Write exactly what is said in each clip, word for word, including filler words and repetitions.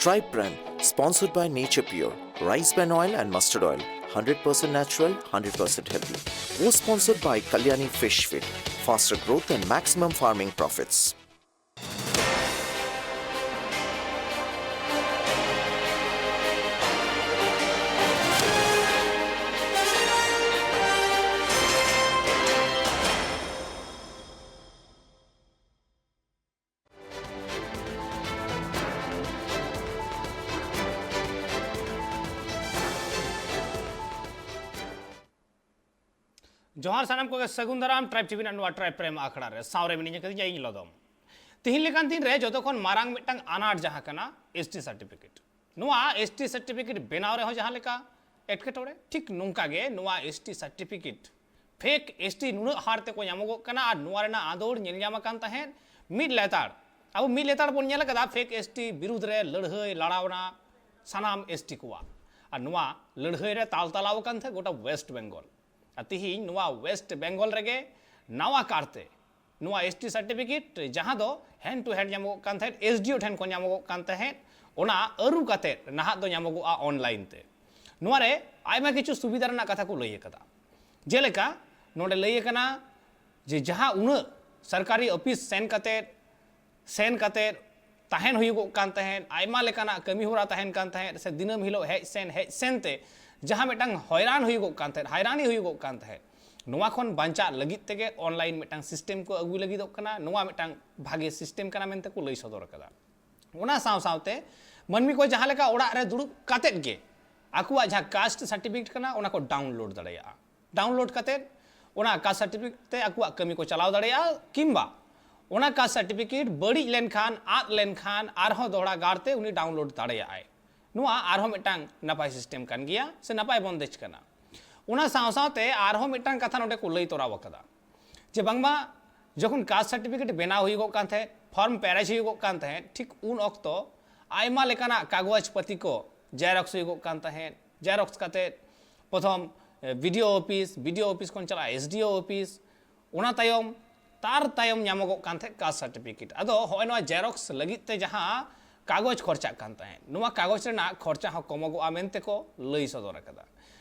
Tribe Prem, sponsored by Nature Pure, rice bran oil and mustard oil, hundred percent natural, hundred percent healthy. Co-sponsored by Kalyani Fish Feed, faster growth and maximum farming profits. ᱡᱚᱦᱟᱨ ᱥᱟᱱᱟᱢ ᱠᱚᱜᱮ, ᱥᱟᱹᱜᱩᱱ ᱫᱟᱨᱟᱢ Tribe TV ᱨᱮᱱᱟᱜ ᱱᱚᱣᱟ Tribe Prem ᱟᱠᱷᱲᱟ ᱨᱮ᱾ ᱥᱟᱶᱨᱮ ᱢᱤᱱᱟᱹᱧ ᱠᱟᱹᱫᱤᱧᱟ ᱤᱧ ᱞᱚᱫᱚᱢ᱾ ᱛᱤᱦᱤᱧ ᱞᱮᱠᱟᱱ ᱫᱤᱱ ᱨᱮ ᱡᱚᱛᱚ ᱠᱷᱚᱱ ᱢᱟᱨᱟᱝ ᱢᱤᱫᱴᱟᱝ ᱟᱱᱟᱴ ᱡᱟᱦᱟᱸ ᱠᱟᱱᱟ, S T certificate᱾ ᱱᱚᱣᱟ S T certificate ᱵᱮᱱᱟᱣ ᱨᱮᱦᱚᱸ ᱡᱟᱦᱟᱸ ᱞᱮᱠᱟ ᱮᱴᱠᱮᱴᱚᱬᱮ, ᱴᱷᱤᱠ ᱱᱚᱝᱠᱟ ᱜᱮ ᱱᱚᱣᱟ S T certificate fake S T ᱱᱩᱱᱟᱹᱜ ᱦᱟᱨ ᱛᱮᱠᱚ ᱧᱟᱢᱚᱜᱚᱜ ᱠᱟᱱᱟ ᱟᱨ ᱱᱚᱣᱟ ᱨᱮᱱᱟᱜ ᱟᱸᱫᱳᱲ ᱧᱮᱞ ᱧᱟᱢ ᱟᱠᱟᱱ ᱛᱟᱦᱮᱸᱫ ᱢᱤᱫ ᱞᱮᱛᱟᱲ᱾ ᱟᱵᱚ ᱢᱤᱫ ᱞᱮᱛᱟᱲ ᱵᱚᱱ ᱧᱮᱞ ᱟᱠᱟᱫᱟ fake S T ᱵᱤᱨᱩᱫᱷ ᱨᱮ ᱞᱟᱹᱲᱦᱟᱹᱭ ᱞᱟᱲᱟᱣᱱᱟ ᱥᱟᱱᱟᱢ S T ᱠᱚᱣᱟᱜ᱾ ᱟᱨ ᱱᱚᱣᱟ ᱞᱟᱹᱲᱦᱟᱹᱭ ᱨᱮ ᱛᱟᱞ ᱛᱟᱞᱟᱣ ᱟᱠᱟᱱ ᱛᱟᱦᱮᱸᱫ ᱜᱚᱴᱟ West Bengal᱾ ᱟᱨ ᱛᱤᱦᱤᱧ ᱱᱚᱣᱟ West Bengal ᱨᱮᱜᱮ ᱱᱟᱣᱟ ᱠᱟᱨᱛᱮ ᱱᱚᱣᱟ S T certificate, ᱡᱟᱦᱟᱸ ᱫᱚ hand to hand ᱧᱟᱢᱚᱜᱚᱜ ᱠᱟᱱ ᱛᱟᱦᱮᱸᱫ, S D O ᱴᱷᱮᱱ ᱠᱚ ᱧᱟᱢᱚᱜᱚᱜ ᱠᱟᱱ ᱛᱟᱦᱮᱸᱫ, ᱚᱱᱟ ᱟᱹᱨᱩ ᱠᱟᱛᱮᱫ ᱱᱟᱦᱟᱜ ᱫᱚ ᱧᱟᱢᱚᱜᱚᱜᱼᱟ online ᱛᱮ᱾ ᱱᱚᱣᱟ ᱨᱮ ᱟᱭᱢᱟ ᱠᱤᱪᱷᱩ ᱥᱩᱵᱤᱫᱷᱟ ᱨᱮᱱᱟᱜ ᱠᱟᱛᱷᱟ ᱠᱚ ᱞᱟᱹᱭ ᱟᱠᱟᱫᱟ᱾ ᱡᱮᱞᱮᱠᱟ ᱱᱚᱰᱮ ᱞᱟᱹᱭ ᱟᱠᱟᱱᱟ ᱡᱮ ᱡᱟᱦᱟᱸ ᱩᱱᱟᱹᱜ ᱥᱚᱨᱠᱟᱨᱤ ᱚᱯᱷᱤᱥ ᱥᱮᱱ ᱠᱟᱛᱮᱫ, ᱥᱮᱱ ᱠᱟᱛᱮᱫ ᱛᱟᱦᱮᱱ ᱦᱩᱭᱩᱜᱚᱜ ᱠᱟᱱ ᱛᱟᱦᱮᱸᱫ, ᱟᱭᱢᱟ ᱞᱮᱠᱟᱱᱟᱜ ᱠᱟᱹᱢᱤ ᱦᱚᱨᱟ ᱛᱟᱦᱮᱱ ᱠᱟᱱ ᱛᱟᱦᱮᱸᱫ, ᱥᱮ ᱫᱤᱱᱟᱹᱢ ᱦᱤᱞᱳᱜ ᱦᱮᱡ ᱥᱮᱱ, ᱦᱮᱡ ᱥᱮᱱ ᱛᱮ ᱡᱟᱦᱟᱸ ᱢᱤᱫᱴᱟᱝ ᱦᱚᱭᱨᱟᱱ ᱦᱩᱭᱩᱜᱚᱜ ᱠᱟᱱ ᱛᱟᱦᱮᱸᱫ, ᱦᱟᱭᱨᱟᱱᱤ ᱦᱩᱭᱩᱜᱚᱜ ᱠᱟᱱ ᱛᱟᱦᱮᱸᱫ, ᱱᱚᱣᱟ ᱠᱷᱚᱱ ᱵᱟᱧᱪᱟᱜ ᱞᱟᱹᱜᱤᱫ ᱛᱮᱜᱮ online ᱢᱤᱫᱴᱟᱝ system ᱠᱚ ᱟᱹᱜᱩᱭ ᱞᱟᱹᱜᱤᱫᱚᱜ ᱠᱟᱱᱟ᱾ ᱱᱚᱣᱟ ᱢᱤᱫᱴᱟᱝ ᱵᱷᱟᱜᱮ system ᱠᱟᱱᱟ ᱢᱮᱱᱛᱮ ᱠᱚ ᱞᱟᱹᱭ ᱥᱚᱫᱚᱨ ᱟᱠᱟᱫᱟ᱾ ᱚᱱᱟ ᱥᱟᱶ ᱥᱟᱶᱛᱮ ᱢᱟᱹᱱᱢᱤ ᱠᱚ ᱡᱟᱦᱟᱸ ᱞᱮᱠᱟ ᱚᱲᱟᱜ ᱨᱮ ᱫᱩᱲᱩᱵ ᱠᱟᱛᱮᱫ ᱜᱮ ᱟᱠᱚᱣᱟᱜ ᱡᱟᱦᱟᱸ caste certificate ᱠᱟᱱᱟ, ᱚᱱᱟ ᱠᱚ download ᱫᱟᱲᱮᱭᱟᱜᱼᱟ᱾ Download ᱠᱟᱛᱮᱫ ᱚᱱᱟ caste certificate ᱛᱮ ᱟᱠᱚᱣᱟᱜ ᱠᱟᱹᱢᱤ ᱠᱚ ᱪᱟᱞᱟᱣ ᱫᱟᱲᱮᱭᱟᱜᱼᱟ, ᱠᱤᱝᱵᱟ ᱚᱱᱟ caste certificate ᱵᱟᱹᱲᱤᱡ ᱞᱮᱱᱠᱷᱟᱱ, ᱟᱫ ᱞᱮᱱᱠᱷᱟᱱ, ᱟᱨᱦᱚᱸ ᱫᱚᱦᱲᱟ ᱜᱟᱨ ᱛᱮ ᱩᱱᱤ download ᱫᱟᱲᱮᱭᱟᱜᱼᱟᱭ᱾ ᱱᱚᱣᱟ ᱟᱨᱦᱚᱸ ᱢᱤᱫᱴᱟᱝ ᱱᱟᱯᱟᱭ system ᱠᱟᱱ ᱜᱮᱭᱟ ᱥᱮ ᱱᱟᱯᱟᱭ ᱵᱚᱱᱫᱮᱡ ᱠᱟᱱᱟ᱾ ᱚᱱᱟ ᱥᱟᱶ ᱥᱟᱶᱛᱮ ᱟᱨᱦᱚᱸ ᱢᱤᱫᱴᱟᱝ ᱠᱟᱛᱷᱟ ᱱᱚᱰᱮ ᱠᱚ ᱞᱟᱹᱭ ᱛᱚᱨᱟᱣ ᱟᱠᱟᱫᱟ ᱡᱮ ᱵᱟᱝᱢᱟ ᱡᱚᱠᱷᱚᱱ caste certificate ᱵᱮᱱᱟᱣ ᱦᱩᱭᱩᱜᱚᱜ ᱠᱟᱱ ᱛᱟᱦᱮᱸᱫ, form ᱯᱮᱨᱮᱡ ᱦᱩᱭᱩᱜᱚᱜ ᱠᱟᱱ ᱛᱟᱦᱮᱸᱫ, ᱴᱷᱤᱠ ᱩᱱ ᱚᱠᱛᱚ ᱟᱭᱢᱟ ᱞᱮᱠᱟᱱᱟᱜ ᱠᱟᱜᱚᱡᱽ ᱯᱟᱹᱛᱤ ᱠᱚ xerox ᱦᱩᱭᱩᱜᱚᱜ ᱠᱟᱱ ᱛᱟᱦᱮᱸᱫ᱾ Xerox ᱠᱟᱛᱮᱫ ᱯᱨᱚᱛᱷᱚᱢ B D O office, B D O office ᱠᱷᱚᱱ ᱪᱟᱞᱟᱜᱼᱟ ᱮᱥ ᱰᱤ ᱳ ᱚᱯᱷᱤᱥ, ᱚᱱᱟ ᱛᱟᱭᱚᱢ, ᱛᱟᱨ ᱛᱟᱭᱚᱢ ᱧᱟᱢᱚᱜᱚᱜ ᱠᱟᱱ ᱛᱟᱦᱮᱸᱫ caste certificate᱾ ᱟᱫᱚ ᱦᱚᱸᱜᱼᱚᱭ ᱱᱚᱣᱟ xerox ᱞᱟᱹᱜᱤᱫ ᱛᱮ ᱡᱟᱦᱟᱸ ᱠᱟᱜᱚᱡᱽ ᱠᱷᱚᱨᱪᱟᱜ ᱠᱟᱱ ᱛᱟᱦᱮᱸᱫ, ᱱᱚᱣᱟ ᱠᱟᱜᱚᱡᱽ ᱨᱮᱱᱟᱜ ᱠᱷᱚᱨᱪᱟ ᱦᱚᱸ ᱠᱚᱢᱚᱜᱚᱜᱼᱟ ᱢᱮᱱᱛᱮ ᱠᱚ ᱞᱟᱹᱭ ᱥᱚᱫᱚᱨ ᱟᱠᱟᱫᱟ᱾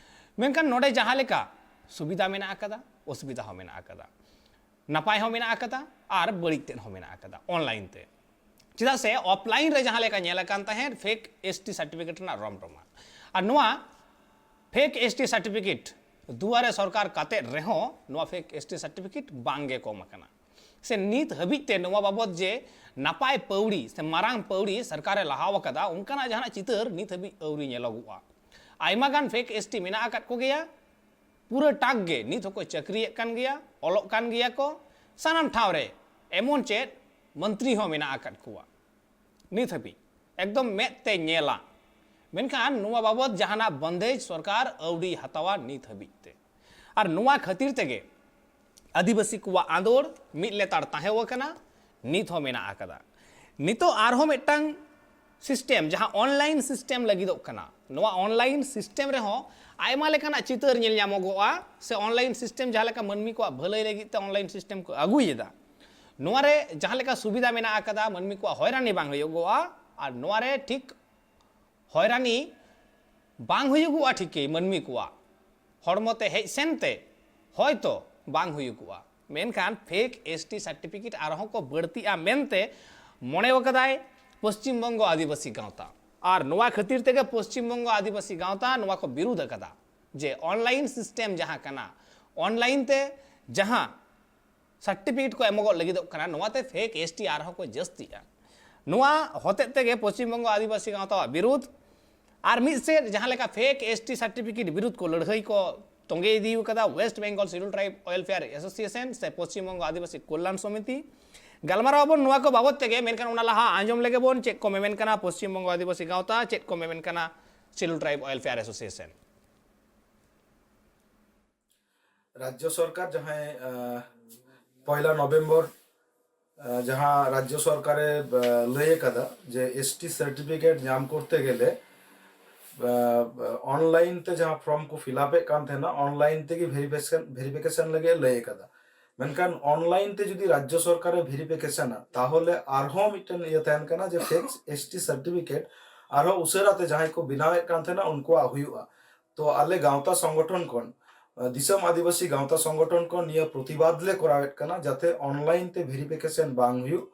ᱢᱮᱱᱠᱷᱟᱱ ᱱᱚᱰᱮ ᱡᱟᱦᱟᱸ ᱞᱮᱠᱟ ᱥᱩᱵᱤᱫᱷᱟ ᱢᱮᱱᱟᱜ ᱟᱠᱟᱫᱟ, ᱚᱥᱩᱵᱤᱫᱷᱟ ᱦᱚᱸ ᱢᱮᱱᱟᱜ ᱟᱠᱟᱫᱟ, ᱱᱟᱯᱟᱭ ᱦᱚᱸ ᱢᱮᱱᱟᱜ ᱟᱠᱟᱫᱟ ᱟᱨ ᱵᱟᱹᱲᱤᱡ ᱛᱮᱫ ᱦᱚᱸ ᱢᱮᱱᱟᱜ ᱟᱠᱟᱫᱟ ᱚᱱᱞᱟᱭᱤᱱ ᱛᱮ᱾ ᱪᱮᱫᱟᱜ ᱥᱮ ᱚᱯᱷᱞᱟᱭᱤᱱ ᱨᱮ ᱡᱟᱦᱟᱸ ᱞᱮᱠᱟ ᱧᱮᱞ ᱟᱠᱟᱱ ᱛᱟᱦᱮᱸᱫ ᱯᱷᱮᱠ ᱮᱥ ᱴᱤ ᱥᱟᱨᱴᱤᱯᱷᱤᱠᱮᱴ ᱨᱮᱱᱟᱜ ᱨᱚᱢ ᱨᱚᱢᱟ, ᱟᱨ ᱱᱚᱣᱟ ᱯᱷᱮᱠ ᱮᱥ ᱴᱤ ᱥᱟᱨᱴᱤᱯᱷᱤᱠᱮᱴ ᱫᱩᱣᱟᱨᱮ ᱥᱚᱨᱠᱟᱨ ᱠᱟᱛᱮᱫ ᱨᱮᱦᱚᱸ ᱱᱚᱣᱟ ᱯᱷᱮᱠ ᱮᱥ ᱴᱤ ᱥᱟᱨᱴᱤᱯᱷᱤᱠᱮᱴ ᱵᱟᱝ ᱜᱮ ᱠᱚᱢ ᱟᱠᱟᱱᱟ᱾ ᱥᱮ ᱱᱤᱛ ᱦᱟᱹᱵᱤᱡ ᱛᱮ ᱱᱚᱣᱟ ᱵᱟᱵᱚᱛ ᱡᱮ ᱱᱟᱯᱟᱭ ᱯᱟᱹᱣᱲᱤ ᱥᱮ ᱢᱟᱨᱟᱝ ᱯᱟᱹᱣᱲᱤ ᱥᱚᱨᱠᱟᱨᱮ ᱞᱟᱦᱟᱣ ᱟᱠᱟᱫᱟ, ᱚᱱᱠᱟᱱᱟᱜ ᱡᱟᱦᱟᱱᱟᱜ ᱪᱤᱛᱟᱹᱨ ᱱᱤᱛ ᱦᱟᱹᱵᱤᱡ ᱟᱹᱣᱨᱤ ᱧᱮᱞᱚᱜᱚᱜᱼᱟ᱾ ᱟᱭᱢᱟ ᱜᱟᱱ ᱯᱷᱮᱠ ᱮᱥ ᱴᱤ ᱢᱮᱱᱟᱜ ᱟᱠᱟᱫ ᱠᱚᱜᱮᱭᱟ, ᱯᱩᱨᱟᱹ ᱴᱟᱠ ᱜᱮ ᱱᱤᱛ ᱦᱚᱸᱠᱚ ᱪᱟᱹᱠᱨᱤᱭᱮᱫ ᱠᱟᱱ ᱜᱮᱭᱟ, ᱚᱞᱚᱜ ᱠᱟᱱ ᱜᱮᱭᱟ ᱠᱚ, ᱥᱟᱱᱟᱢ ᱴᱷᱟᱶ ᱨᱮ ᱮᱢᱚᱱ ᱪᱮᱫ ᱢᱚᱱᱛᱨᱤ ᱦᱚᱸ ᱢᱮᱱᱟᱜ ᱟᱠᱟᱫ ᱠᱚᱣᱟ ᱱᱤᱛ ᱦᱟᱹᱵᱤᱡ, ᱮᱠᱫᱚᱢ ᱢᱮᱫ ᱛᱮ ᱧᱮᱞᱟ᱾ ᱢᱮᱱᱠᱷᱟᱱ ᱱᱚᱣᱟ ᱵᱟᱵᱚᱛ ᱡᱟᱦᱟᱱᱟᱜ ᱵᱚᱱᱫᱮᱡᱽ ᱥᱚᱨᱠᱟᱨ ᱟᱹᱣᱨᱤ ᱦᱟᱛᱟᱣᱟ ᱱᱤᱛ ᱦᱟᱹᱵᱤᱡ ᱛᱮ᱾ ᱟᱨ ᱱᱚᱣᱟ ᱠᱷᱟᱹᱛᱤᱨ ᱛᱮᱜᱮ ᱟᱹᱫᱤᱵᱟᱹᱥᱤ ᱠᱚᱣᱟᱜ ᱟᱸᱫᱳᱲ ᱢᱤᱫ ᱞᱮᱛᱟᱲ ᱛᱟᱦᱮᱸ ᱟᱠᱟᱱᱟ, ᱱᱤᱛ ᱦᱚᱸ ᱢᱮᱱᱟᱜ ᱟᱠᱟᱫᱟ᱾ ᱱᱤᱛᱚᱜ ᱟᱨᱦᱚᱸ ᱢᱤᱫᱴᱟᱝ ᱥᱤᱥᱴᱮᱢ, ᱡᱟᱦᱟᱸ ᱚᱱᱞᱟᱭᱤᱱ ᱥᱤᱥᱴᱮᱢ ᱞᱟᱹᱜᱤᱫᱚᱜ ᱠᱟᱱᱟ, ᱱᱚᱣᱟ ᱚᱱᱞᱟᱭᱤᱱ ᱥᱤᱥᱴᱮᱢ ᱨᱮᱦᱚᱸ ᱟᱭᱢᱟ ᱞᱮᱠᱟᱱᱟᱜ ᱪᱤᱛᱟᱹᱨ ᱧᱮᱞ ᱧᱟᱢᱚᱜᱚᱜᱼᱟ᱾ ᱥᱮ ᱚᱱᱞᱟᱭᱤᱱ ᱥᱤᱥᱴᱮᱢ ᱡᱟᱦᱟᱸ ᱞᱮᱠᱟ ᱢᱟᱹᱱᱢᱤ ᱠᱚᱣᱟᱜ ᱵᱷᱟᱹᱞᱟᱹᱭ ᱞᱟᱹᱜᱤᱫ ᱛᱮ ᱚᱱᱞᱟᱭᱤᱱ ᱥᱤᱥᱴᱮᱢ ᱠᱚ ᱟᱹᱜᱩᱭᱮᱫᱟ, ᱱᱚᱣᱟ ᱨᱮ ᱡᱟᱦᱟᱸ ᱞᱮᱠᱟ ᱥᱩᱵᱤᱫᱷᱟ ᱢᱮᱱᱟᱜ ᱟᱠᱟᱫᱟ, ᱢᱟᱹᱱᱢᱤ ᱠᱚᱣᱟᱜ ᱦᱚᱭᱨᱟᱱᱤ ᱵᱟᱝ ᱦᱩᱭᱩᱜᱚᱜᱼᱟ᱾ ᱟᱨ ᱱᱚᱣᱟ ᱨᱮ ᱴᱷᱤᱠ ᱦᱚᱭᱨᱟᱱᱤ ᱵᱟᱝ ᱦᱩᱭᱩᱜᱚᱜᱼᱟ ᱴᱷᱤᱠ ᱜᱮ ᱢᱟᱹᱱᱢᱤ ᱠᱚᱣᱟᱜ ᱦᱚᱲᱢᱚ ᱛᱮ ᱦᱮᱡ ᱥᱮᱱ ᱛᱮ ᱦᱚᱭᱛᱚ ᱵᱟᱝ ᱦᱩᱭᱩᱜᱚᱜᱼᱟ, ᱢᱮᱱᱠᱷᱟᱱ ᱯᱷᱮᱠ ᱮᱥ ᱴᱤ ᱥᱟᱨᱴᱤᱯᱷᱤᱠᱮᱴ ᱟᱨᱦᱚᱸ ᱠᱚ ᱵᱟᱹᱲᱛᱤᱜᱼᱟ ᱢᱮᱱᱛᱮ ᱢᱚᱱᱮ ᱟᱠᱟᱫᱟᱭ ᱯᱚᱥᱪᱤᱢ ᱵᱚᱝᱜᱚ ᱟᱹᱫᱤᱵᱟᱹᱥᱤ ᱜᱟᱶᱛᱟ᱾ ᱟᱨ ᱱᱚᱣᱟ ᱠᱷᱟᱹᱛᱤᱨ ᱛᱮᱜᱮ ᱯᱚᱥᱪᱤᱢ ᱵᱚᱝᱜᱚ ᱟᱹᱫᱤᱵᱟᱹᱥᱤ ᱜᱟᱶᱛᱟ ᱱᱚᱣᱟ ᱠᱚ ᱵᱤᱨᱩᱫᱷ ᱟᱠᱟᱫᱟ ᱡᱮ ᱚᱱᱞᱟᱭᱤᱱ ᱥᱤᱥᱴᱮᱢ ᱡᱟᱦᱟᱸ ᱠᱟᱱᱟ, ᱚᱱᱞᱟᱭᱤᱱ ᱛᱮ ᱡᱟᱦᱟᱸ ᱥᱟᱨᱴᱤᱯᱷᱤᱠᱮᱴ ᱠᱚ ᱮᱢᱚᱜᱚᱜ ᱞᱟᱹᱜᱤᱫᱚᱜ ᱠᱟᱱᱟ, ᱱᱚᱣᱟᱛᱮ ᱯᱷᱮᱠ ᱮᱥ ᱴᱤ ᱟᱨᱦᱚᱸ ᱠᱚ ᱡᱟᱹᱥᱛᱤᱜᱼᱟ᱾ ᱱᱚᱣᱟ ᱦᱚᱛᱮᱡ ᱛᱮᱜᱮ ᱯᱚᱥᱪᱤᱢ ᱵᱚᱝᱜᱚ ᱟᱹᱫᱤᱵᱟᱹᱥᱤ ᱜᱟᱶᱛᱟᱣᱟᱜ ᱵᱤᱨᱩᱫᱷ᱾ ᱟᱨ ᱢᱤᱫ ᱥᱮᱫ ᱡᱟᱦᱟᱸ ᱞᱮᱠᱟ ᱯᱷᱮᱠ ᱮᱥ ᱴᱤ ᱥᱟᱨᱴᱤᱯᱷᱤᱠᱮᱴ ᱵᱤᱨᱩᱫᱷ ᱠᱚ ᱞᱟᱹᱲᱦᱟᱹᱭ ᱠᱚ ᱛᱚᱸᱜᱮ ᱤᱫᱤ ᱟᱠᱟᱫᱟ West Bengal scheduled tribe welfare association ᱥᱮ ᱯᱚᱥᱪᱤᱢ ᱵᱚᱝᱜᱚ ᱟᱹᱫᱤᱵᱟᱹᱥᱤ ᱠᱚᱞᱭᱟᱱ ᱥᱚᱢᱤᱛᱤ᱾ ᱜᱟᱞᱢᱟᱨᱟᱣ ᱟᱵᱚᱱ ᱱᱚᱣᱟ ᱠᱚ ᱵᱟᱵᱚᱛ ᱛᱮᱜᱮ, ᱢᱮᱱᱠᱷᱟᱱ ᱚᱱᱟ ᱞᱟᱦᱟ ᱟᱸᱡᱚᱢ ᱞᱮᱜᱮ ᱵᱚᱱ ᱪᱮᱫ ᱠᱚ ᱢᱮᱢᱮᱱ ᱠᱟᱱᱟ ᱯᱚᱥᱪᱤᱢ ᱵᱚᱝᱜᱚ ᱟᱹᱫᱤᱵᱟᱹᱥᱤ ᱜᱟᱶᱛᱟ, ᱪᱮᱫ ᱠᱚ ᱢᱮᱢᱮᱱ ᱠᱟᱱᱟ ᱥᱤᱰᱩᱞ ᱴᱨᱟᱭᱤᱵᱽ ᱳᱭᱮᱞᱯᱷᱮᱭᱟᱨ ᱮᱥᱳᱥᱤᱭᱮᱥᱚᱱ᱾ ᱨᱟᱡᱽᱡᱚ ᱥᱚᱨᱠᱟᱨ ᱡᱟᱦᱟᱸᱭ, ᱟᱸ, ᱯᱚᱭᱞᱟ ᱱᱚᱵᱷᱮᱢᱵᱚᱨ, ᱟᱸ, ᱡᱟᱦᱟᱸ ᱨᱟᱡᱽᱡᱚ ᱥᱚᱨᱠᱟᱨᱮ, ᱟᱸ, ᱞᱟᱹᱭ ᱟᱠᱟᱫᱟ ᱡᱮ ᱮᱥ ᱴᱤ ᱥᱟᱨᱴᱤᱯᱷᱤᱠᱮᱴ ᱧᱟᱢ ᱠᱚᱨᱛᱮ ᱜᱮᱞᱮ, ᱟᱸ, ᱚᱱᱞᱟᱭᱤᱱ ᱛᱮ ᱡᱟᱦᱟᱸ ᱯᱷᱨᱚᱢ ᱠᱚ ᱯᱷᱤᱞᱟᱯ ᱮᱫ ᱠᱟᱱ ᱛᱟᱦᱮᱱᱟ, ᱚᱱᱞᱟᱭᱤᱱ ᱛᱮᱜᱮ ᱵᱷᱮᱨᱤᱯᱷᱤᱠᱮᱥᱚᱱ, ᱵᱷᱮᱨᱤᱯᱷᱤᱠᱮᱥᱚᱱ ᱞᱟᱹᱜᱤᱫ ᱮ ᱞᱟᱹᱭ ᱟᱠᱟᱫᱟ᱾ ᱢᱮᱱᱠᱷᱟᱱ ᱚᱱᱞᱟᱭᱤᱱ ᱛᱮ ᱡᱩᱫᱤ ᱨᱟᱡᱽᱡᱚ ᱥᱚᱨᱠᱟᱨᱮ ᱵᱷᱮᱨᱤᱯᱷᱤᱠᱮᱥᱚᱱᱟ, ᱛᱟᱦᱚᱞᱮ ᱟᱨᱦᱚᱸ ᱢᱤᱫᱴᱮᱱ ᱤᱭᱟᱹ ᱛᱟᱦᱮᱱ ᱠᱟᱱᱟ ᱡᱮ ᱯᱷᱮᱠ ᱮᱥᱴᱤ ᱥᱟᱨᱴᱤᱯᱷᱤᱠᱮᱴ ᱟᱨᱦᱚᱸ ᱩᱥᱟᱹᱨᱟ ᱛᱮ ᱡᱟᱦᱟᱸᱭ ᱠᱚ ᱵᱮᱱᱟᱣᱮᱫ ᱠᱟᱱ ᱛᱟᱦᱮᱱᱟ ᱩᱱᱠᱩᱣᱟᱜ ᱦᱩᱭᱩᱜᱼᱟ᱾ ᱛᱚ ᱟᱞᱮ ᱜᱟᱶᱛᱟ ᱥᱚᱝᱜᱚᱴᱷᱚᱱ ᱠᱷᱚᱱ, ᱫᱤᱥᱚᱢ ᱟᱹᱫᱤᱵᱟᱹᱥᱤ ᱜᱟᱶᱛᱟ ᱥᱚᱝᱜᱚᱴᱷᱚᱱ ᱠᱷᱚᱱ ᱱᱤᱭᱟᱹ ᱯᱨᱚᱛᱤᱵᱟᱫ ᱞᱮ ᱠᱚᱨᱟᱣᱮᱫ ᱠᱟᱱᱟ ᱡᱟᱛᱮ ᱚᱱᱞᱟᱭᱤᱱ ᱛᱮ ᱵᱷᱮᱨᱤᱯᱷᱤᱠᱮᱥᱚᱱ ᱵᱟᱝ ᱦᱩᱭᱩᱜ᱾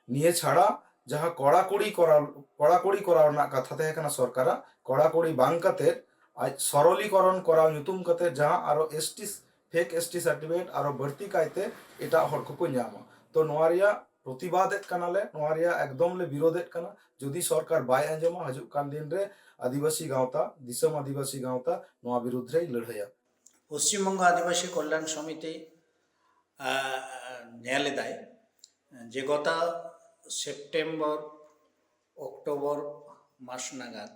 ᱱᱤᱭᱟᱹ ᱪᱷᱟᱲᱟ ᱡᱟᱦᱟᱸ ᱠᱚᱲᱟᱠᱩᱲᱤ ᱠᱚᱨᱟᱣ, ᱠᱚᱲᱟᱠᱩᱲᱤ ᱠᱚᱨᱟᱣ ᱨᱮᱱᱟᱜ ᱠᱟᱛᱷᱟ ᱛᱟᱦᱮᱸ ᱠᱟᱱᱟ ᱥᱚᱨᱠᱟᱨᱟᱜ, ᱠᱚᱲᱟᱠᱩᱲᱤ ᱵᱟᱝ ᱠᱟᱛᱮ ᱟᱡ ᱥᱚᱨᱚᱞᱤᱠᱚᱨᱚᱱ ᱠᱚᱨᱟᱣ ᱧᱩᱛᱩᱢ ᱠᱟᱛᱮ ᱡᱟᱦᱟᱸ ᱟᱨᱚ ᱮᱥᱴᱤ, ᱯᱷᱮᱠ ᱮᱥᱴᱤ ᱥᱟᱨᱴᱤᱯᱷᱤᱠᱮᱴ ᱟᱨᱚ ᱵᱟᱹᱲᱛᱤ ᱠᱟᱭᱛᱮ ᱮᱴᱟᱜ ᱦᱚᱲ ᱠᱚᱠᱚ ᱧᱟᱢᱟ᱾ ᱛᱚ ᱱᱚᱣᱟ ᱨᱮᱭᱟᱜ ᱯᱨᱚᱛᱤᱵᱟᱫᱮᱫ ᱠᱟᱱᱟᱞᱮ, ᱱᱚᱣᱟ ᱨᱮᱭᱟᱜ ᱮᱠᱫᱚᱢ ᱞᱮ ᱵᱤᱨᱳᱫᱮᱫ ᱠᱟᱱᱟ᱾ ᱡᱩᱫᱤ ᱥᱚᱨᱠᱟᱨ ᱵᱟᱭ ᱟᱸᱡᱚᱢᱟ, ᱦᱤᱡᱩᱜ ᱠᱟᱱ ᱫᱤᱱ ᱨᱮ ᱟᱹᱫᱤᱵᱟᱹᱥᱤ ᱜᱟᱶᱛᱟ, ᱫᱤᱥᱚᱢ ᱟᱹᱫᱤᱵᱟᱹᱥᱤ ᱜᱟᱶᱛᱟ ᱱᱚᱣᱟ ᱵᱤᱨᱩᱫᱽ ᱨᱮᱭ ᱞᱟᱹᱲᱦᱟᱹᱭᱟ᱾ ᱯᱚᱥᱪᱤᱢ ᱵᱚᱝᱜᱚ ᱟᱹᱫᱤᱵᱟᱹᱥᱤ ᱠᱚᱞᱭᱟᱱ ᱥᱚᱢᱤᱛᱤ, ᱟᱸ, ᱧᱮᱞ ᱮᱫᱟᱭ ᱡᱮ ᱜᱚᱛᱟ ᱥᱮᱯᱴᱮᱢᱵᱚᱨ, ᱚᱠᱴᱳᱵᱚᱨ ᱢᱟᱥ ᱱᱟᱜᱟᱫ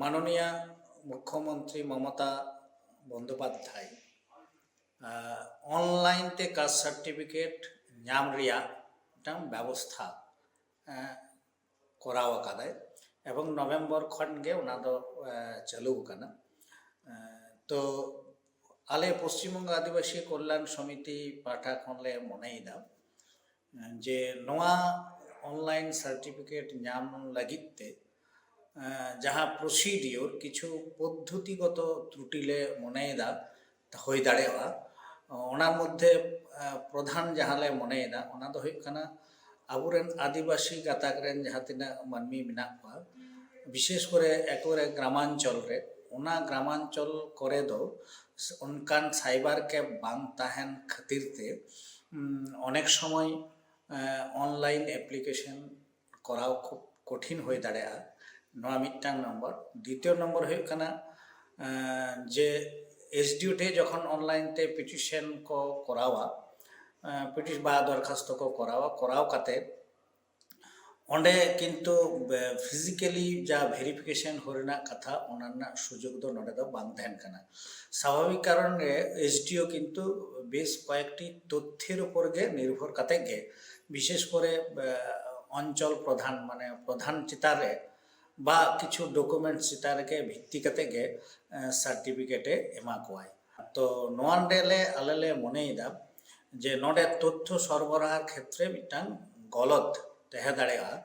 ᱢᱟᱱᱚᱱᱤᱭᱟ ᱢᱩᱠᱷᱭᱚᱢᱚᱱᱛᱨᱤ ᱢᱚᱢᱚᱛᱟ ᱵᱚᱱᱫᱳᱯᱟᱫᱽᱫᱷᱟᱭ, ᱟᱸ, ᱚᱱᱞᱟᱭᱤᱱ ᱛᱮ ᱠᱟᱥᱴ ᱥᱟᱨᱴᱤᱯᱷᱤᱠᱮᱴ ᱧᱟᱢ ᱨᱮᱭᱟᱜ ᱢᱤᱫᱴᱟᱝ ᱵᱮᱵᱚᱥᱛᱷᱟ, ᱟᱸ, ᱠᱚᱨᱟᱣ ᱟᱠᱟᱫᱟᱭ ᱮᱵᱚᱝ ᱱᱚᱵᱷᱮᱢᱵᱚᱨ ᱠᱷᱚᱱ ᱜᱮ ᱚᱱᱟ ᱫᱚ, ᱟᱸ, ᱪᱟᱹᱞᱩ ᱟᱠᱟᱱᱟ᱾ ᱟᱸ, ᱛᱚ ᱟᱞᱮ ᱯᱚᱥᱪᱤᱢ ᱵᱚᱝᱜᱚ ᱟᱹᱫᱤᱵᱟᱹᱥᱤ ᱠᱚᱞᱭᱟᱱ ᱥᱚᱢᱤᱛᱤ ᱯᱟᱦᱴᱟ ᱠᱷᱚᱱ ᱞᱮ ᱢᱚᱱᱮᱭᱮᱫᱟ ᱡᱮ ᱱᱚᱣᱟ ᱚᱱᱞᱟᱭᱤᱱ ᱥᱟᱨᱴᱤᱯᱷᱤᱠᱮᱴ ᱧᱟᱢ ᱞᱟᱹᱜᱤᱫ ᱛᱮ, ᱮᱸ, ᱡᱟᱦᱟᱸ ᱯᱨᱚᱥᱤᱰᱤᱭᱳᱨ, ᱠᱤᱪᱷᱩ ᱯᱚᱫᱽᱫᱷᱚᱛᱤᱜᱚᱛᱚ ᱛᱨᱩᱴᱤ ᱞᱮ ᱢᱚᱱᱮᱭᱮᱫᱟ ᱦᱩᱭ ᱫᱟᱲᱮᱭᱟᱜᱼᱟ᱾ ᱚᱱᱟ ᱢᱚᱫᱽᱫᱷᱮ, ᱮᱸ, ᱯᱨᱚᱫᱷᱟᱱ ᱡᱟᱦᱟᱸ ᱞᱮ ᱢᱚᱱᱮᱭᱮᱫᱟ ᱚᱱᱟ ᱫᱚ ᱦᱩᱭᱩᱜ ᱠᱟᱱᱟ ᱟᱵᱚᱨᱮᱱ ᱟᱹᱫᱤᱵᱟᱹᱥᱤ ᱜᱟᱛᱟᱠ ᱨᱮᱱ ᱡᱟᱦᱟᱸ ᱛᱤᱱᱟᱹᱜ ᱢᱟᱹᱱᱢᱤ ᱢᱮᱱᱟᱜ ᱠᱚᱣᱟ, ᱵᱤᱥᱮᱥ ᱠᱚᱨᱮ ᱮᱠᱵᱟᱨᱮ ᱜᱨᱟᱢᱟᱧᱪᱚᱞ ᱨᱮ, ᱚᱱᱟ ᱜᱨᱟᱢᱟᱧᱪᱚᱞ ᱠᱚᱨᱮ ᱫᱚ ᱚᱱᱠᱟᱱ ᱥᱟᱭᱵᱟᱨ ᱠᱮᱯ ᱵᱟᱝ ᱛᱟᱦᱮᱱ ᱠᱷᱟᱹᱛᱤᱨ ᱛᱮ, ᱩᱢ, ᱚᱱᱮᱠ ᱥᱚᱢᱚᱭ, ᱮᱸ, ᱚᱱᱞᱟᱭᱤᱱ ᱮᱯᱞᱤᱠᱮᱥᱚᱱ ᱠᱚᱨᱟᱣ ᱠᱷᱩᱵ ᱠᱚᱴᱷᱤᱱ ᱦᱩᱭ ᱫᱟᱲᱮᱭᱟᱜᱼᱟ᱾ ᱱᱚᱣᱟ ᱢᱤᱫᱴᱟᱝ ᱱᱚᱢᱵᱚᱨ᱾ ᱫᱤᱛᱤᱭᱚ ᱱᱚᱢᱵᱚᱨ ᱦᱩᱭᱩᱜ ᱠᱟᱱᱟ, ᱮᱸ, ᱡᱮ ᱮᱥᱰᱤᱳ ᱴᱷᱮᱱ ᱡᱚᱠᱷᱚᱱ ᱚᱱᱞᱟᱭᱤᱱ ᱛᱮ ᱯᱤᱴᱤᱥᱚᱱ ᱠᱚ ᱠᱚᱨᱟᱣᱟ, ᱮᱸ, ᱯᱤᱴᱤᱥ ᱵᱟ ᱫᱚᱨᱠᱷᱟᱥᱛᱚ ᱠᱚ ᱠᱚᱨᱟᱣᱟ, ᱠᱚᱨᱟᱣ ᱠᱟᱛᱮ ᱚᱸᱰᱮ ᱠᱤᱱᱛᱩ ᱵᱮ-, ᱯᱷᱤᱡᱤᱠᱮᱞᱤ ᱡᱟ ᱵᱷᱮᱨᱤᱯᱷᱤᱠᱮᱥᱚᱱ ᱦᱩᱭ ᱨᱮᱱᱟᱜ ᱠᱟᱛᱷᱟ, ᱚᱱᱟ ᱨᱮᱱᱟᱜ ᱥᱩᱡᱳᱜᱽ ᱫᱚ ᱱᱚᱰᱮ ᱫᱚ ᱵᱟᱝ ᱛᱟᱦᱮᱱ ᱠᱟᱱᱟ᱾ ᱥᱟᱵᱷᱟᱵᱤᱠ ᱠᱟᱨᱚᱱ ᱜᱮ ᱮᱥᱰᱤᱳ ᱠᱤᱱᱛᱩ ᱵᱮᱥ ᱠᱚᱭᱮᱠᱴᱤ ᱛᱚᱛᱛᱷᱮᱨ ᱩᱯᱚᱨ ᱜᱮ ᱱᱤᱨᱵᱷᱚᱨ ᱠᱟᱛᱮ ᱜᱮ, ᱵᱤᱥᱮᱥ ᱠᱚᱨᱮ, ᱵᱮ-, ᱚᱧᱪᱚᱞ ᱯᱨᱚᱫᱷᱟᱱ, ᱢᱟᱱᱮ ᱯᱨᱚᱫᱷᱟᱱ ᱪᱮᱛᱟᱱ ᱨᱮ ᱵᱟ ᱠᱤᱪᱷᱩ ᱰᱚᱠᱩᱢᱮᱱᱴ ᱪᱮᱛᱟᱱ ᱨᱮᱜᱮ ᱵᱷᱤᱛᱛᱤ ᱠᱟᱛᱮ ᱜᱮ, ᱮ, ᱥᱟᱨᱴᱤᱯᱷᱤᱠᱮᱴ ᱮ ᱮᱢᱟ ᱠᱚᱣᱟᱭ᱾ ᱛᱚ ᱱᱚᱣᱟ ᱱᱚᱰᱮ ᱞᱮ, ᱟᱞᱮ ᱞᱮ ᱢᱚᱱᱮᱭᱮᱫᱟ ᱡᱮ ᱱᱚᱰᱮ ᱛᱚᱛᱛᱷᱚ ᱥᱚᱨᱵᱚᱨᱟᱦᱟᱨ ᱠᱷᱮᱛᱨᱮ ᱢᱤᱫᱴᱟᱝ ᱜᱚᱞᱚᱛ ᱛᱟᱦᱮᱸ ᱫᱟᱲᱮᱭᱟᱜᱼᱟ᱾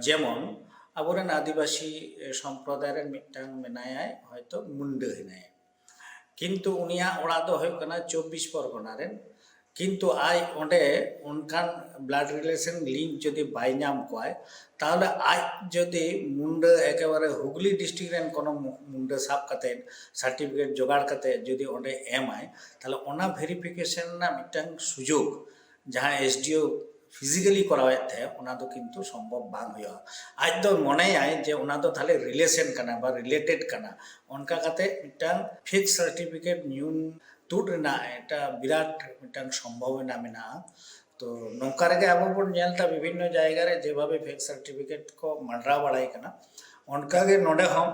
ᱡᱮᱢᱚᱱ ᱟᱵᱚᱨᱮᱱ ᱟᱹᱫᱤᱵᱟᱹᱥᱤ ᱥᱚᱢᱯᱨᱚᱫᱟᱭ ᱨᱮᱱ ᱢᱤᱫᱴᱟᱝ ᱢᱮᱱᱟᱭᱟᱭ, ᱦᱚᱭᱛᱳ ᱢᱩᱱᱰᱟᱹ ᱦᱮᱱᱟᱭᱟ, ᱠᱤᱱᱛᱩ ᱩᱱᱤᱭᱟᱜ ᱚᱲᱟᱜ ᱫᱚ ᱦᱩᱭᱩᱜ ᱠᱟᱱᱟ ᱪᱚᱵᱵᱤᱥ ᱯᱚᱨᱜᱚᱱᱟ ᱨᱮᱱ, ᱠᱤᱱᱛᱩ ᱟᱡ ᱚᱸᱰᱮ ᱚᱱᱠᱟᱱ blood relation link ᱡᱩᱫᱤ ᱵᱟᱭ ᱧᱟᱢ ᱠᱚᱣᱟᱭ, ᱛᱟᱦᱚᱞᱮ ᱟᱡ ᱡᱩᱫᱤ ᱢᱩᱱᱰᱟᱹ ᱮᱠᱮᱵᱟᱨᱮ ᱦᱩᱜᱽᱞᱤ district ᱨᱮᱱ ᱠᱳᱱᱳ ᱢᱩ-, ᱢᱩᱱᱰᱟᱹ ᱥᱟᱵ ᱠᱟᱛᱮ certificate ᱡᱚᱜᱟᱲ ᱠᱟᱛᱮ ᱡᱩᱫᱤ ᱚᱸᱰᱮ ᱮᱢᱟᱭ, ᱛᱟᱦᱚᱞᱮ ᱚᱱᱟ verification ᱨᱮᱱᱟᱜ ᱢᱤᱫᱴᱟᱝ ᱥᱩᱡᱳᱜᱽ ᱡᱟᱦᱟᱸ S D O physically ᱠᱚᱨᱟᱣᱮᱫ ᱛᱟᱦᱮᱸᱫ, ᱚᱱᱟ ᱫᱚ ᱠᱤᱱᱛᱩ ᱥᱚᱢᱵᱷᱚᱵ ᱵᱟᱝ ᱦᱩᱭᱩᱜᱼᱟ᱾ ᱟᱡ ᱫᱚ ᱢᱚᱱᱮᱭᱟᱭ ᱡᱮ ᱚᱱᱟ ᱫᱚ ᱛᱟᱦᱚᱞᱮ relation ᱠᱟᱱᱟ ᱵᱟ related ᱠᱟᱱᱟ, ᱚᱱᱠᱟ ᱠᱟᱛᱮ ᱢᱤᱫᱴᱟᱝ fake certificate ᱧᱩᱢ ᱛᱩᱫ ᱨᱮᱱᱟᱜ ᱮᱴᱟ ᱵᱤᱨᱟᱴ ᱢᱤᱫᱴᱟᱝ ᱥᱚᱢᱵᱷᱚᱵᱚᱱᱟ ᱢᱮᱱᱟᱜᱼᱟ᱾ ᱛᱚ ᱱᱚᱝᱠᱟ ᱨᱮᱜᱮ ᱟᱵᱚ ᱵᱚᱱ ᱧᱮᱞ ᱮᱫᱟ ᱵᱤᱵᱷᱤᱱᱱᱚ ᱡᱟᱭᱜᱟ ᱨᱮ ᱡᱮᱵᱷᱟᱵᱮ fake certificate ᱠᱚ ᱢᱟᱰᱨᱟᱣ ᱵᱟᱲᱟᱭ ᱠᱟᱱᱟ, ᱚᱱᱠᱟᱜᱮ ᱱᱚᱰᱮ ᱦᱚᱸ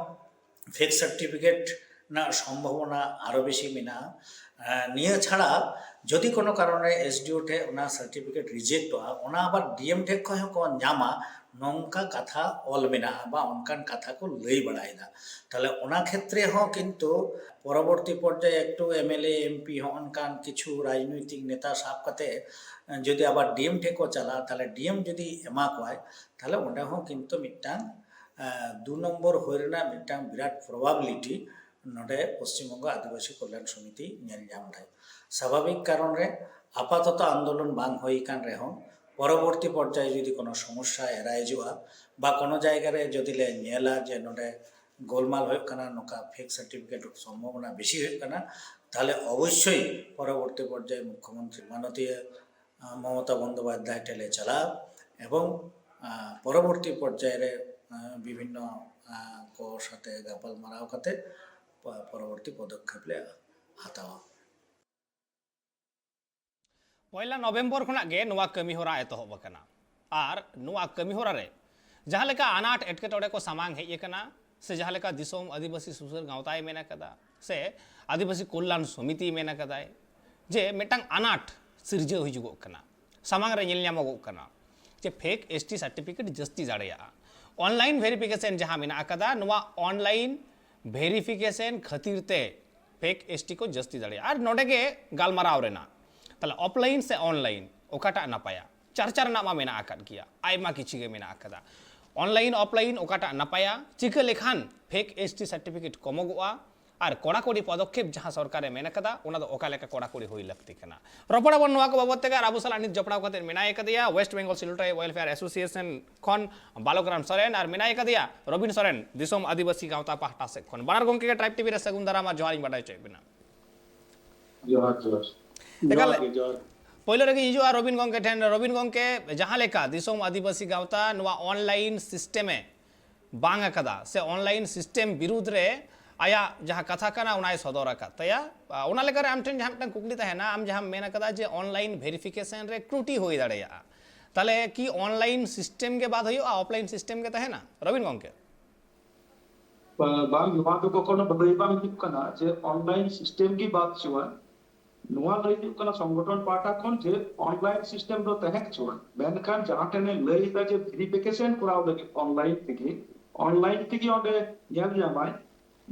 fake certificate ᱨᱮᱱᱟᱜ ᱥᱚᱢᱵᱷᱚᱵᱚᱱᱟ ᱟᱨᱚ ᱵᱮᱥᱤ ᱢᱮᱱᱟᱜᱼᱟ᱾ ᱟᱨ ᱱᱤᱭᱟᱹ ᱪᱷᱟᱲᱟ ᱡᱩᱫᱤ ᱠᱳᱱᱳ ᱠᱟᱨᱚᱱ ᱨᱮ S D O ᱴᱷᱮᱱ ᱚᱱᱟ certificate rejectᱚᱜᱼᱟ, ᱚᱱᱟ ᱟᱵᱟᱨ D M ᱴᱷᱮᱱ ᱠᱷᱚᱱ ᱦᱚᱸᱠᱚ ᱧᱟᱢᱟ, ᱱᱚᱝᱠᱟ ᱠᱟᱛᱷᱟ ᱚᱞ ᱢᱮᱱᱟᱜᱼᱟ ᱵᱟ ᱚᱱᱠᱟᱱ ᱠᱟᱛᱷᱟ ᱠᱚ ᱞᱟᱹᱭ ᱵᱟᱲᱟᱭᱮᱫᱟ᱾ ᱛᱟᱦᱚᱞᱮ ᱚᱱᱟ ᱠᱷᱮᱛᱨᱮ ᱦᱚᱸ ᱠᱤᱱᱛᱩ ᱯᱚᱨᱚᱵᱚᱨᱛᱤ ᱯᱚᱨᱡᱟᱭᱮ ᱮᱠᱴᱩ M L A, M P ᱦᱚᱸ ᱚᱱᱠᱟᱱ ᱠᱤᱪᱷᱩ ᱨᱟᱡᱽᱱᱳᱭᱛᱤᱠ ᱱᱮᱛᱟ ᱥᱟᱵ ᱠᱟᱛᱮ ᱡᱩᱫᱤ ᱟᱵᱟᱨ D M ᱴᱷᱮᱱ ᱠᱚ ᱪᱟᱞᱟᱜᱼᱟ, ᱛᱟᱦᱚᱞᱮ D M ᱡᱩᱫᱤ ᱮᱢᱟ ᱠᱚᱣᱟᱭ, ᱛᱟᱦᱚᱞᱮ ᱚᱸᱰᱮ ᱦᱚᱸ ᱠᱤᱱᱛᱩ ᱢᱤᱫᱴᱟᱝ, ᱮ, ᱫᱩ ᱱᱚᱢᱵᱚᱨ ᱦᱩᱭ ᱨᱮᱱᱟᱜ ᱢᱤᱫᱴᱟᱝ ᱵᱤᱨᱟᱴ probability ᱱᱚᱰᱮ ᱯᱚᱥᱪᱤᱢ ᱵᱚᱝᱜᱚ ᱟᱹᱫᱤᱵᱟᱹᱥᱤ ᱠᱚᱞᱭᱟᱱ ᱥᱚᱢᱤᱛᱤ ᱧᱮᱞ ᱧᱟᱢ ᱫᱟᱭ᱾ ᱥᱟᱵᱷᱟᱵᱤᱠ ᱠᱟᱨᱚᱱ ᱨᱮ ᱟᱯᱟᱛᱚᱛᱚ ᱟᱱᱫᱳᱞᱚᱱ ᱵᱟᱝ ᱦᱩᱭ ᱟᱠᱟᱱ ᱨᱮᱦᱚᱸ, ᱯᱚᱨᱚᱵᱚᱨᱛᱤ ᱯᱚᱨᱡᱟᱭᱮ ᱡᱩᱫᱤ ᱠᱳᱱᱳ ᱥᱚᱢᱚᱥᱥᱟ ᱮᱨᱟᱭᱤᱡᱚᱜᱼᱟ ᱵᱟ ᱠᱳᱱᱳ ᱡᱟᱭᱜᱟ ᱨᱮ ᱡᱩᱫᱤ ᱞᱮ ᱧᱮᱞᱟ ᱡᱮ ᱱᱚᱰᱮ ᱜᱳᱞᱢᱟᱞ ᱦᱩᱭᱩᱜ ᱠᱟᱱᱟ, ᱱᱚᱝᱠᱟ fake certificate ᱥᱚᱢᱵᱷᱚᱵᱚᱱᱟ ᱵᱮᱥᱤ ᱦᱩᱭᱩᱜ ᱠᱟᱱᱟ, ᱛᱟᱦᱚᱞᱮ ᱚᱵᱚᱥᱥᱳᱭ ᱯᱚᱨᱚᱵᱚᱨᱛᱤ ᱯᱚᱨᱡᱟᱭᱮ ᱢᱩᱠᱷᱭᱚᱢᱚᱱᱛᱨᱤ ᱢᱟᱱᱚᱛᱤᱭᱟᱹ, ᱟᱸ, ᱢᱚᱢᱚᱛᱟ ᱵᱚᱱᱫᱳᱯᱟᱫᱽᱫᱷᱟᱭ ᱴᱷᱮᱱ ᱞᱮ ᱪᱟᱞᱟᱜᱼᱟ ᱮᱵᱚᱝ, ᱟᱸ, ᱯᱚᱨᱚᱵᱚᱨᱛᱤ ᱯᱚᱨᱡᱟᱭ ᱨᱮ, ᱟᱸ, ᱵᱤᱵᱷᱤᱱᱱᱚ, ᱟᱸ, ᱠᱚ ᱥᱟᱛᱮ ᱜᱟᱯᱟᱞ ᱢᱟᱨᱟᱣ ᱠᱟᱛᱮ ᱯᱚ-, ᱯᱚᱨᱚᱵᱚᱨᱛᱤ ᱯᱚᱫᱚᱠᱷᱮᱯ ᱞᱮ ᱦᱟᱛᱟᱣᱟ᱾ ᱯᱚᱭᱞᱟ ᱱᱚᱵᱷᱮᱢᱵᱚᱨ ᱠᱷᱚᱱᱟᱜ ᱜᱮ ᱱᱚᱣᱟ ᱠᱟᱹᱢᱤ ᱦᱚᱨᱟ ᱮᱛᱚᱦᱚᱵ ᱟᱠᱟᱱᱟ᱾ ᱟᱨ ᱱᱚᱣᱟ ᱠᱟᱹᱢᱤ ᱦᱚᱨᱟ ᱨᱮ ᱡᱟᱦᱟᱸ ᱞᱮᱠᱟ ᱟᱱᱟᱴ ᱮᱴᱠᱮᱴᱚᱬᱮ ᱠᱚ ᱥᱟᱢᱟᱝ ᱦᱮᱡ ᱟᱠᱟᱱᱟ, ᱥᱮ ᱡᱟᱦᱟᱸ ᱞᱮᱠᱟ ᱫᱤᱥᱚᱢ ᱟᱹᱫᱤᱵᱟᱹᱥᱤ ᱥᱩᱥᱟᱹᱨ ᱜᱟᱶᱛᱟᱭ ᱢᱮᱱ ᱟᱠᱟᱫᱟ, ᱥᱮ ᱟᱹᱫᱤᱵᱟᱹᱥᱤ ᱠᱚᱞᱭᱟᱱ ᱥᱚᱢᱤᱛᱤᱭ ᱢᱮᱱ ᱟᱠᱟᱫᱟᱭ, ᱡᱮ ᱢᱤᱫᱴᱟᱝ ᱟᱱᱟᱴ ᱥᱤᱨᱡᱟᱹᱣ ᱦᱤᱡᱩᱜᱚᱜ ᱠᱟᱱᱟ, ᱥᱟᱢᱟᱝ ᱨᱮ ᱧᱮᱞ ᱧᱟᱢᱚᱜᱚᱜ ᱠᱟᱱᱟ, ᱡᱮ fake S T certificate ᱡᱟᱹᱥᱛᱤ ᱫᱟᱲᱮᱭᱟᱜᱼᱟ᱾ Online verification ᱡᱟᱦᱟᱸ ᱢᱮᱱᱟᱜ ᱟᱠᱟᱫᱟ, ᱱᱚᱣᱟ online verification ᱠᱷᱟᱹᱛᱤᱨ ᱛᱮ fake S T ᱠᱚ ᱡᱟᱹᱥᱛᱤ ᱫᱟᱲᱮᱭᱟᱜᱼᱟ᱾ ᱟᱨ ᱱᱚᱰᱮ ᱜᱮ ᱜᱟᱞᱢᱟᱨᱟᱣ ᱨᱮᱱᱟᱜ, ᱛᱟᱦᱞᱮ ᱚᱯᱷᱞᱟᱭᱤᱱ ᱥᱮ ᱚᱱᱞᱟᱭᱤᱱ, ᱚᱠᱟᱴᱟᱜ ᱱᱟᱯᱟᱭᱟ? ᱪᱟᱨᱪᱟ ᱨᱮᱱᱟᱜ ᱢᱟ ᱢᱮᱱᱟᱜ ᱟᱠᱟᱫ ᱜᱮᱭᱟ, ᱟᱭᱢᱟ ᱠᱤᱪᱷᱩ ᱜᱮ ᱢᱮᱱᱟᱜ ᱟᱠᱟᱫᱟ᱾ ᱚᱱᱞᱟᱭᱤᱱ ᱚᱯᱷᱞᱟᱭᱤᱱ ᱚᱠᱟᱴᱟᱜ ᱱᱟᱯᱟᱭᱟ? ᱪᱤᱠᱟᱹ ᱞᱮᱠᱷᱟᱱ ᱯᱷᱮᱠ ᱮᱥ ᱴᱤ ᱥᱟᱨᱴᱤᱯᱷᱤᱠᱮᱴ ᱠᱚᱢᱚᱜᱚᱜᱼᱟ? ᱟᱨ ᱠᱚᱲᱟᱠᱚᱲᱤ ᱯᱚᱫᱚᱠᱷᱮᱯ ᱡᱟᱦᱟᱸ ᱥᱚᱨᱠᱟᱨᱮ ᱢᱮᱱ ᱟᱠᱟᱫᱟ, ᱚᱱᱟ ᱫᱚ ᱚᱠᱟ ᱞᱮᱠᱟ ᱠᱚᱲᱟᱠᱚᱲᱤ ᱦᱩᱭ ᱞᱟᱹᱠᱛᱤ ᱠᱟᱱᱟ? ᱨᱚᱯᱚᱲ ᱟᱵᱚᱱ ᱱᱚᱣᱟ ᱠᱚ ᱵᱟᱵᱚᱫ ᱛᱮᱜᱮ᱾ ᱟᱨ ᱟᱵᱚ ᱥᱟᱞᱟᱜ ᱱᱤᱛ ᱡᱚᱯᱲᱟᱣ ᱠᱟᱛᱮ ᱢᱮᱱᱟᱭ ᱟᱠᱟᱫᱮᱭᱟ ᱳᱭᱮᱥᱴ ᱵᱮᱝᱜᱚᱞ ᱥᱤᱞᱩᱴᱟᱭ ᱣᱮᱞᱯᱷᱮᱭᱟᱨ ᱮᱥᱳᱥᱤᱭᱮᱥᱚᱱ ᱠᱷᱚᱱ ᱵᱟᱞᱚᱠᱨᱟᱢ ᱥᱚᱨᱮᱱ, ᱟᱨ ᱢᱮᱱᱟᱭ ᱟᱠᱟᱫᱮᱭᱟ ᱨᱚᱵᱤᱱ ᱥᱚᱨᱮᱱ, ᱫᱤᱥᱚᱢ ᱟᱹᱫᱤᱵᱟᱹᱥᱤ ᱜᱟᱶᱛᱟ ᱯᱟᱦᱴᱟ ᱥᱮᱫ ᱠᱷᱚᱱ᱾ ᱵᱟᱱᱟᱨ ᱜᱚᱢᱠᱮ ᱜᱮ ᱴᱨᱟᱭᱤᱵᱽ ᱴᱤᱵᱷᱤ ᱨᱮ ᱥᱟᱹᱜᱩᱱ ᱫᱟᱨᱟᱢ ᱟᱨ ᱡᱚᱦᱟᱨ ᱤᱧ ᱵᱟᱰᱟᱭ ᱦᱚᱪᱚᱭᱮᱫ ᱵᱮᱱᱟ᱾ ᱡᱚᱦᱟᱨ ᱡᱚᱦᱟᱨ᱾ ᱮᱠᱟᱞ᱾ ᱡᱚᱦᱟᱨ ᱜᱮ, ᱡᱚᱦᱟᱨ᱾ ᱯᱳᱭᱞᱳ ᱨᱮᱜᱮ ᱦᱤᱡᱩᱜᱼᱟ ᱨᱚᱵᱤᱱ ᱜᱚᱢᱠᱮ ᱴᱷᱮᱱ᱾ ᱨᱚᱵᱤᱱ ᱜᱚᱢᱠᱮ, ᱡᱟᱦᱟᱸ ᱞᱮᱠᱟ ᱫᱤᱥᱚᱢ ᱟᱹᱫᱤᱵᱟᱹᱥᱤ ᱜᱟᱶᱛᱟ ᱱᱚᱣᱟ ᱚᱱᱞᱟᱭᱤᱱ ᱥᱤᱥᱴᱮᱢᱮ ᱵᱟᱝ ᱟᱠᱟᱫᱟ ᱥᱮ ᱚᱱᱞᱟᱭᱤᱱ ᱥᱤᱥᱴᱮᱢ ᱵᱤᱨᱩᱫᱽ ᱨᱮ ᱟᱭᱟᱜ ᱡᱟᱦᱟᱸ ᱠᱟᱛᱷᱟ ᱠᱟᱱᱟ ᱚᱱᱟᱭ ᱥᱚᱫᱚᱨ ᱟᱠᱟᱫ ᱛᱟᱭᱟ, ᱟ, ᱚᱱᱟ ᱞᱮᱠᱟᱨᱮ ᱟᱢ ᱴᱷᱮᱱ ᱡᱟᱦᱟᱸ ᱢᱤᱫᱴᱟᱝ ᱠᱩᱠᱞᱤ ᱛᱟᱦᱮᱱᱟ, ᱟᱢ ᱡᱟᱦᱟᱸᱢ ᱢᱮᱱ ᱟᱠᱟᱫᱟ ᱡᱮ ᱚᱱᱞᱟᱭᱤᱱ ᱵᱷᱮᱨᱤᱯᱷᱤᱠᱮᱥᱚᱱ ᱨᱮ ᱛᱨᱩᱴᱤ ᱦᱩᱭ ᱫᱟᱲᱮᱭᱟᱜᱼᱟ, ᱛᱟᱦᱞᱮ ᱠᱤ ᱚᱱᱞᱟᱭᱤᱱ ᱥᱤᱥᱴᱮᱢ ᱜᱮ ᱵᱟᱫ ᱦᱩᱭᱩᱜᱼᱟ, ᱚᱯᱷᱞᱟᱭᱤᱱ ᱥᱤᱥᱴᱮᱢ ᱜᱮ ᱛᱟᱦᱮᱱᱟ? ᱨᱚᱵᱤᱱ ᱜᱚᱢᱠᱮ᱾ ᱵᱟ-, ᱵᱟᱝ, ᱱᱚᱣᱟ ᱫᱚ ᱠᱚᱠᱷᱚᱱᱳ ᱞᱟᱹᱭ ᱵᱟᱝ ᱦᱩᱭᱩᱜ ᱠᱟᱱᱟ ᱡᱮ ᱚᱱᱞᱟᱭᱤᱱ ᱥᱤᱥᱴᱮᱢ ᱜᱮ ᱵᱟᱫ ᱦᱚᱪᱚᱣᱟᱱ᱾ ᱱᱚᱣᱟ ᱞᱟᱹᱭ ᱦᱩᱭᱩᱜ ᱠᱟᱱᱟ ᱥᱚᱝᱜᱚᱴᱷᱚᱱ ᱯᱟᱦᱴᱟ ᱠᱷᱚᱱ ᱡᱮ ᱚᱱᱞᱟᱭᱤᱱ ᱥᱤᱥᱴᱮᱢ ᱫᱚ ᱛᱟᱦᱮᱸ ᱦᱚᱪᱚᱣᱟᱱ, ᱢᱮᱱᱠᱷᱟᱱ ᱡᱟᱦᱟᱸ ᱴᱷᱮᱱᱮ ᱞᱟᱹᱭ ᱮᱫᱟ ᱡᱮ ᱵᱷᱮᱨᱤᱯᱷᱤᱠᱮᱥᱚᱱ ᱠᱚᱨᱟᱣ ᱞᱟᱹᱜᱤᱫ ᱚᱱᱞᱟᱭᱤᱱ ᱛᱮᱜᱮ, ᱚᱱᱞᱟᱭᱤᱱ ᱛᱮᱜᱮ ᱚᱸᱰᱮ ᱧᱮᱞ ᱧᱟᱢᱟᱭ,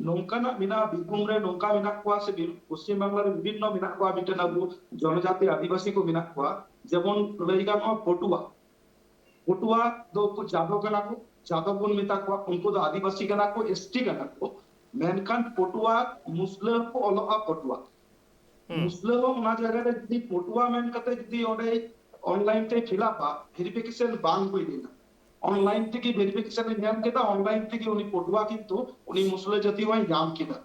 ᱱᱚᱝᱠᱟᱱᱟᱜ ᱢᱮᱱᱟᱜᱼᱟ, ᱵᱤᱨᱵᱷᱩᱢ ᱨᱮ ᱱᱚᱝᱠᱟ ᱢᱮᱱᱟᱜ ᱠᱚᱣᱟ, ᱥᱮ ᱵᱤᱨ-, ᱯᱚᱥᱪᱤᱢ ᱵᱟᱝᱞᱟ ᱨᱮ ᱵᱤᱵᱷᱤᱱᱱᱚ ᱢᱮᱱᱟᱜ ᱠᱚᱣᱟ, ᱢᱤᱫᱴᱮᱱ ᱟᱵᱚ ᱡᱚᱱᱚᱡᱟᱛᱤ ᱟᱹᱫᱤᱵᱟᱹᱥᱤ ᱠᱚ ᱢᱮᱱᱟᱜ ᱠᱚᱣᱟ, ᱡᱮᱢᱚᱱ ᱞᱟᱹᱭ ᱜᱟᱱᱚᱜᱼᱟ ᱯᱚᱴᱩᱣᱟ᱾ ᱯᱚᱴᱩᱣᱟ ᱫᱚ ᱩᱱᱠᱩ ᱡᱟᱫᱚ ᱠᱟᱱᱟ ᱠᱚ, ᱡᱟᱫᱚ ᱵᱚᱱ ᱢᱮᱛᱟ ᱠᱚᱣᱟ, ᱩᱱᱠᱩ ᱫᱚ ᱟᱹᱫᱤᱵᱟᱹᱥᱤ ᱠᱟᱱᱟ ᱠᱚ, ᱮᱥ ᱴᱤ ᱠᱟᱱᱟ ᱠᱚ, ᱢᱮᱱᱠᱷᱟᱱ ᱯᱚᱴᱩᱣᱟ ᱢᱩᱥᱞᱟᱹ ᱠᱚ ᱚᱞᱚᱜᱼᱟ ᱯᱚᱴᱩᱣᱟ᱾ ᱢᱩᱥᱞᱟᱹ ᱦᱚᱸ ᱚᱱᱟ ᱡᱟᱭᱜᱟ ᱨᱮ ᱡᱩᱫᱤ ᱯᱚᱴᱩᱣᱟ ᱢᱮᱱ ᱠᱟᱛᱮ ᱡᱩᱫᱤ ᱚᱸᱰᱮ ᱚᱱᱞᱟᱭᱤᱱ ᱛᱮ ᱯᱷᱤᱞᱟᱯᱟ, ᱵᱷᱮᱨᱤᱯᱷᱤᱠᱮᱥᱚᱱ ᱵᱟᱝ ᱦᱩᱭ ᱞᱮᱱᱟ, ᱚᱱᱞᱟᱭᱤᱱ ᱛᱮᱜᱮ ᱵᱷᱮᱨᱤᱯᱷᱤᱠᱮᱥᱚᱱ ᱮ ᱧᱟᱢ ᱠᱮᱫᱟ, ᱚᱱᱞᱟᱭᱤᱱ ᱛᱮᱜᱮ ᱩᱱᱤ ᱯᱚᱴᱩᱣᱟ ᱠᱤᱱᱛᱩ ᱩᱱᱤ ᱢᱩᱥᱞᱟᱹ ᱡᱟᱹᱛᱤ ᱦᱚᱸᱭ ᱧᱟᱢ ᱠᱮᱫᱟ᱾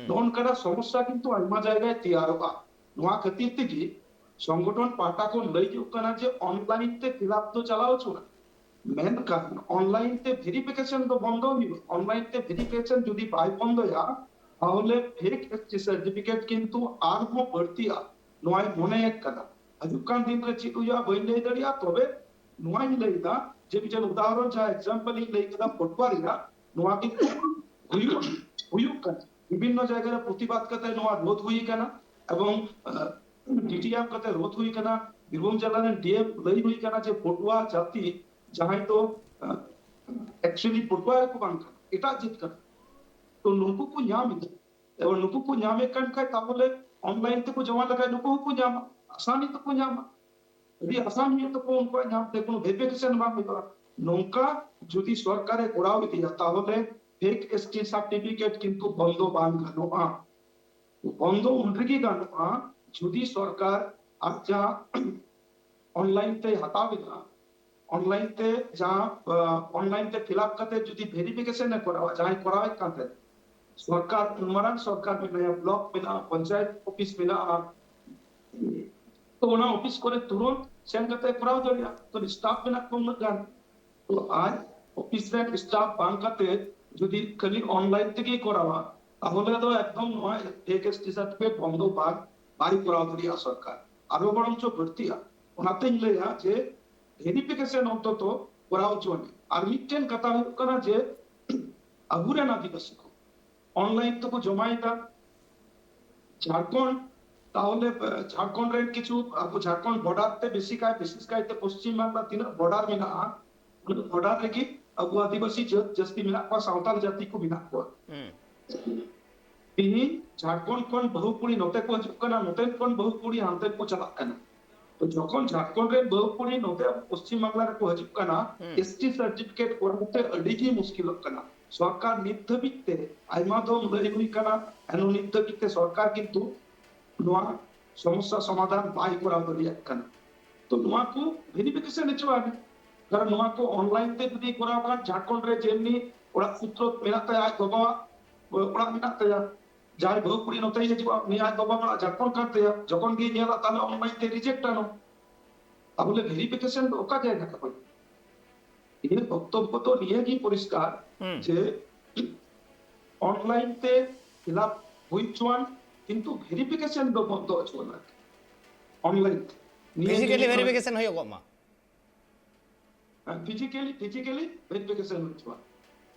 ᱱᱚᱜᱼᱚ ᱱᱚᱝᱠᱟᱱᱟᱜ ᱥᱚᱢᱚᱥᱥᱟ ᱠᱤᱱᱛᱩ ᱟᱭᱢᱟ ᱡᱟᱭᱜᱟᱭ ᱛᱮᱭᱟᱨᱚᱜᱼᱟ᱾ ᱱᱚᱣᱟ ᱠᱷᱟᱹᱛᱤᱨ ᱛᱮᱜᱮ ᱥᱚᱝᱜᱚᱴᱷᱚᱱ ᱯᱟᱦᱴᱟ ᱠᱷᱚᱱ ᱞᱟᱹᱭ ᱦᱩᱭᱩᱜ ᱠᱟᱱᱟ ᱡᱮ ᱚᱱᱞᱟᱭᱤᱱ ᱛᱮ ᱯᱷᱤᱞᱟᱯ ᱫᱚ ᱪᱟᱞᱟᱣ ᱦᱚᱪᱚ ᱨᱮ, ᱢᱮᱱᱠᱷᱟᱱ ᱚᱱᱞᱟᱭᱤᱱ ᱛᱮ ᱵᱷᱮᱨᱤᱯᱷᱤᱠᱮᱥᱚᱱ ᱫᱚ ᱵᱚᱱᱫᱚ ᱦᱩᱭᱩᱜᱼᱟ᱾ ᱚᱱᱞᱟᱭᱤᱱ ᱛᱮ ᱵᱷᱮᱨᱤᱯᱷᱤᱠᱮᱥᱚᱱ ᱡᱩᱫᱤ ᱵᱟᱭ ᱵᱚᱱᱫᱚᱭᱟ, ᱛᱟᱦᱚᱞᱮ ᱯᱷᱮᱠ ᱮᱥ ᱴᱤ ᱥᱟᱨᱴᱤᱯᱷᱤᱠᱮᱴ ᱠᱤᱱᱛᱩ ᱟᱨᱦᱚᱸ ᱵᱟᱹᱲᱛᱤᱜᱼᱟ, ᱱᱚᱣᱟᱭ ᱢᱚᱱᱮᱭᱮᱫ ᱠᱟᱱᱟ᱾ ᱦᱤᱡᱩᱜ ᱠᱟᱱ ᱫᱤᱱ ᱨᱮ ᱪᱮᱫ ᱦᱩᱭᱩᱜᱼᱟ ᱵᱟᱹᱧ ᱞᱟᱹᱭ ᱫᱟᱲᱮᱭᱟᱜᱼᱟ, ᱛᱚᱵᱮ ᱱᱚᱣᱟᱧ ᱞᱟᱹᱭ ᱮᱫᱟ ᱡᱮ ᱢᱤᱫᱴᱮᱱ ᱩᱫᱟᱦᱚᱨᱚᱱ, ᱡᱟᱦᱟᱸ ᱮᱠᱡᱟᱢᱯᱚᱞ ᱤᱧ ᱞᱟᱹᱭ ᱠᱮᱫᱟ ᱯᱚᱴᱩᱣᱟ ᱨᱮᱱᱟᱜ, ᱱᱚᱣᱟ ᱠᱤᱱᱛᱩ ᱦᱩᱭᱩᱜ, ᱦᱩᱭᱩᱜ ᱠᱟᱱᱟ᱾ ᱵᱤᱵᱷᱤᱱᱱᱚ ᱡᱟᱭᱜᱟ ᱨᱮ ᱯᱨᱚᱛᱤᱵᱟᱫ ᱠᱟᱛᱮ ᱱᱚᱣᱟ ᱨᱳᱫᱷ ᱦᱩᱭ ᱠᱟᱱᱟ ᱮᱵᱚᱝ, ᱟᱸ, ᱰᱤ ᱴᱤ ᱮᱢ ᱠᱟᱛᱮ ᱨᱳᱫᱷ ᱦᱩᱭ ᱠᱟᱱᱟ᱾ ᱵᱤᱨᱵᱷᱩᱢ ᱡᱮᱞᱟ ᱨᱮᱱ ᱰᱤ ᱮᱢ ᱞᱟᱹᱭ ᱦᱩᱭ ᱠᱟᱱᱟ ᱡᱮ ᱯᱚᱴᱩᱣᱟ ᱡᱟᱹᱛᱤ ᱡᱟᱦᱟᱸᱭ ᱫᱚ, ᱟᱸ, actually ᱯᱚᱴᱩᱣᱟ ᱜᱮᱠᱚ ᱵᱟᱝ ᱠᱟᱱᱟ, ᱮᱴᱟᱜ ᱡᱟᱹᱛ ᱠᱟᱱᱟ, ᱛᱚ ᱱᱩᱠᱩ ᱠᱚ ᱧᱟᱢ ᱮᱫᱟ᱾ ᱮᱵᱚᱝ ᱱᱩᱠᱩ ᱠᱚ ᱧᱟᱢᱮᱫ ᱠᱟᱱ ᱠᱷᱟᱡ ᱛᱟᱦᱚᱞᱮ ᱚᱱᱞᱟᱭᱤᱱ ᱛᱮᱠᱚ ᱡᱚᱢᱟ ᱞᱮᱠᱷᱟᱡ ᱱᱩᱠᱩ ᱦᱚᱸᱠᱚ ᱧᱟᱢᱟ᱾ ᱟᱥᱟᱱᱤ ᱛᱮᱠᱚ ᱧᱟᱢᱟ᱾ ᱟᱹᱰᱤ ᱟᱥᱟᱱ ᱦᱩᱭᱩᱜ ᱛᱟᱠᱚᱣᱟ ᱩᱱᱠᱩᱣᱟᱜ ᱧᱟᱢ ᱛᱮ, ᱠᱳᱱᱳ ᱵᱷᱮᱨᱤᱯᱷᱤᱠᱮᱥᱚᱱ ᱵᱟᱝ ᱦᱩᱭᱩᱜᱼᱟ᱾ ᱱᱚᱝᱠᱟ ᱡᱩᱫᱤ ᱥᱚᱨᱠᱟᱨᱮ ᱠᱚᱨᱟᱣ ᱤᱫᱤᱭᱟ, ᱛᱟᱦᱚᱞᱮ ᱯᱷᱮᱠ ᱮᱥᱴᱤ ᱥᱟᱨᱴᱤᱯᱷᱤᱠᱮᱴ ᱠᱤᱱᱛᱩ ᱵᱚᱱᱫᱚ ᱵᱟᱝ ᱜᱟᱱᱚᱜᱼᱟ᱾ ᱵᱚᱱᱫᱚ ᱩᱱ ᱨᱮᱜᱮ ᱜᱟᱱᱚᱜᱼᱟ ᱡᱩᱫᱤ ᱥᱚᱨᱠᱟᱨ ᱟᱡ ᱡᱟᱦᱟᱸ ᱚᱱᱞᱟᱭᱤᱱ ᱛᱮ ᱦᱟᱛᱟᱣ ᱮᱫᱟ, ᱚᱱᱞᱟᱭᱤᱱ ᱛᱮ ᱡᱟᱦᱟᱸ ᱚᱱᱞᱟᱭᱤᱱ ᱛᱮ ᱯᱷᱤᱞᱟᱯ ᱠᱟᱛᱮ ᱡᱩᱫᱤ ᱵᱷᱮᱨᱤᱯᱷᱤᱠᱮᱥᱚᱱ ᱮ ᱠᱚᱨᱟᱣᱟ ᱡᱟᱦᱟᱸᱭ ᱠᱚᱨᱟᱣᱮᱫ ᱠᱟᱱ ᱛᱟᱦᱮᱸᱫ, ᱥᱚᱨᱠᱟᱨ ᱩᱱ ᱢᱟᱨᱟᱝ ᱥᱚᱨᱠᱟᱨ ᱢᱮᱱᱟᱭᱟ, ᱵᱞᱚᱠ ᱢᱮᱱᱟᱜᱼᱟ, ᱯᱚᱧᱪᱟᱭᱮᱛ ᱚᱯᱷᱤᱥ ᱢᱮᱱᱟᱜᱼᱟ, ᱛᱚ ᱚᱱᱟ ᱚᱯᱷᱤᱥ ᱠᱚᱨᱮ ᱛᱩᱨᱟᱹᱛ ᱥᱮᱱ ᱠᱟᱛᱮ ᱠᱚᱨᱟᱣ ᱫᱟᱲᱮᱭᱟᱜᱼᱟ᱾ ᱛᱚ ᱥᱴᱟᱯ ᱢᱮᱱᱟᱜ ᱠᱚᱣᱟ ᱩᱱᱟᱹᱜ ᱜᱟᱱ, ᱛᱚ ᱟᱡ ᱚᱯᱷᱤᱥ ᱨᱮᱱ ᱥᱴᱟᱯ ᱵᱟᱝ ᱠᱟᱛᱮ ᱡᱩᱫᱤ ᱠᱷᱟᱹᱞᱤ ᱚᱱᱞᱟᱭᱤᱱ ᱛᱮᱜᱮ ᱠᱚᱨᱟᱣᱟ, ᱛᱟᱦᱚᱞᱮ ᱫᱚ ᱮᱠᱫᱚᱢ ᱱᱚᱣᱟ ᱯᱷᱮᱠ ᱮᱥᱴᱤ ᱥᱟᱨᱴᱤᱯᱷᱤᱠᱮᱴ ᱵᱚᱱᱫᱚ ᱵᱟᱝ ᱵᱟᱭ ᱠᱚᱨᱟᱣ ᱫᱟᱲᱮᱭᱟᱜᱼᱟ ᱥᱚᱨᱠᱟᱨ, ᱟᱨᱚ ᱵᱚᱨᱚᱝ ᱪᱚ ᱵᱟᱹᱲᱛᱤᱜᱼᱟ᱾ ᱚᱱᱟᱛᱮᱧ ᱞᱟᱹᱭᱟ ᱡᱮ ᱵᱷᱮᱨᱤᱯᱷᱤᱠᱮᱥᱚᱱ ᱚᱱᱛᱚᱛᱚ ᱠᱚᱨᱟᱣ ᱦᱚᱪᱚ ᱟᱹᱱᱤᱡ᱾ ᱟᱨ ᱢᱤᱫᱴᱮᱱ ᱠᱟᱛᱷᱟ ᱦᱩᱭᱩᱜ ᱠᱟᱱᱟ ᱡᱮ ᱟᱵᱚᱨᱮᱱ ᱟᱹᱫᱤᱵᱟᱹᱥᱤ ᱠᱚ ᱚᱱᱞᱟᱭᱤᱱ ᱛᱮᱠᱚ ᱡᱚᱢᱟᱭᱮᱫᱟ᱾ ᱡᱷᱟᱲᱠᱷᱚᱸᱰ, ᱛᱟᱦᱚᱞᱮ, ᱮ, ᱡᱷᱟᱲᱠᱷᱚᱸᱰ ᱨᱮᱱ ᱠᱤᱪᱷᱩ, ᱟᱵᱚ ᱡᱷᱟᱲᱠᱷᱚᱸᱰ ᱵᱚᱰᱟᱨ ᱛᱮ ᱵᱮᱥᱤ ᱠᱟᱭ, ᱵᱤᱥᱮᱥ ᱠᱟᱭᱛᱮ ᱯᱚᱥᱪᱤᱢ ᱵᱟᱝᱞᱟ ᱛᱤᱱᱟᱹᱜ ᱵᱚᱰᱟᱨ ᱢᱮᱱᱟᱜᱼᱟ, ᱩᱱᱟᱹᱜ ᱵᱚᱰᱟᱨ ᱨᱮᱜᱮ ᱟᱵᱚ ᱟᱹᱫᱤᱵᱟᱹᱥᱤ ᱡᱟᱹᱛ ᱡᱟᱹᱥᱛᱤ ᱢᱮᱱᱟᱜ ᱠᱚᱣᱟ, ᱥᱟᱶᱛᱟᱞ ᱡᱟᱹᱛᱤ ᱠᱚ ᱢᱮᱱᱟᱜ ᱠᱚᱣᱟ᱾ ᱦᱩᱸ᱾ ᱛᱤᱦᱤᱧ ᱡᱷᱟᱲᱠᱷᱚᱸᱰ ᱠᱷᱚᱱ ᱵᱟᱹᱦᱩ ᱠᱩᱲᱤ ᱱᱚᱛᱮ ᱠᱚ ᱦᱤᱡᱩᱜ ᱠᱟᱱᱟ, ᱱᱚᱛᱮᱱ ᱠᱷᱚᱱ ᱵᱟᱹᱦᱩ ᱠᱩᱲᱤ ᱦᱟᱱᱛᱮ ᱠᱚ ᱪᱟᱞᱟᱜ ᱠᱟᱱᱟ᱾ ᱛᱚ ᱡᱚᱠᱷᱚᱱ ᱡᱷᱟᱲᱠᱷᱚᱸᱰ ᱨᱮᱱ ᱵᱟᱹᱦᱩ ᱠᱩᱲᱤ ᱱᱚᱛᱮ ᱟᱵᱚ ᱯᱚᱥᱪᱤᱢ ᱵᱟᱝᱞᱟ ᱨᱮᱠᱚ ᱦᱤᱡᱩᱜ ᱠᱟᱱᱟ, ᱦᱩᱸ᱾ ᱮᱥᱴᱤ ᱥᱟᱨᱴᱤᱯᱷᱤᱠᱮᱴ ᱠᱚᱨᱟᱣ ᱛᱮ ᱟᱹᱰᱤ ᱜᱮ ᱢᱩᱥᱠᱤᱞᱚᱜ ᱠᱟᱱᱟ᱾ ᱥᱚᱨᱠᱟᱨ ᱱᱤᱛ ᱫᱷᱟᱹᱵᱤᱡ ᱛᱮ ᱟᱭᱢᱟ ᱫᱚᱢ ᱞᱟᱹᱭ ᱦᱩᱭ ᱠᱟᱱᱟ, ᱮᱱᱦᱚᱸ ᱱᱤᱛ ᱫᱷᱟᱹᱵᱤᱡ ᱛᱮ ᱥᱚᱨᱠᱟᱨ ᱠᱤᱱᱛᱩ ᱱᱚᱣᱟ ᱥᱚᱢᱚᱥᱥᱟ ᱥᱚᱢᱟᱫᱷᱟᱱ ᱵᱟᱭ ᱠᱚᱨᱟᱣ ᱫᱟᱲᱮᱭᱟᱜ ᱠᱟᱱᱟ᱾ ᱛᱚ ᱱᱚᱣᱟ ᱠᱚ ᱵᱷᱮᱨᱤᱯᱷᱤᱠᱮᱥᱚᱱ ᱦᱚᱪᱚᱣᱟᱜ ᱢᱮ, ᱠᱟᱨᱚᱱ ᱱᱚᱣᱟ ᱠᱚ ᱚᱱᱞᱟᱭᱤᱱ ᱛᱮ ᱡᱩᱫᱤ ᱠᱚᱨᱟᱣ ᱠᱷᱟᱱ ᱡᱷᱟᱲᱠᱷᱚᱸᱰ ᱨᱮ ᱡᱮᱢᱱᱤ ᱚᱲᱟᱜ ᱥᱩᱛᱨᱚ ᱢᱮᱱᱟᱜ ᱛᱟᱭᱟ, ᱟᱡ ᱵᱟᱵᱟᱣᱟᱜ ᱚᱲᱟᱜ ᱢᱮᱱᱟᱜ ᱛᱟᱭᱟ, ᱡᱟᱦᱟᱸᱭ ᱵᱟᱹᱦᱩ ᱠᱩᱲᱤ ᱱᱚᱛᱮᱭ ᱦᱤᱡᱩᱜᱼᱟ, ᱩᱱᱤ ᱟᱡ ᱵᱟᱵᱟ ᱚᱲᱟᱜ ᱡᱷᱟᱲᱠᱷᱚᱸᱰ ᱠᱟᱱ ᱛᱟᱭᱟ, ᱡᱚᱠᱷᱚᱱ ᱜᱮ ᱧᱮᱞᱟ ᱛᱟᱦᱞᱮ ᱚᱱᱞᱟᱭᱤᱱ ᱛᱮ ᱨᱤᱡᱮᱠᱴ ᱟᱱᱚ᱾ ᱛᱟᱦᱚᱞᱮ ᱵᱷᱮᱨᱤᱯᱷᱤᱠᱮᱥᱚᱱ ᱫᱚ ᱚᱠᱟ ᱡᱟᱭᱜᱟ ᱠᱷᱚᱱ? ᱤᱧᱟᱹᱜ ᱵᱚᱠᱛᱚᱵᱵᱚ ᱫᱚ ᱱᱤᱭᱟᱹ ᱜᱮ ᱯᱚᱨᱤᱥᱠᱟᱨ ᱦᱩᱸ᱾ ᱡᱮ ᱚᱱᱞᱟᱭᱤᱱ ᱛᱮ ᱯᱷᱤᱞᱟᱯ ᱦᱩᱭ ᱦᱚᱪᱚᱣᱟᱱ, ᱠᱤᱱᱛᱩ ᱵᱷᱮᱨᱤᱯᱷᱤᱠᱮᱥᱚᱱ ᱫᱚ ᱵᱚᱱᱫᱚ ᱦᱚᱪᱚᱣᱟᱱ ᱟᱨᱠᱤ᱾ ᱚᱱᱞᱟᱭᱤᱱ ᱛᱮ ᱱᱤᱭᱟᱹ ᱯᱷᱤᱡᱤᱠᱮᱞᱤ ᱜᱮ ᱵᱷᱮᱨᱤᱯᱷᱤᱠᱮᱥᱚᱱ ᱦᱩᱭᱩᱜᱚᱜ ᱢᱟ᱾ ᱯᱷᱤᱡᱤᱠᱮᱞᱤ ᱯᱷᱤᱡᱤᱠᱮᱞᱤ ᱵᱷᱮᱨᱤᱯᱷᱤᱠᱮᱥᱚᱱ ᱦᱩᱭ ᱦᱚᱪᱚᱣᱟᱱ᱾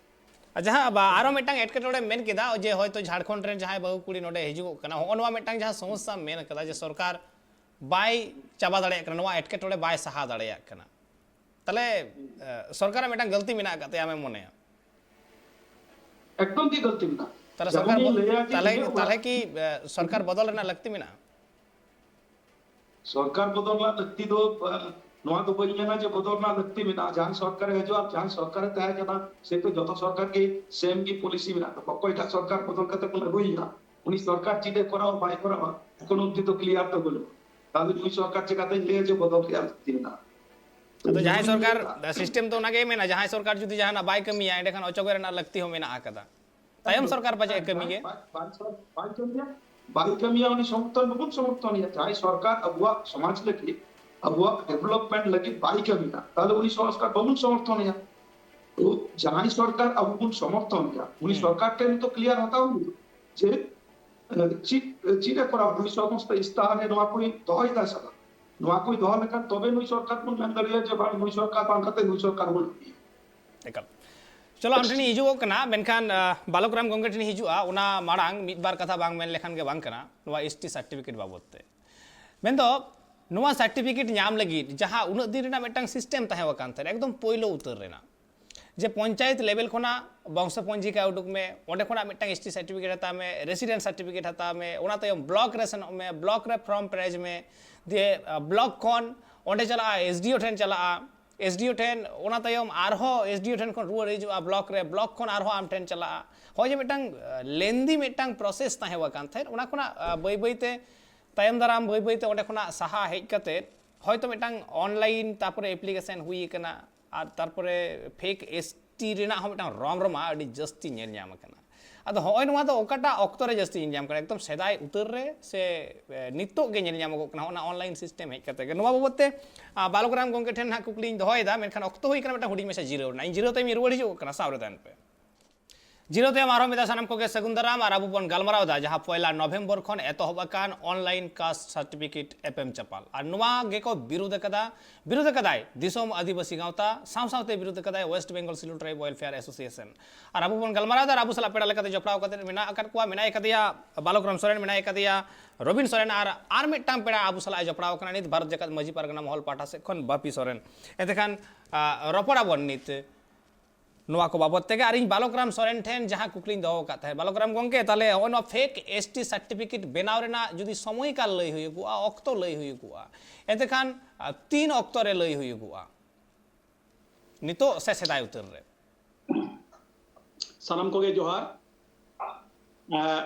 ᱟᱪᱪᱷᱟ, ᱦᱮᱸ, ᱵᱟ, ᱟᱨᱚ ᱢᱤᱫᱴᱟᱝ ᱮᱴᱠᱮᱴᱚᱬᱮ ᱢᱮᱱ ᱠᱮᱫᱟ ᱡᱮ ᱦᱚᱭᱛᱳ ᱡᱷᱟᱲᱠᱷᱚᱸᱰ ᱨᱮᱱ ᱡᱟᱦᱟᱸᱭ ᱵᱟᱹᱦᱩ ᱠᱩᱲᱤ ᱱᱚᱰᱮ ᱦᱤᱡᱩᱜᱚᱜ ᱠᱟᱱᱟ, ᱦᱚᱸᱜᱼᱚ ᱱᱚᱣᱟ ᱢᱤᱫᱴᱟᱝ ᱡᱟᱦᱟᱸ ᱥᱚᱢᱚᱥᱥᱟ ᱢᱮᱱ ᱠᱟᱫᱟ ᱡᱮ ᱥᱚᱨᱠᱟᱨ ᱵᱟᱭ ᱪᱟᱵᱟ ᱫᱟᱲᱮᱭᱟᱜ ᱠᱟᱱᱟ, ᱱᱚᱣᱟ ᱮᱴᱠᱮᱴᱚᱬᱮ ᱵᱟᱭ ᱥᱟᱦᱟ ᱫᱟᱲᱮᱭᱟᱜ ᱠᱟᱱᱟ᱾ ᱛᱟᱦᱞᱮ, ᱮ, ᱥᱚᱨᱠᱟᱨᱟᱜ ᱢᱤᱫᱴᱟᱝ ᱜᱟᱹᱞᱛᱤ ᱢᱮᱱᱟᱜ ᱟᱠᱟᱫ ᱛᱟᱭᱟ ᱟᱢᱮᱢ ᱢᱚᱱᱮᱭᱟ? ᱮᱠᱫᱚᱢ ᱜᱮ ᱜᱟᱹᱞᱛᱤ ᱢᱮᱱᱟᱜᱼᱟ᱾ ᱛᱟᱦᱞᱮ ᱡᱮᱢᱚᱱ ᱥᱚᱨᱠᱟᱨ ᱤᱧ ᱵᱚ-, ᱞᱟᱹᱭᱟ ᱡᱮ ᱛᱟᱦᱞᱮ, ᱤᱧᱟᱹᱜ ᱚᱲᱟᱜ ᱛᱟᱦᱞᱮ ᱠᱤ, ᱮ, ᱥᱚᱨᱠᱟᱨ ᱵᱚᱫᱚᱞ ᱨᱮᱱᱟᱜ ᱞᱟᱹᱠᱛᱤ ᱢᱮᱱᱟᱜᱼᱟ? ᱥᱚᱨᱠᱟᱨ ᱵᱚᱫᱚᱞ ᱨᱮᱱᱟᱜ ᱞᱟᱹᱠᱛᱤ ᱫᱚ, ᱱᱚᱣᱟ ᱫᱚ ᱵᱟᱹᱧ ᱢᱮᱱᱟ ᱡᱮ ᱵᱚᱫᱚᱞ ᱨᱮᱱᱟᱜ ᱞᱟᱹᱠᱛᱤ ᱢᱮᱱᱟᱜᱼᱟ᱾ ᱡᱟᱦᱟᱸᱭ ᱥᱚᱨᱠᱟᱨᱮ ᱦᱤᱡᱩᱜᱼᱟ, ᱡᱟᱦᱟᱸᱭ ᱥᱚᱨᱠᱟᱨᱮ ᱛᱟᱦᱮᱸ ᱠᱟᱱᱟ, ᱥᱮ ᱛᱚ ᱡᱚᱛᱚ ᱥᱚᱨᱠᱟᱨ ᱜᱮ ᱥᱮᱢ ᱜᱮ ᱯᱚᱞᱤᱥᱤ ᱢᱮᱱᱟᱜ ᱛᱟᱠᱚᱣᱟ᱾ ᱚᱠᱚᱭᱴᱟᱜ ᱥᱚᱨᱠᱟᱨ ᱵᱚᱫᱚᱞ ᱠᱟᱛᱮ ᱵᱚᱱ ᱟᱹᱜᱩᱭᱮᱭᱟ, ᱩᱱᱤ ᱥᱚᱨᱠᱟᱨ ᱪᱮᱫ ᱮ ᱠᱚᱨᱟᱣᱟ ᱵᱟᱭ ᱠᱚᱨᱟᱣᱟ, ᱮᱠᱷᱚᱱ ᱚᱵᱫᱤ ᱫᱚ ᱠᱞᱤᱭᱟᱨ ᱫᱚ ᱵᱟᱹᱱᱩᱜᱼᱟ᱾ ᱛᱟᱦᱞᱮ ᱱᱩᱭ ᱥᱚᱨᱠᱟᱨ ᱪᱤᱠᱟᱛᱮ ᱞᱟᱹᱭᱟ ᱡᱮ ᱵᱚᱫᱚᱞ ᱨᱮᱭᱟᱜ ᱞᱟᱹᱠᱛᱤ ᱢᱮᱱᱟᱜᱼᱟ? ᱟᱫᱚ ᱡᱟᱦᱟᱸᱭ ᱥᱚᱨᱠᱟᱨ, system ᱫᱚ ᱚᱱᱟᱜᱮᱭ ᱢᱮᱱᱟ, ᱡᱟᱦᱟᱸᱭ ᱥᱚᱨᱠᱟᱨ ᱡᱩᱫᱤ ᱡᱟᱦᱟᱱᱟᱜ ᱵᱟᱭ ᱠᱟᱹᱢᱤᱭᱟ, ᱮᱸᱰᱮᱠᱷᱟᱱ ᱚᱪᱚᱜ ᱨᱮᱱᱟᱜ ᱞᱟᱹᱠᱛᱤ ᱦᱚᱸ ᱢᱮᱱᱟᱜ ᱟᱠᱟᱫᱟ᱾ ᱛᱟᱭᱚᱢ ᱥᱚᱨᱠᱟᱨ ᱯᱟᱪᱮᱫ ᱮ ᱠᱟᱹᱢᱤ ᱜᱮ᱾ ᱵᱟᱭ, ᱵᱟᱭ, ᱵᱟᱭ ᱠᱟᱹᱢᱤᱭᱟ, ᱵᱟᱭ ᱠᱟᱹᱢᱤᱭᱟ, ᱩᱱᱤ ᱥᱚᱢᱚᱨᱛᱷᱚᱱ ᱵᱟᱵᱚᱱ ᱥᱚᱢᱚᱨᱛᱷᱚᱱᱮᱭᱟ᱾ ᱡᱟᱦᱟᱸᱭ ᱥᱚᱨᱠᱟᱨ ᱟᱵᱚᱣᱟᱜ ᱥᱚᱢᱟᱡᱽ ᱞᱟᱹᱜᱤᱫ, ᱟᱵᱚᱣᱟᱜ development ᱞᱟᱹᱜᱤᱫ ᱵᱟᱭ ᱠᱟᱹᱢᱤᱭᱟ, ᱛᱟᱦᱞᱮ ᱩᱱᱤ ᱥᱚᱨᱠᱟᱨ ᱵᱟᱵᱚᱱ ᱥᱚᱢᱚᱨᱛᱷᱚᱱᱮᱭᱟ᱾ ᱛᱚ ᱡᱟᱦᱟᱸᱭ ᱥᱚᱨᱠᱟᱨ ᱟᱵᱚ ᱵᱚᱱ ᱥᱚᱢᱚᱨᱛᱷᱚᱱᱮᱭᱟ, ᱩᱱᱤ ᱦᱩᱸ᱾ ᱥᱚᱨᱠᱟᱨ ᱴᱷᱮᱱ ᱱᱤᱛᱚᱜ clear ᱦᱟᱛᱟᱣ ᱦᱩᱭᱩᱜᱼᱟ ᱡᱮ, ᱮ, ᱪᱮᱫ, ᱪᱮᱫ ᱮ ᱠᱚᱨᱟᱣ, ᱱᱩᱭ ᱥᱚᱢᱚᱥᱛᱚ ᱤᱥᱛᱟᱦᱟᱨ ᱨᱮ ᱱᱚᱣᱟ ᱠᱚᱭ ᱫᱚᱦᱚᱭᱮᱫᱟ ᱥᱮ ᱵᱟᱝ? ᱱᱚᱣᱟ ᱠᱚᱭ ᱫᱚᱦᱚ ᱞᱮᱠᱷᱟᱱ ᱛᱚᱵᱮ ᱱᱩᱭ ᱥᱚᱨᱠᱟᱨ ᱵᱚᱱ ᱢᱮᱱ ᱫᱟᱲᱮᱭᱟᱜᱼᱟ ᱡᱮ ᱵᱟᱝ, ᱱᱩᱭ ᱥᱚᱨᱠᱟᱨ ᱵᱟᱝ ᱠᱟᱛᱮ ᱱᱩᱭ ᱥᱚᱨᱠᱟᱨ ᱵᱚᱱ ᱟᱹᱜᱩᱭᱟ᱾ ᱮᱠᱟᱞ᱾ ᱪᱚᱞᱚ, ᱟᱢ ᱴᱷᱮᱱᱤᱧ ᱦᱤᱡᱩᱜᱚᱜ ᱠᱟᱱᱟ, ᱢᱮᱱᱠᱷᱟᱱ, ᱟ, ᱵᱟᱞᱚᱠ ᱨᱟᱢ ᱜᱚᱝᱠᱮ ᱴᱷᱮᱱᱤᱧ ᱦᱤᱡᱩᱜᱼᱟ᱾ ᱚᱱᱟ ᱢᱟᱲᱟᱝ ᱢᱤᱫ ᱵᱟᱨ ᱠᱟᱛᱷᱟ ᱵᱟᱝ ᱢᱮᱱ ᱞᱮᱠᱷᱟᱱ ᱜᱮ ᱵᱟᱝ ᱠᱟᱱᱟ, ᱱᱚᱣᱟ ST certificate ᱵᱟᱵᱚᱫ ᱛᱮ᱾ ᱢᱮᱱᱫᱚ, ᱱᱚᱣᱟ certificate ᱧᱟᱢ ᱞᱟᱹᱜᱤᱫ ᱡᱟᱦᱟᱸ ᱩᱱᱟᱹᱜ ᱫᱤᱱ ᱨᱮᱱᱟᱜ ᱢᱤᱫᱴᱟᱝ system ᱛᱟᱦᱮᱸ ᱟᱠᱟᱱ ᱛᱟᱦᱮᱸᱫ, ᱮᱠᱫᱚᱢ ᱯᱳᱭᱞᱳ ᱩᱛᱟᱹᱨ ᱨᱮᱱᱟᱜ, ᱡᱮ ᱯᱚᱧᱪᱟᱭᱮᱛ level ᱠᱷᱚᱱᱟᱜ ᱵᱚᱝᱥᱚ ᱯᱚᱧᱡᱤᱠᱟ ᱩᱰᱩᱠ ᱢᱮ, ᱚᱸᱰᱮ ᱠᱷᱚᱱᱟᱜ ᱢᱤᱫᱴᱟᱝ ST certificate ᱦᱟᱛᱟᱣ ᱢᱮ, resident certificate ᱦᱟᱛᱟᱣ ᱢᱮ, ᱚᱱᱟ ᱛᱟᱭᱚᱢ block ᱨᱮ ᱥᱮᱱᱚᱜ ᱢᱮ, block ᱨᱮ form ᱯᱮᱨᱮᱡᱽ ᱢᱮ, ᱫᱤᱭᱮ, ᱟ, block ᱠᱷᱚᱱ ᱚᱸᱰᱮ ᱪᱟᱞᱟᱜᱼᱟ, SDO ᱴᱷᱮᱱ ᱪᱟᱞᱟᱜᱼᱟ, SDO ᱴᱷᱮᱱ, ᱚᱱᱟ ᱛᱟᱭᱚᱢ ᱟᱨᱦᱚᱸ SDO ᱴᱷᱮᱱ ᱠᱷᱚᱱ ᱨᱩᱣᱟᱹᱲ ᱦᱤᱡᱩᱜᱼᱟ, block ᱨᱮ, block ᱠᱷᱚᱱ ᱟᱨᱦᱚᱸ ᱟᱢ ᱴᱷᱮᱱ ᱪᱟᱞᱟᱜᱼᱟ᱾ ᱦᱚᱸᱜᱼᱚᱭ ᱡᱮ ᱢᱤᱫᱴᱟᱝ, ᱟ, lengthy ᱢᱤᱫᱴᱟᱝ process ᱛᱟᱦᱮᱸ ᱟᱠᱟᱱ ᱛᱟᱦᱮᱸᱫ, ᱚᱱᱟ ᱠᱷᱚᱱᱟᱜ, ᱟ, ᱵᱟᱹᱭ ᱵᱟᱹᱭ ᱛᱮ ᱛᱟᱭᱚᱢ ᱫᱟᱨᱟᱢ ᱵᱟᱹᱭ ᱵᱟᱹᱭ ᱛᱮ ᱚᱸᱰᱮ ᱠᱷᱚᱱᱟᱜ ᱥᱟᱦᱟ ᱦᱮᱡ ᱠᱟᱛᱮ ᱦᱚᱭᱛᱳ ᱢᱤᱫᱴᱟᱝ online ᱛᱟᱨᱯᱚᱨᱮ application ᱦᱩᱭ ᱟᱠᱟᱱᱟ, ᱟᱨ ᱛᱟᱨᱯᱚᱨᱮ fake ST ᱨᱮᱱᱟᱜ ᱦᱚᱸ ᱢᱤᱫᱴᱟᱝ ᱨᱚᱢ ᱨᱚᱢᱟ ᱟᱹᱰᱤ ᱡᱟᱹᱥᱛᱤ ᱧᱮᱞ ᱧᱟᱢ ᱟᱠᱟᱱᱟ᱾ ᱟᱫᱚ ᱦᱚᱸᱜᱼᱚᱭ ᱱᱚᱣᱟ ᱫᱚ ᱚᱠᱟᱴᱟᱜ ᱚᱠᱛᱚ ᱨᱮ ᱡᱟᱹᱥᱛᱤ ᱧᱮᱞ ᱧᱟᱢ ᱠᱟᱱᱟ? ᱮᱠᱫᱚᱢ ᱥᱮᱫᱟᱭ ᱩᱛᱟᱹᱨ ᱨᱮ ᱥᱮ, ᱮ, ᱱᱤᱛᱚᱜ ᱜᱮ ᱧᱮᱞ ᱧᱟᱢᱚᱜᱚᱜ ᱠᱟᱱᱟ ᱚᱱᱟ online system ᱦᱮᱡ ᱠᱟᱛᱮ ᱜᱮ? ᱱᱚᱣᱟ ᱵᱟᱵᱚᱫ ᱛᱮ, ᱟ, ᱵᱟᱞᱚᱠ ᱨᱟᱢ ᱜᱚᱝᱠᱮ ᱴᱷᱮᱱ ᱦᱟᱸᱜ ᱠᱩᱠᱞᱤᱧ ᱫᱚᱦᱚᱭᱮᱫᱟ, ᱢᱮᱱᱠᱷᱟᱱ ᱚᱠᱛᱚ ᱦᱩᱭ ᱠᱟᱱᱟ ᱢᱤᱫᱴᱟᱝ ᱦᱩᱰᱤᱧ ᱢᱟᱪᱷᱟ ᱡᱤᱨᱟᱹᱣ ᱨᱮᱱᱟᱜ᱾ ᱤᱧ ᱡᱤᱨᱟᱹᱣ ᱛᱟᱭᱚᱢ ᱤᱧ ᱨᱩᱣᱟᱹᱲ ᱦᱤᱡᱩᱜ ᱠᱟᱱᱟ, ᱥᱟᱶ ᱨᱮ ᱛᱟᱦᱮᱱ ᱯᱮ᱾ ᱡᱤᱨᱟᱹᱣ ᱛᱟᱭᱚᱢ ᱟᱨᱦᱚᱸ ᱢᱤᱫ ᱫᱷᱟᱣ ᱥᱟᱱᱟᱢ ᱠᱚᱜᱮ ᱥᱟᱹᱜᱩᱱ ᱫᱟᱨᱟᱢ᱾ ᱟᱨ ᱟᱵᱚ ᱵᱚᱱ ᱜᱟᱞᱢᱟᱨᱟᱣ ᱮᱫᱟ ᱡᱟᱦᱟᱸ ᱯᱚᱭᱞᱟ ᱱᱚᱵᱷᱮᱢᱵᱚᱨ ᱠᱷᱚᱱ ᱮᱛᱚᱦᱚᱵ ᱟᱠᱟᱱ online caste certificate ᱮᱯᱮᱢ ᱪᱟᱯᱟᱞ, ᱟᱨ ᱱᱚᱣᱟ ᱜᱮᱠᱚ ᱵᱤᱨᱩᱫᱷ ᱟᱠᱟᱫᱟ, ᱵᱤᱨᱩᱫᱷ ᱟᱠᱟᱫᱟᱭ ᱫᱤᱥᱚᱢ ᱟᱹᱫᱤᱵᱟᱹᱥᱤ ᱜᱟᱶᱛᱟ, ᱥᱟᱶ ᱥᱟᱶᱛᱮ ᱵᱤᱨᱩᱫᱷ ᱟᱠᱟᱫᱟᱭ West Bengal Scheduled Tribe Welfare Association᱾ ᱟᱨ ᱟᱵᱚ ᱵᱚᱱ ᱜᱟᱞᱢᱟᱨᱟᱣ ᱮᱫᱟ, ᱟᱨ ᱟᱵᱚ ᱥᱟᱞᱟᱜ ᱯᱮᱲᱟ ᱞᱮᱠᱟᱛᱮ ᱡᱚᱯᱲᱟᱣ ᱠᱟᱛᱮ ᱢᱮᱱᱟᱜ ᱟᱠᱟᱫ ᱠᱚᱣᱟ, ᱢᱮᱱᱟᱭ ᱠᱟᱫᱮᱭᱟ ᱵᱟᱞᱚᱠ ᱨᱟᱢ ᱥᱚᱨᱮᱱ, ᱢᱮᱱᱟᱭ ᱠᱟᱫᱮᱭᱟ ᱨᱚᱵᱤᱱ ᱥᱚᱨᱮᱱ, ᱟᱨ ᱟᱨ ᱢᱤᱫᱴᱟᱝ ᱯᱮᱲᱟ ᱟᱵᱚ ᱥᱟᱞᱟᱜ ᱮ ᱡᱚᱯᱲᱟᱣ ᱟᱠᱟᱱᱟ ᱱᱤᱛ ᱵᱷᱟᱨᱚᱛ ᱡᱟᱠᱟᱛ ᱢᱟᱹᱡᱷᱤ ᱯᱟᱨᱜᱟᱱᱟ ᱢᱚᱦᱚᱞ ᱯᱟᱦᱴᱟ ᱥᱮᱫ ᱠᱷᱚᱱ ᱵᱟᱯᱤ ᱥᱚᱨᱮᱱ᱾ ᱮᱱᱛᱮᱠᱷᱟᱱ, ᱟ, ᱨᱚᱯᱚᱲ ᱟᱵᱚᱱ ᱱᱤᱛ᱾ ᱱᱚᱣᱟ ᱠᱚ ᱵᱟᱵᱚᱫ ᱛᱮᱜᱮ ᱟᱨ ᱤᱧ ᱵᱟᱞᱚᱠ ᱨᱟᱢ ᱥᱚᱨᱮᱱ ᱴᱷᱮᱱ ᱡᱟᱦᱟᱸ ᱠᱩᱠᱞᱤᱧ ᱫᱚᱦᱚ ᱟᱠᱟᱫ ᱛᱟᱦᱮᱸᱫ, ᱵᱟᱞᱚᱠ ᱨᱟᱢ ᱜᱚᱢᱠᱮ, ᱛᱟᱦᱚᱞᱮ ᱱᱚᱜᱼᱚᱭ ᱱᱚᱣᱟ ᱯᱷᱮᱠ ᱮᱥ ᱴᱤ ᱥᱟᱨᱴᱤᱯᱷᱤᱠᱮᱴ ᱵᱮᱱᱟᱣ ᱨᱮᱱᱟᱜ ᱡᱩᱫᱤ ᱥᱚᱢᱚᱭ ᱠᱟᱞ ᱞᱟᱹᱭ ᱦᱩᱭᱩᱜᱚᱜᱼᱟ, ᱚᱠᱛᱚ ᱞᱟᱹᱭ ᱦᱩᱭᱩᱜᱚᱜᱼᱟ, ᱮᱱᱛᱮᱠᱷᱟᱱ ᱟᱨ ᱛᱤᱱ ᱚᱠᱛᱚ ᱨᱮ ᱞᱟᱹᱭ ᱦᱩᱭᱩᱜᱚᱜᱼᱟ, ᱱᱤᱛᱚᱜ ᱥᱮ ᱥᱮᱫᱟᱭ ᱩᱛᱟᱹᱨ ᱨᱮ? ᱥᱟᱱᱟᱢ ᱠᱚᱜᱮ ᱡᱚᱦᱟᱨ᱾ ᱮᱸ,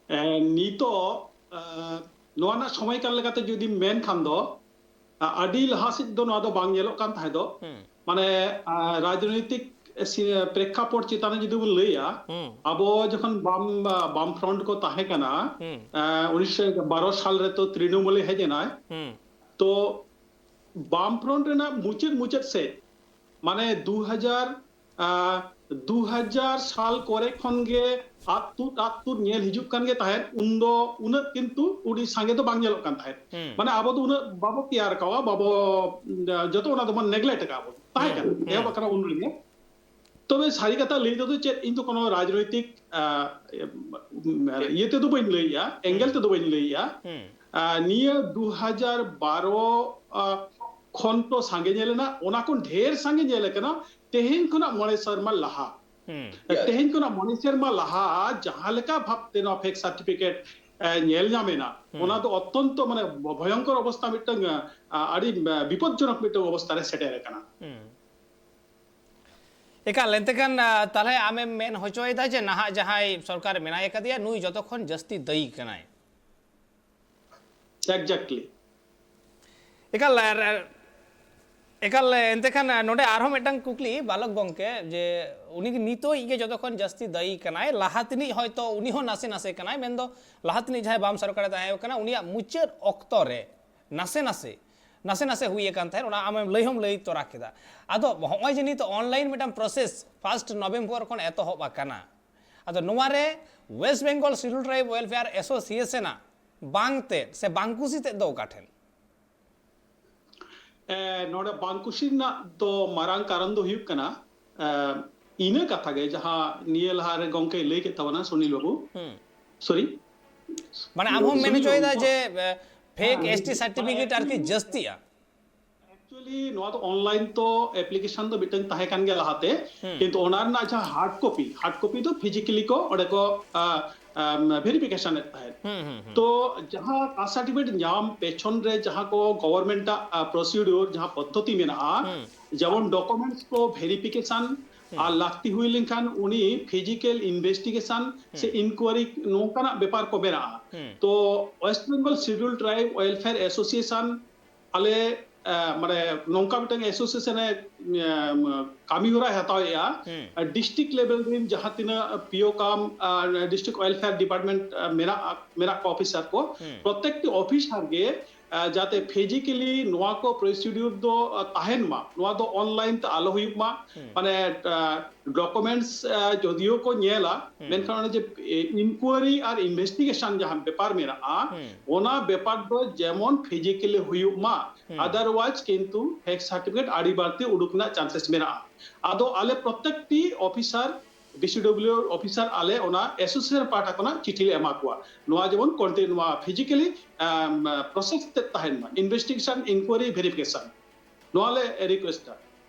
ᱮᱸ, ᱱᱤᱛᱚᱜ, ᱮᱸ, ᱱᱚᱣᱟ ᱨᱮᱱᱟᱜ ᱥᱚᱢᱚᱭ ᱠᱟᱞ ᱞᱮᱠᱟᱛᱮ ᱡᱩᱫᱤ ᱢᱮᱱ ᱠᱷᱟᱱ ᱫᱚ, ᱟ-, ᱟᱹᱰᱤ ᱞᱟᱦᱟ ᱥᱮᱫ ᱫᱚ ᱱᱚᱣᱟ ᱫᱚ ᱵᱟᱝ ᱧᱮᱞᱚᱜ ᱠᱟᱱ ᱛᱟᱦᱮᱸ ᱫᱚ᱾ ᱦᱩᱸ᱾ ᱢᱟᱱᱮ, ᱟ, ᱨᱟᱡᱽᱱᱳᱭᱛᱤᱠ ᱥᱤ-, ᱯᱨᱮᱠᱠᱷᱟᱯᱚᱴ ᱪᱮᱛᱟᱱ ᱨᱮ ᱡᱩᱫᱤ ᱵᱚᱱ ᱞᱟᱹᱭᱟ, ᱦᱩᱸ᱾ ᱟᱵᱚ ᱡᱚᱠᱷᱚᱱ ᱵᱟᱢ, ᱵᱟᱢ ᱯᱷᱨᱚᱱᱴ ᱠᱚ ᱛᱟᱦᱮᱸ ᱠᱟᱱᱟ, ᱦᱩᱸ᱾ ᱟ, ᱩᱱᱤᱥᱥᱚ ᱵᱟᱨᱚ ᱥᱟᱞ ᱨᱮ ᱛᱚ ᱛᱨᱤᱱᱚᱢᱩᱞᱮ ᱦᱮᱡ ᱮᱱᱟᱭ᱾ ᱦᱩᱸ᱾ ᱛᱚ ᱵᱟᱢ ᱯᱷᱨᱚᱱᱴ ᱨᱮᱱᱟᱜ ᱢᱩᱪᱟᱹᱫ ᱢᱩᱪᱟᱹᱫ ᱥᱮᱫ, ᱢᱟᱱᱮ ᱫᱩ ᱦᱟᱡᱟᱨ, ᱟ, ᱫᱩ ᱦᱟᱡᱟᱨ ᱥᱟᱞ ᱠᱚᱨᱮ ᱠᱷᱚᱱ ᱜᱮ ᱟᱫ ᱛᱩᱫ ᱟᱫ ᱛᱩᱫ ᱧᱮᱞ ᱦᱤᱡᱩᱜ ᱠᱟᱱ ᱜᱮ ᱛᱟᱦᱮᱸᱫ᱾ ᱩᱱᱫᱚ ᱩᱱᱟᱹᱜ ᱠᱤᱱᱛᱩ ᱩᱱᱤ ᱥᱟᱸᱜᱮ ᱫᱚ ᱵᱟᱝ ᱧᱮᱞᱚᱜ ᱠᱟᱱ ᱛᱟᱦᱮᱸᱫ᱾ ᱦᱩᱸ᱾ ᱢᱟᱱᱮ ᱟᱵᱚ ᱫᱚ ᱩᱱᱟᱹᱜ ᱵᱟᱵᱚ ᱠᱮᱭᱟᱨ ᱠᱟᱣᱟ, ᱵᱟᱵᱚ, ᱡᱚᱛᱚ ᱚᱱᱟ ᱫᱚᱵᱚᱱ ᱱᱮᱜᱞᱮᱠᱴ ᱟᱠᱟᱫ ᱵᱚᱱ ᱛᱟᱦᱮᱸ ᱦᱩᱸ, ᱠᱟᱱᱟ᱾ ᱦᱩᱸ᱾ ᱮᱦᱚᱵ ᱟᱠᱟᱱᱟ ᱩᱱ ᱨᱮᱜᱮ᱾ ᱛᱚᱵᱮ ᱥᱟᱹᱨᱤ ᱠᱟᱛᱷᱟ ᱞᱟᱹᱭ ᱛᱮᱫᱚ ᱪᱮᱫ, ᱤᱧ ᱫᱚ ᱠᱳᱱᱳ ᱨᱟᱡᱽᱱᱳᱭᱛᱤᱠ, ᱟ, ᱤᱭᱟᱹ ᱛᱮᱫᱚ ᱵᱟᱹᱧ ᱞᱟᱹᱭᱮᱜᱼᱟ, ᱮᱝᱜᱮᱞ ᱛᱮᱫᱚ ᱵᱟᱹᱧ ᱞᱟᱹᱭᱮᱜᱼᱟ᱾ ᱦᱩᱸ᱾ ᱟ, ᱱᱤᱭᱟᱹ ᱫᱩ ᱦᱟᱡᱟᱨ ᱵᱟᱨᱚ, ᱟ, ᱠᱷᱚᱱ ᱛᱚ ᱥᱟᱸᱜᱮ ᱧᱮᱞ ᱮᱱᱟ, ᱚᱱᱟ ᱠᱷᱚᱱ ᱰᱷᱮᱨ ᱥᱟᱸᱜᱮ ᱧᱮᱞ ᱟᱠᱟᱱᱟ ᱛᱮᱦᱮᱧ ᱠᱷᱚᱱᱟᱜ ᱢᱚᱬᱮ ᱥᱮᱨᱢᱟ ᱞᱟᱦᱟ᱾ ᱦᱩᱸ᱾ ᱛᱮᱦᱮᱧ ᱠᱷᱚᱱᱟᱜ ᱢᱚᱬᱮ ᱥᱮᱨᱢᱟ ᱞᱟᱦᱟ ᱡᱟᱦᱟᱸ ᱞᱮᱠᱟ ᱵᱷᱟᱵᱛᱮ ᱱᱚᱣᱟ ᱯᱷᱮᱠ ᱥᱟᱨᱴᱤᱯᱷᱤᱠᱮᱴ, ᱮ, ᱧᱮᱞ ᱧᱟᱢ ᱮᱱᱟ, ᱦᱩᱸ᱾ ᱚᱱᱟ ᱫᱚ ᱚᱛᱛᱚᱱᱛᱚ, ᱢᱟᱱᱮ, ᱵᱷᱚᱭᱚᱝᱠᱚᱨ ᱚᱵᱚᱥᱛᱟ ᱢᱤᱫᱴᱟᱝ, ᱟ, ᱟᱹᱰᱤ, ᱟ, ᱵᱤᱯᱚᱫᱡᱚᱱᱚᱠ ᱢᱤᱫᱴᱟᱝ ᱚᱵᱚᱥᱛᱟ ᱨᱮ ᱥᱮᱴᱮᱨ ᱟᱠᱟᱱᱟ᱾ ᱦᱩᱸ᱾ ᱮᱠᱟᱞ, ᱮᱱᱛᱮ ᱠᱷᱟᱱ, ᱟ, ᱛᱟᱦᱞᱮ ᱟᱢᱮᱢ ᱢᱮᱱ ᱦᱚᱪᱚᱭᱮᱫᱟ ᱡᱮ ᱱᱟᱦᱟᱜ ᱡᱟᱦᱟᱸᱭ ᱥᱚᱨᱠᱟᱨ ᱢᱮᱱᱟᱭ ᱟᱠᱟᱫᱮᱭᱟ, ᱱᱩᱭ ᱡᱚᱛᱚ ᱠᱷᱚᱱ ᱡᱟᱹᱥᱛᱤ ᱫᱟᱹᱭᱤ ᱠᱟᱱᱟᱭ᱾ Exactly. ᱮᱠᱟᱞ, ᱟᱨ, ᱟᱨ, ᱮᱠᱟᱞ, ᱮᱱᱛᱮ ᱠᱷᱟᱱ ᱱᱚᱰᱮ ᱟᱨᱦᱚᱸ ᱢᱤᱫᱴᱟᱝ ᱠᱩᱠᱞᱤ, ᱵᱟᱞᱚᱠ ᱜᱚᱢᱠᱮ, ᱡᱮ ᱩᱱᱤ ᱜᱮ ᱱᱤᱛᱚᱜ ᱜᱮ ᱡᱚᱛᱚ ᱠᱷᱚᱱ ᱡᱟᱹᱥᱛᱤ ᱫᱟᱹᱭᱤ ᱠᱟᱱᱟᱭ, ᱞᱟᱦᱟ ᱛᱮᱱᱤᱡ ᱦᱚᱭᱛᱚ ᱩᱱᱤ ᱦᱚᱸ ᱱᱟᱥᱮ ᱱᱟᱥᱮ ᱠᱟᱱᱟᱭ, ᱢᱮᱱᱫᱚ ᱞᱟᱦᱟ ᱛᱮᱱᱤᱡ ᱡᱟᱦᱟᱸᱭ ᱵᱟᱢ ᱥᱚᱨᱠᱟᱨᱮ ᱛᱟᱦᱮᱸ ᱠᱟᱱᱟ, ᱩᱱᱤᱭᱟᱜ ᱢᱩᱪᱟᱹᱫ ᱚᱠᱛᱚ ᱨᱮ ᱱᱟᱥᱮ ᱱᱟᱥᱮ, ᱱᱟᱥᱮ ᱱᱟᱥᱮ ᱦᱩᱭ ᱟᱠᱟᱱ ᱛᱟᱦᱮᱸᱫ, ᱚᱱᱟ ᱟᱢᱮᱢ ᱞᱟᱹᱭ ᱦᱚᱸᱢ ᱞᱟᱹᱭ ᱛᱚᱨᱟ ᱠᱮᱫᱟ᱾ ᱟᱫᱚ ᱦᱚᱸᱜᱼᱚᱭ ᱡᱮ ᱱᱤᱛᱚᱜ online ᱢᱤᱫᱴᱟᱝ process first November ᱠᱷᱚᱱ ᱮᱛᱚᱦᱚᱵ ᱟᱠᱟᱱᱟ, ᱟᱫᱚ ᱱᱚᱣᱟ ᱨᱮ West Bengal Scheduled Tribe Welfare Association ᱟᱜ ᱵᱟᱝ ᱛᱮᱫ ᱥᱮ ᱵᱟᱝ ᱠᱩᱥᱤ ᱛᱮᱫ ᱫᱚ ᱚᱠᱟ ᱴᱷᱮᱱ? ᱮ, ᱱᱚᱰᱮ ᱵᱟᱝ ᱠᱩᱥᱤ ᱨᱮᱱᱟᱜ ᱫᱚ ᱢᱟᱨᱟᱝ ᱠᱟᱨᱚᱱ ᱫᱚ ᱦᱩᱭᱩᱜ ᱠᱟᱱᱟ, ᱮ, ᱤᱱᱟᱹ ᱠᱟᱛᱷᱟ ᱜᱮ ᱡᱟᱦᱟᱸ ᱱᱤᱭᱟᱹ ᱞᱟᱦᱟ ᱨᱮ ᱜᱚᱢᱠᱮᱭ ᱞᱟᱹᱭ ᱠᱮᱫ ᱛᱟᱵᱚᱱᱟ, ᱥᱩᱱᱤᱞ ᱵᱟᱹᱵᱩ᱾ ᱦᱩᱸ᱾ ᱥᱚᱨᱤ᱾ ᱢᱟᱱᱮ ᱟᱢ ᱦᱚᱸᱢ ᱢᱮᱱ ᱥᱩᱱᱤᱞ ᱦᱚᱪᱚᱭᱮᱫᱟ ᱵᱟᱹᱵᱩ᱾ ᱡᱮ, ᱮ, ᱯᱷᱮᱠ ᱮᱥ ᱴᱤ ᱥᱟᱨᱴᱤᱯᱷᱤᱠᱮᱴ ᱟᱨᱠᱤ ᱡᱟᱹᱥᱛᱤᱜᱼᱟ? Actually, ᱱᱚᱣᱟ ᱫᱚ ᱚᱱᱞᱟᱭᱤᱱ ᱛᱚ ᱮᱯᱞᱤᱠᱮᱥᱚᱱ ᱫᱚ ᱢᱤᱫᱴᱟᱝ ᱛᱟᱦᱮᱸ ᱠᱟᱱ ᱜᱮᱭᱟ ᱞᱟᱦᱟᱛᱮ, ᱦᱩᱸ᱾ ᱠᱤᱱᱛᱩ ᱚᱱᱟ ᱨᱮᱱᱟᱜ ᱡᱟᱦᱟᱸ ᱦᱟᱨᱰ ᱠᱚᱯᱤ, ᱦᱟᱨᱰ ᱠᱚᱯᱤ ᱫᱚ ᱯᱷᱤᱡᱤᱠᱟᱞᱤ ᱠᱚ ᱚᱸᱰᱮ ᱠᱚ ᱵᱷᱮᱨᱤᱯᱷᱤᱠᱮᱥᱚᱱ ᱮᱫ ᱛᱟᱦᱮᱸᱫ᱾ ᱦᱩᱸ, ᱦᱩᱸ, ᱦᱩᱸ᱾ ᱛᱚ ᱡᱟᱦᱟᱸ ᱠᱟᱥᱴ ᱥᱟᱨᱴᱤᱯᱷᱤᱠᱮᱴ ᱧᱟᱢ ᱯᱮᱪᱷᱚᱱ ᱨᱮ ᱡᱟᱦᱟᱸ ᱠᱚ ᱜᱚᱵᱷᱚᱨᱱᱢᱮᱱᱴ ᱟᱜ ᱯᱨᱚᱥᱤᱰᱤᱭᱳᱨ, ᱡᱟᱦᱟᱸ ᱯᱚᱫᱽᱫᱷᱚᱛᱤ ᱢᱮᱱᱟᱜᱼᱟ, ᱦᱩᱸ᱾ ᱡᱮᱢᱚᱱ ᱰᱚᱠᱩᱢᱮᱱᱴᱥ ᱠᱚ ᱵᱷᱮᱨᱤᱯᱷᱤᱠᱮᱥᱚᱱ, ᱦᱩᱸ᱾ ᱟᱨ ᱞᱟᱹᱠᱛᱤ ᱦᱩᱭ ᱞᱮᱱᱠᱷᱟᱱ ᱩᱱᱤ ᱯᱷᱤᱡᱤᱠᱟᱞ ᱤᱱᱵᱷᱮᱥᱴᱤᱜᱮᱥᱚᱱ ᱥᱮ ᱦᱩᱸ᱾ ᱤᱱᱠᱩᱭᱟᱨᱤ, ᱱᱚᱝᱠᱟᱱᱟᱜ ᱵᱮᱯᱟᱨ ᱠᱚ ᱢᱮᱱᱟᱜᱼᱟ᱾ ᱦᱩᱸ᱾ ᱛᱚ West Bengal scheduled tribe welfare association ᱟᱞᱮ, ᱟᱸ, ᱢᱟᱱᱮ ᱱᱚᱝᱠᱟ ᱢᱤᱫᱴᱟᱝ ᱮᱥᱳᱥᱤᱭᱮᱥᱚᱱ ᱮ, ᱟᱸ, ᱠᱟᱹᱢᱤ ᱦᱚᱨᱟᱭ ᱦᱟᱛᱟᱣᱮᱫᱼᱟ᱾ ᱦᱩᱸ᱾ ᱰᱤᱥᱴᱨᱤᱠᱴ ᱞᱮᱵᱮᱞ ᱨᱮᱱ ᱡᱟᱦᱟᱸ ᱛᱤᱱᱟᱹᱜ ᱯᱤ ᱳ ᱠᱟᱢ, ᱟᱸ, ᱰᱤᱥᱴᱨᱤᱠᱴ ᱳᱭᱮᱞᱯᱷᱮᱭᱟᱨ ᱰᱤᱯᱟᱨᱴᱢᱮᱱᱴ, ᱟᱸ, ᱢᱮᱱᱟᱜ, ᱢᱮᱱᱟᱜ ᱠᱚᱣᱟ ᱚᱯᱷᱤᱥᱟᱨ ᱠᱚ, ᱦᱩᱸ᱾ ᱯᱨᱚᱛᱮᱠᱴᱤ ᱚᱯᱷᱤᱥᱟᱨ ᱜᱮ, ᱟᱸ, ᱡᱟᱛᱮ ᱯᱷᱤᱡᱤᱠᱟᱞᱤ ᱱᱚᱣᱟ ᱠᱚ ᱯᱨᱚᱥᱤᱰᱤᱭᱩᱨ ᱫᱚ, ᱟᱸ, ᱛᱟᱦᱮᱱ ᱢᱟ, ᱱᱚᱣᱟ ᱫᱚ ᱚᱱᱞᱟᱭᱤᱱ ᱛᱮ ᱟᱞᱚ ᱦᱩᱭᱩᱜ ᱢᱟ, ᱦᱩᱸ᱾ ᱢᱟᱱᱮ, ᱟᱸ, ᱰᱚᱠᱩᱢᱮᱱᱴᱥ, ᱟᱸ, ᱡᱚᱫᱤᱭᱳ ᱠᱚ ᱧᱮᱞᱟ, ᱦᱩᱸ᱾ ᱢᱮᱱᱠᱷᱟᱱ ᱚᱱᱟ ᱡᱮ, ᱮ, ᱤᱱᱠᱩᱭᱟᱨᱤ ᱟᱨ ᱤᱱᱵᱷᱮᱥᱴᱤᱜᱮᱥᱚᱱ ᱡᱟᱦᱟᱸ ᱵᱮᱯᱟᱨ ᱢᱮᱱᱟᱜᱼᱟ, ᱦᱩᱸ᱾ ᱚᱱᱟ ᱵᱮᱯᱟᱨ ᱫᱚ ᱡᱮᱢᱚᱱ ᱯᱷᱤᱡᱤᱠᱟᱞᱤ ᱦᱩᱭᱩᱜ ᱢᱟ, ᱦᱩᱸ᱾ ᱟᱫᱟᱨᱣᱟᱭᱤᱡᱽ ᱠᱤᱱᱛᱩ ᱯᱷᱮᱠ ᱥᱟᱨᱴᱤᱯᱷᱤᱠᱮᱴ ᱟᱹᱰᱤ ᱵᱟᱹᱲᱛᱤ ᱩᱰᱩᱠ ᱨᱮᱱᱟᱜ ᱪᱟᱱᱥᱮᱥ ᱢᱮᱱᱟᱜᱼᱟ᱾ ᱟᱫᱚ ᱟᱞᱮ ᱯᱨᱚᱛᱮᱠᱴᱤ ᱚᱯᱷᱤᱥᱟᱨ, ᱰᱤ ᱥᱤ ᱰᱚᱵᱞᱤᱭᱩ ᱚᱯᱷᱤᱥᱟᱨ ᱟᱞᱮ ᱚᱱᱟ ᱮᱥᱳᱥᱤᱭᱮᱥᱚᱱ ᱯᱟᱦᱴᱟ ᱠᱷᱚᱱᱟᱜ ᱪᱤᱴᱷᱤ ᱞᱮ ᱮᱢᱟ ᱠᱚᱣᱟ, ᱱᱚᱣᱟ ᱡᱮᱢᱚᱱ ᱠᱚᱱᱴᱤ-, ᱱᱚᱣᱟ ᱯᱷᱤᱡᱤᱠᱟᱞᱤ, ᱟᱢ, ᱯᱨᱚᱥᱮᱥ ᱛᱮ ᱛᱟᱦᱮᱱ ᱢᱟ, ᱤᱱᱵᱷᱮᱥᱴᱤᱜᱮᱥᱚᱱ, ᱤᱱᱠᱩᱭᱟᱨᱤ, ᱵᱷᱮᱨᱤᱯᱷᱤᱠᱮᱥᱚᱱ, ᱱᱚᱣᱟ ᱞᱮ ᱨᱤᱠᱩᱭᱮᱥᱴᱟ᱾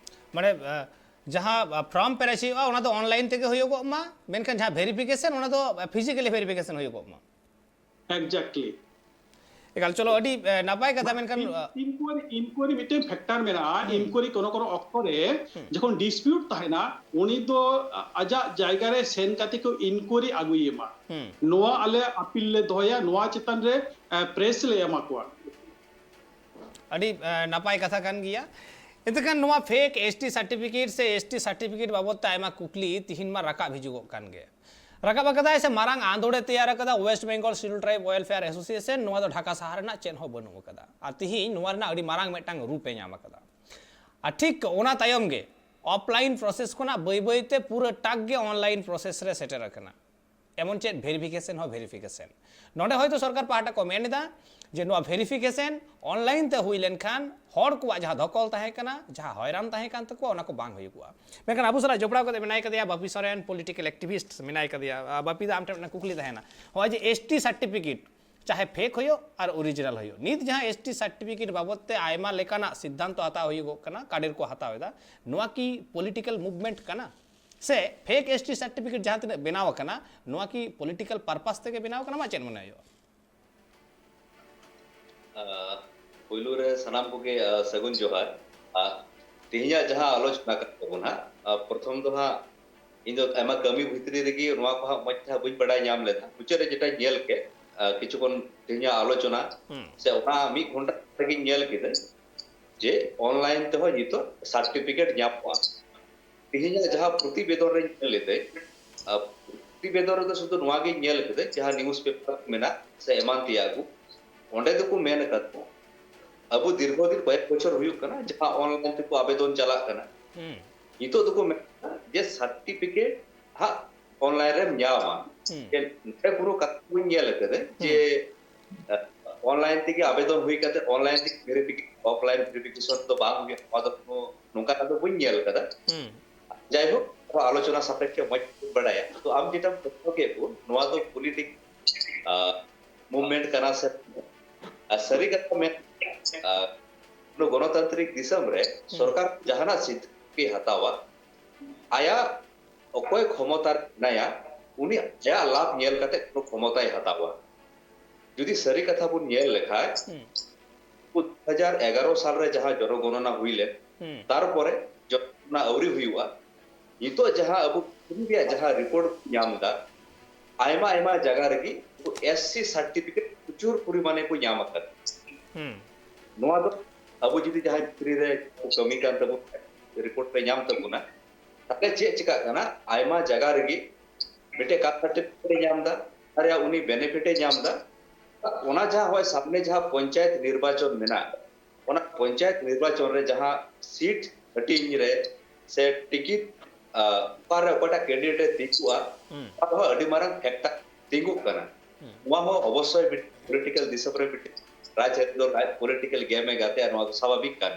ᱢᱟᱱᱮ, ᱟᱸ, ᱡᱟᱦᱟᱸ, ᱟᱸ, ᱯᱷᱚᱨᱢ ᱯᱮᱨᱮᱡ ᱦᱩᱭᱩᱜᱼᱟ, ᱚᱱᱟ ᱫᱚ ᱚᱱᱞᱟᱭᱤᱱ ᱛᱮᱜᱮ ᱦᱩᱭᱩᱜᱚᱜ ᱢᱟ, ᱢᱮᱱᱠᱷᱟᱱ ᱡᱟᱦᱟᱸ ᱵᱷᱮᱨᱤᱯᱷᱤᱠᱮᱥᱚᱱ, ᱚᱱᱟ ᱫᱚ, ᱟᱸ, ᱯᱷᱤᱡᱤᱠᱟᱞᱤ ᱵᱷᱮᱨᱤᱯᱷᱤᱠᱮᱥᱚᱱ ᱦᱩᱭᱩᱜᱚᱜ ᱢᱟ᱾ ᱮᱠᱡᱮᱠᱴᱞᱤ᱾ ᱮᱠᱟᱞ, ᱪᱚᱞᱚ, ᱟᱹᱰᱤ, ᱟᱸ, ᱱᱟᱯᱟᱭ ᱠᱟᱛᱷᱟ, ᱢᱮᱱᱠᱷᱟᱱ, ᱤᱱ-, ᱟᱸ, ᱤᱱᱠᱩᱭᱟᱨᱤ, ᱤᱱᱠᱩᱭᱟᱨᱤ ᱢᱤᱫᱴᱮᱱ ᱯᱷᱮᱠᱴᱟᱨ ᱢᱮᱱᱟᱜᱼᱟ᱾ ᱦᱩᱸ᱾ ᱤᱱᱠᱩᱭᱟᱨᱤ ᱠᱳᱱᱳ ᱠᱳᱱᱳ ᱚᱠᱛᱚ ᱨᱮ ᱦᱩᱸ᱾ ᱡᱚᱠᱷᱚᱱ ᱰᱤᱥᱯᱤᱭᱩᱴ ᱛᱟᱦᱮᱱᱟ, ᱩᱱᱤ ᱫᱚ ᱟ-, ᱟᱡᱟᱜ ᱡᱟᱭᱜᱟ ᱨᱮ ᱥᱮᱱ ᱠᱟᱛᱮ ᱠᱚ ᱤᱱᱠᱩᱭᱟᱨᱤ ᱟᱹᱜᱩᱭᱮ ᱢᱟ᱾ ᱦᱩᱸ᱾ ᱱᱚᱣᱟ ᱟᱞᱮ ᱟᱯᱤᱞ ᱞᱮ ᱫᱚᱦᱚᱭᱟ, ᱱᱚᱣᱟ ᱪᱮᱛᱟᱱ ᱨᱮ, ᱟᱸ, ᱯᱨᱮᱥ ᱞᱮ ᱮᱢᱟ ᱠᱚᱣᱟ᱾ ᱟᱹᱰᱤ, ᱟᱸ, ᱱᱟᱯᱟᱭ ᱠᱟᱛᱷᱟ ᱠᱟᱱ ᱜᱮᱭᱟ᱾ ᱮᱱᱛᱮ ᱠᱷᱟᱱ ᱱᱚᱣᱟ ᱯᱷᱮᱠ ᱮᱥ ᱴᱤ ᱥᱟᱨᱴᱤᱯᱷᱤᱠᱮᱴ ᱥᱮ ᱮᱥ ᱴᱤ ᱥᱟᱨᱴᱤᱯᱷᱤᱠᱮᱴ ᱵᱟᱵᱚᱫ ᱛᱮ ᱟᱭᱢᱟ ᱠᱩᱠᱞᱤ ᱛᱤᱦᱤᱧ ᱢᱟ ᱨᱟᱠᱟᱵ ᱦᱤᱡᱩᱜᱚᱜ ᱠᱟᱱ ᱜᱮ᱾ ᱨᱟᱠᱟᱵ ᱟᱠᱟᱫᱟᱭ ᱥᱮ ᱢᱟᱨᱟᱝ ᱟᱸᱫᱳᱲ ᱮ ᱛᱮᱭᱟᱨ ᱟᱠᱟᱫᱟ West Bengal scheduled tribe welfare association, ᱱᱚᱣᱟ ᱫᱚ ᱰᱷᱟᱠᱟ ᱥᱟᱦᱟᱨ ᱨᱮᱱᱟᱜ ᱪᱮᱫ ᱦᱚᱸ ᱵᱟᱹᱱᱩᱜ ᱟᱠᱟᱫᱟ᱾ ᱟᱨ ᱛᱤᱦᱤᱧ ᱱᱚᱣᱟ ᱨᱮᱱᱟᱜ ᱟᱹᱰᱤ ᱢᱟᱨᱟᱝ ᱢᱤᱫᱴᱟᱝ ᱨᱩᱯ ᱮ ᱧᱟᱢ ᱟᱠᱟᱫᱟ᱾ ᱟᱨ ᱴᱷᱤᱠ ᱚᱱᱟ ᱛᱟᱭᱚᱢ ᱜᱮ ᱚᱯᱷᱞᱟᱭᱤᱱ ᱯᱨᱚᱥᱮᱥ ᱠᱷᱚᱱᱟᱜ ᱵᱟᱹᱭ ᱵᱟᱹᱭ ᱛᱮ ᱯᱩᱨᱟᱹ ᱴᱟᱠ ᱜᱮ ᱚᱱᱞᱟᱭᱤᱱ ᱯᱨᱚᱥᱮᱥ ᱨᱮ ᱥᱮᱴᱮᱨ ᱟᱠᱟᱱᱟ᱾ ᱮᱢᱚᱱ ᱪᱮᱫ ᱵᱷᱮᱨᱤᱯᱷᱤᱠᱮᱥᱚᱱ ᱦᱚᱸ ᱵᱷᱮᱨᱤᱯᱷᱤᱠᱮᱥᱚᱱ᱾ ᱱᱚᱰᱮ ᱦᱚᱭᱛᱳ ᱥᱚᱨᱠᱟᱨ ᱯᱟᱦᱴᱟ ᱠᱚ ᱢᱮᱱ ᱮᱫᱟ ᱡᱮ ᱱᱚᱣᱟ ᱵᱷᱮᱨᱤᱯᱷᱤᱠᱮᱥᱚᱱ ᱚᱱᱞᱟᱭᱤᱱ ᱛᱮ ᱦᱩᱭ ᱞᱮᱱᱠᱷᱟᱱ ᱦᱚᱲ ᱠᱚᱣᱟᱜ ᱡᱟᱦᱟᱸ ᱫᱷᱚᱠᱚᱞ ᱛᱟᱦᱮᱸ ᱠᱟᱱᱟ, ᱡᱟᱦᱟᱸ ᱦᱚᱭᱨᱟᱱ ᱛᱟᱦᱮᱸ ᱠᱟᱱ ᱛᱟᱠᱚᱣᱟ, ᱚᱱᱟ ᱠᱚ ᱵᱟᱝ ᱦᱩᱭᱩᱜᱚᱜᱼᱟ᱾ ᱢᱮᱱᱠᱷᱟᱱ ᱟᱵᱚ ᱥᱟᱞᱟᱜ ᱡᱚᱯᱲᱟᱣ ᱠᱟᱛᱮ ᱢᱮᱱᱟᱭ ᱠᱟᱫᱮᱭᱟ ᱵᱟᱯᱤ ᱥᱚᱨᱮᱱ, ᱯᱚᱞᱤᱴᱤᱠᱟᱞ ᱮᱠᱴᱤᱵᱷᱤᱥᱴ ᱢᱮᱱᱟᱭ ᱠᱟᱫᱮᱭᱟ᱾ ᱟᱨ ᱵᱟᱯᱤ ᱫᱟ, ᱟᱢ ᱴᱷᱮᱱ ᱢᱤᱫᱴᱟᱝ ᱠᱩᱠᱞᱤ ᱛᱟᱦᱮᱱᱟ, ᱱᱚᱜᱼᱚᱭ ᱡᱮ ᱮᱥ ᱴᱤ ᱥᱟᱨᱴᱤᱯᱷᱤᱠᱮᱴ ᱪᱟᱦᱮ ᱯᱷᱮᱠ ᱦᱩᱭᱩᱜ ᱟᱨ ᱚᱨᱤᱡᱤᱱᱟᱞ ᱦᱩᱭᱩᱜ᱾ ᱱᱤᱛ ᱡᱟᱦᱟᱸ ᱮᱥ ᱴᱤ ᱥᱟᱨᱴᱤᱯᱷᱤᱠᱮᱴ ᱵᱟᱵᱚᱫ ᱛᱮ ᱟᱭᱢᱟ ᱞᱮᱠᱟᱱᱟᱜ ᱥᱤᱫᱽᱫᱷᱟᱱᱛᱚ ᱦᱟᱛᱟᱣ ᱦᱩᱭᱩᱜᱚᱜ ᱠᱟᱱᱟ, ᱠᱟᱰᱮᱨ ᱠᱚ ᱦᱟᱛᱟᱣ ᱮᱫᱟ, ᱱᱚᱣᱟ ᱠᱤ ᱯᱚᱞᱤᱴᱤᱠᱟᱞ ᱢᱩᱵᱷᱢᱮᱱᱴ ᱠᱟᱱᱟ? ᱥᱮ ᱯᱷᱮᱠ ᱮᱥ ᱴᱤ ᱥᱟᱨᱴᱤᱯᱷᱤᱠᱮᱴ ᱡᱟᱦᱟᱸ ᱛᱤᱱᱟᱹᱜ ᱵᱮᱱᱟᱣ ᱟᱠᱟᱱᱟ, ᱱᱚᱣᱟ ᱠᱤ ᱯᱚᱞᱤᱴᱤᱠᱟᱞ ᱯᱟᱨᱯᱟᱥ ᱛᱮᱜᱮ ᱵᱮᱱᱟᱣ ᱟᱠᱟᱱᱟ? ᱟᱢᱟᱜ ᱪᱮᱫ ᱢᱚᱱᱮ ᱦᱩᱭᱩᱜᱼᱟ? ᱟᱸ, ᱯᱩᱭᱞᱩ ᱨᱮ ᱥᱟᱱᱟᱢ ᱠᱚᱜᱮ, ᱟᱸ, ᱥᱟᱹᱜᱩᱱ ᱡᱚᱦᱟᱨ᱾ ᱟᱨ ᱛᱮᱦᱮᱧᱟᱜ ᱡᱟᱦᱟᱸ ᱟᱞᱳᱪᱚᱱᱟ ᱠᱟᱱ ᱛᱟᱵᱚᱱᱟ, ᱟᱸ, ᱯᱨᱚᱛᱷᱚᱢ ᱫᱚ ᱦᱟᱸᱜ ᱤᱧ ᱫᱚ ᱟᱭᱢᱟ ᱠᱟᱹᱢᱤ ᱵᱷᱤᱛᱨᱤ ᱨᱮᱜᱮ ᱱᱚᱣᱟ ᱠᱚ ᱦᱟᱸᱜ ᱢᱚᱡᱽ ᱛᱮ ᱦᱟᱸᱜ ᱵᱟᱹᱧ ᱵᱟᱰᱟᱭ ᱧᱟᱢ ᱞᱮᱫᱟ᱾ ᱢᱩᱪᱟᱹᱫ ᱨᱮ ᱡᱮᱴᱟᱧ ᱧᱮᱞ ᱠᱮᱫ, ᱟᱸ, ᱠᱤᱪᱷᱩ ᱠᱷᱚᱱ ᱛᱮᱦᱮᱧᱟᱜ ᱟᱞᱳᱪᱚᱱᱟ ᱦᱩᱸ᱾ ᱥᱮ ᱚᱱᱟ ᱢᱤᱫ ᱜᱷᱚᱱᱴᱟ ᱨᱮᱜᱮᱧ ᱧᱮᱞ ᱠᱮᱫᱟ ᱡᱮ online ᱛᱮᱦᱚᱸ ᱱᱤᱛᱚᱜ certificate ᱧᱟᱢᱚᱜᱼᱟ᱾ ᱛᱮᱦᱮᱧᱟᱜ ᱡᱟᱦᱟᱸ ᱯᱨᱚᱛᱤᱵᱮᱫᱚᱱ ᱨᱮᱧ ᱧᱮᱞ ᱞᱮᱫᱟᱹᱧ, ᱟᱨ ᱯᱨᱚᱛᱤᱵᱮᱫᱚᱱ ᱨᱮᱫᱚ ᱥᱩᱫᱷᱩ ᱱᱚᱣᱟ ᱜᱤᱧ ᱧᱮᱞ ᱠᱮᱫᱟ, ᱡᱟᱦᱟᱸ news paper ᱢᱮᱱᱟᱜ ᱥᱮ ᱮᱢᱟᱱ ᱛᱮᱭᱟᱜ ᱠᱚ, ᱚᱸᱰᱮ ᱫᱚᱠᱚ ᱢᱮᱱ ᱟᱠᱟᱫ ᱠᱚ, ᱟᱵᱚ ᱫᱤᱨᱜᱷᱚ ᱫᱤᱱ ᱠᱚᱭᱮᱠ ᱵᱚᱪᱷᱚᱨ ᱦᱩᱭᱩᱜ ᱠᱟᱱᱟ, ᱡᱟᱦᱟᱸ online ᱛᱮᱠᱚ ᱟᱵᱮᱫᱚᱱ ᱪᱟᱞᱟᱜ ᱠᱟᱱᱟ᱾ ᱦᱩᱸ᱾ ᱱᱤᱛᱚᱜ ᱫᱚᱠᱚ ᱢᱮᱱ ᱠᱟᱫᱟ ᱡᱮ certificate ᱦᱟᱸᱜ online ᱨᱮᱢ ᱧᱟᱢᱟ᱾ ᱦᱩᱸ᱾ ᱮᱱ-, ᱱᱚᱰᱮ ᱠᱳᱱᱳ ᱠᱟᱛᱷᱟ ᱵᱟᱹᱧ ᱧᱮᱞ ᱟᱠᱟᱫᱟ ᱡᱮ, ᱦᱩᱸ᱾ ᱟᱸ, online ᱛᱮᱜᱮ ᱟᱵᱮᱫᱚᱱ ᱦᱩᱭ ᱠᱟᱛᱮ online ᱛᱮᱜᱮ verification, offline verification ᱫᱚ ᱵᱟᱝ ᱦᱩᱭᱩᱜᱼᱟ, ᱱᱚᱣᱟ ᱫᱚ ᱠᱳᱱᱳ ᱱᱚᱝᱠᱟ ᱫᱚ ᱵᱟᱹᱧ ᱧᱮᱞ ᱟᱠᱟᱫᱟ᱾ ᱦᱩᱸ᱾ ᱡᱟᱭᱦᱳᱠ, ᱟᱵᱚ ᱟᱞᱳᱪᱚᱱᱟ ᱥᱟᱯᱮᱠᱷᱮ ᱢᱚᱡᱽ ᱛᱮᱵᱚᱱ ᱵᱟᱰᱟᱭᱟ᱾ ᱛᱚ, ᱟᱢ ᱡᱮᱴᱟᱢ ᱯᱨᱚᱥᱱᱚ ᱠᱮᱫ ᱠᱚ, ᱱᱚᱣᱟ ᱫᱚ ᱯᱚᱞᱤᱴᱤᱠ, ᱟᱸ, ᱢᱩᱵᱷᱢᱮᱱᱴ ᱠᱟᱱᱟ ᱥᱮ? ᱟᱨ ᱥᱟᱹᱨᱤ ᱠᱟᱛᱷᱟ ᱢᱮᱱ, ᱟᱸ, ᱱᱚᱣᱟ ᱜᱚᱱᱚᱛᱟᱱᱛᱨᱤᱠ ᱫᱤᱥᱚᱢ ᱨᱮ ᱦᱩᱸ᱾ ᱥᱚᱨᱠᱟᱨ ᱡᱟᱦᱟᱱᱟᱜ ᱥᱤᱫᱽᱫᱷᱟᱱᱛᱚᱭ ᱦᱟᱛᱟᱣᱟ, ᱟᱭᱟᱜ ᱚᱠᱚᱭ ᱠᱷᱚᱢᱚᱛᱟ ᱨᱮ ᱢᱮᱱᱟᱭᱟ, ᱩᱱᱤ ᱟᱭᱟᱜ ᱞᱟᱵᱷ ᱧᱮᱞ ᱠᱟᱛᱮ ᱠᱳᱱᱳ ᱠᱷᱚᱢᱚᱛᱟᱭ ᱦᱟᱛᱟᱣᱟ᱾ ᱡᱩᱫᱤ ᱥᱟᱹᱨᱤ ᱠᱟᱛᱷᱟ ᱵᱚᱱ ᱧᱮᱞ ᱞᱮᱠᱷᱟᱡ, ᱦᱩᱸ᱾ ᱫᱩ ᱦᱟᱡᱟᱨ ᱮᱜᱟᱨᱚ ᱥᱟᱞ ᱨᱮ ᱡᱟᱦᱟᱸ ᱡᱚᱱᱚᱜᱚᱱᱚᱱᱟ ᱦᱩᱭ ᱞᱮᱱ, ᱦᱩᱸ᱾ ᱛᱟᱨᱯᱚᱨᱮ ᱡᱚᱱᱚᱜᱚᱱᱚᱱᱟ ᱟᱹᱣᱨᱤ ᱦᱩᱭᱩᱜᱼᱟ᱾ ᱱᱤᱛᱚᱜ ᱡᱟᱦᱟᱸ ᱟᱵᱚ ᱯᱨᱤᱛᱷᱤᱵᱤ ᱨᱮᱭᱟᱜ ᱡᱟᱦᱟᱸ ᱨᱤᱯᱳᱨᱴ ᱧᱟᱢ ᱮᱫᱟ, ᱟᱭᱢᱟ ᱟᱭᱢᱟ ᱡᱟᱭᱜᱟ ᱨᱮᱜᱮ ᱩᱱᱠᱩ ᱮᱥ ᱥᱤ ᱥᱟᱨᱴᱤᱯᱷᱤᱠᱮᱴ ᱯᱨᱚᱪᱩᱨ ᱯᱚᱨᱤᱢᱟᱱᱮ ᱠᱚ ᱧᱟᱢ ᱟᱠᱟᱫᱟ᱾ ᱦᱩᱸ᱾ ᱱᱚᱣᱟ ᱫᱚ ᱟᱵᱚ ᱡᱩᱫᱤ ᱡᱟᱦᱟᱸᱭ ᱵᱷᱤᱛᱨᱤ ᱨᱮ ᱠᱚ ᱠᱟᱹᱢᱤ ᱠᱟᱱ ᱛᱟᱵᱚᱱᱟ, ᱨᱤᱯᱳᱨᱴ ᱨᱮ ᱧᱟᱢ ᱛᱟᱵᱚᱱᱟ, ᱛᱟᱦᱞᱮ ᱪᱮᱫ ᱪᱤᱠᱟᱹᱜ ᱠᱟᱱᱟ? ᱟᱭᱢᱟ ᱡᱟᱭᱜᱟ ᱨᱮᱜᱮ ᱢᱤᱫᱴᱮᱡ ᱠᱟᱥᱴ ᱥᱟᱨᱴᱤᱯᱷᱤᱠᱮᱴ ᱮ ᱧᱟᱢ ᱮᱫᱟ, ᱟᱨ ᱩᱱᱤ ᱵᱮᱱᱤᱯᱷᱤᱴ ᱮ ᱧᱟᱢ ᱮᱫᱟ, ᱚᱱᱟ ᱡᱟᱦᱟᱸ ᱦᱚᱸᱜᱼᱚᱭ ᱥᱟᱢᱱᱮ ᱡᱟᱦᱟᱸ ᱯᱚᱧᱪᱟᱭᱮᱛ ᱱᱤᱨᱵᱟᱪᱚᱱ ᱢᱮᱱᱟᱜ, ᱚᱱᱟ ᱯᱚᱧᱪᱟᱭᱮᱛ ᱱᱤᱨᱵᱟᱪᱚᱱ ᱨᱮ ᱡᱟᱦᱟᱸ ᱥᱤᱴ ᱦᱟᱹᱴᱤᱧ ᱨᱮ ᱥᱮ ᱴᱤᱠᱤᱴ, ᱟᱸ, ᱚᱠᱟᱨᱮ ᱚᱠᱟᱴᱟᱜ ᱠᱮᱱᱰᱤᱰᱮᱴ ᱮ ᱛᱤᱸᱜᱩᱜᱼᱟ, ᱦᱩᱸ᱾ ᱚᱱᱟ ᱦᱚᱸ ᱟᱹᱰᱤ ᱢᱟᱨᱟᱝ ᱯᱷᱮᱠᱴᱟᱨ ᱛᱤᱸᱜᱩᱜ ᱠᱟᱱᱟ᱾ ᱦᱩᱸ᱾ ᱱᱚᱣᱟ ᱦᱚᱸ ᱚᱵᱚᱥᱥᱳᱭ ᱢᱤᱫ ᱯᱚᱞᱤᱴᱤᱠᱟᱞ ᱫᱤᱥᱚᱢ ᱨᱮ ᱢᱤᱫᱴᱮᱱ ᱨᱟᱡᱽᱟᱹᱨᱤ ᱫᱚᱞ ᱟᱡ ᱯᱚᱞᱤᱴᱤᱠᱟᱞ ᱜᱮᱢ ᱮ ᱜᱟᱛᱮᱜᱼᱟ, ᱱᱚᱣᱟ ᱫᱚ ᱥᱟᱵᱷᱟᱵᱤᱠ ᱠᱟᱱ᱾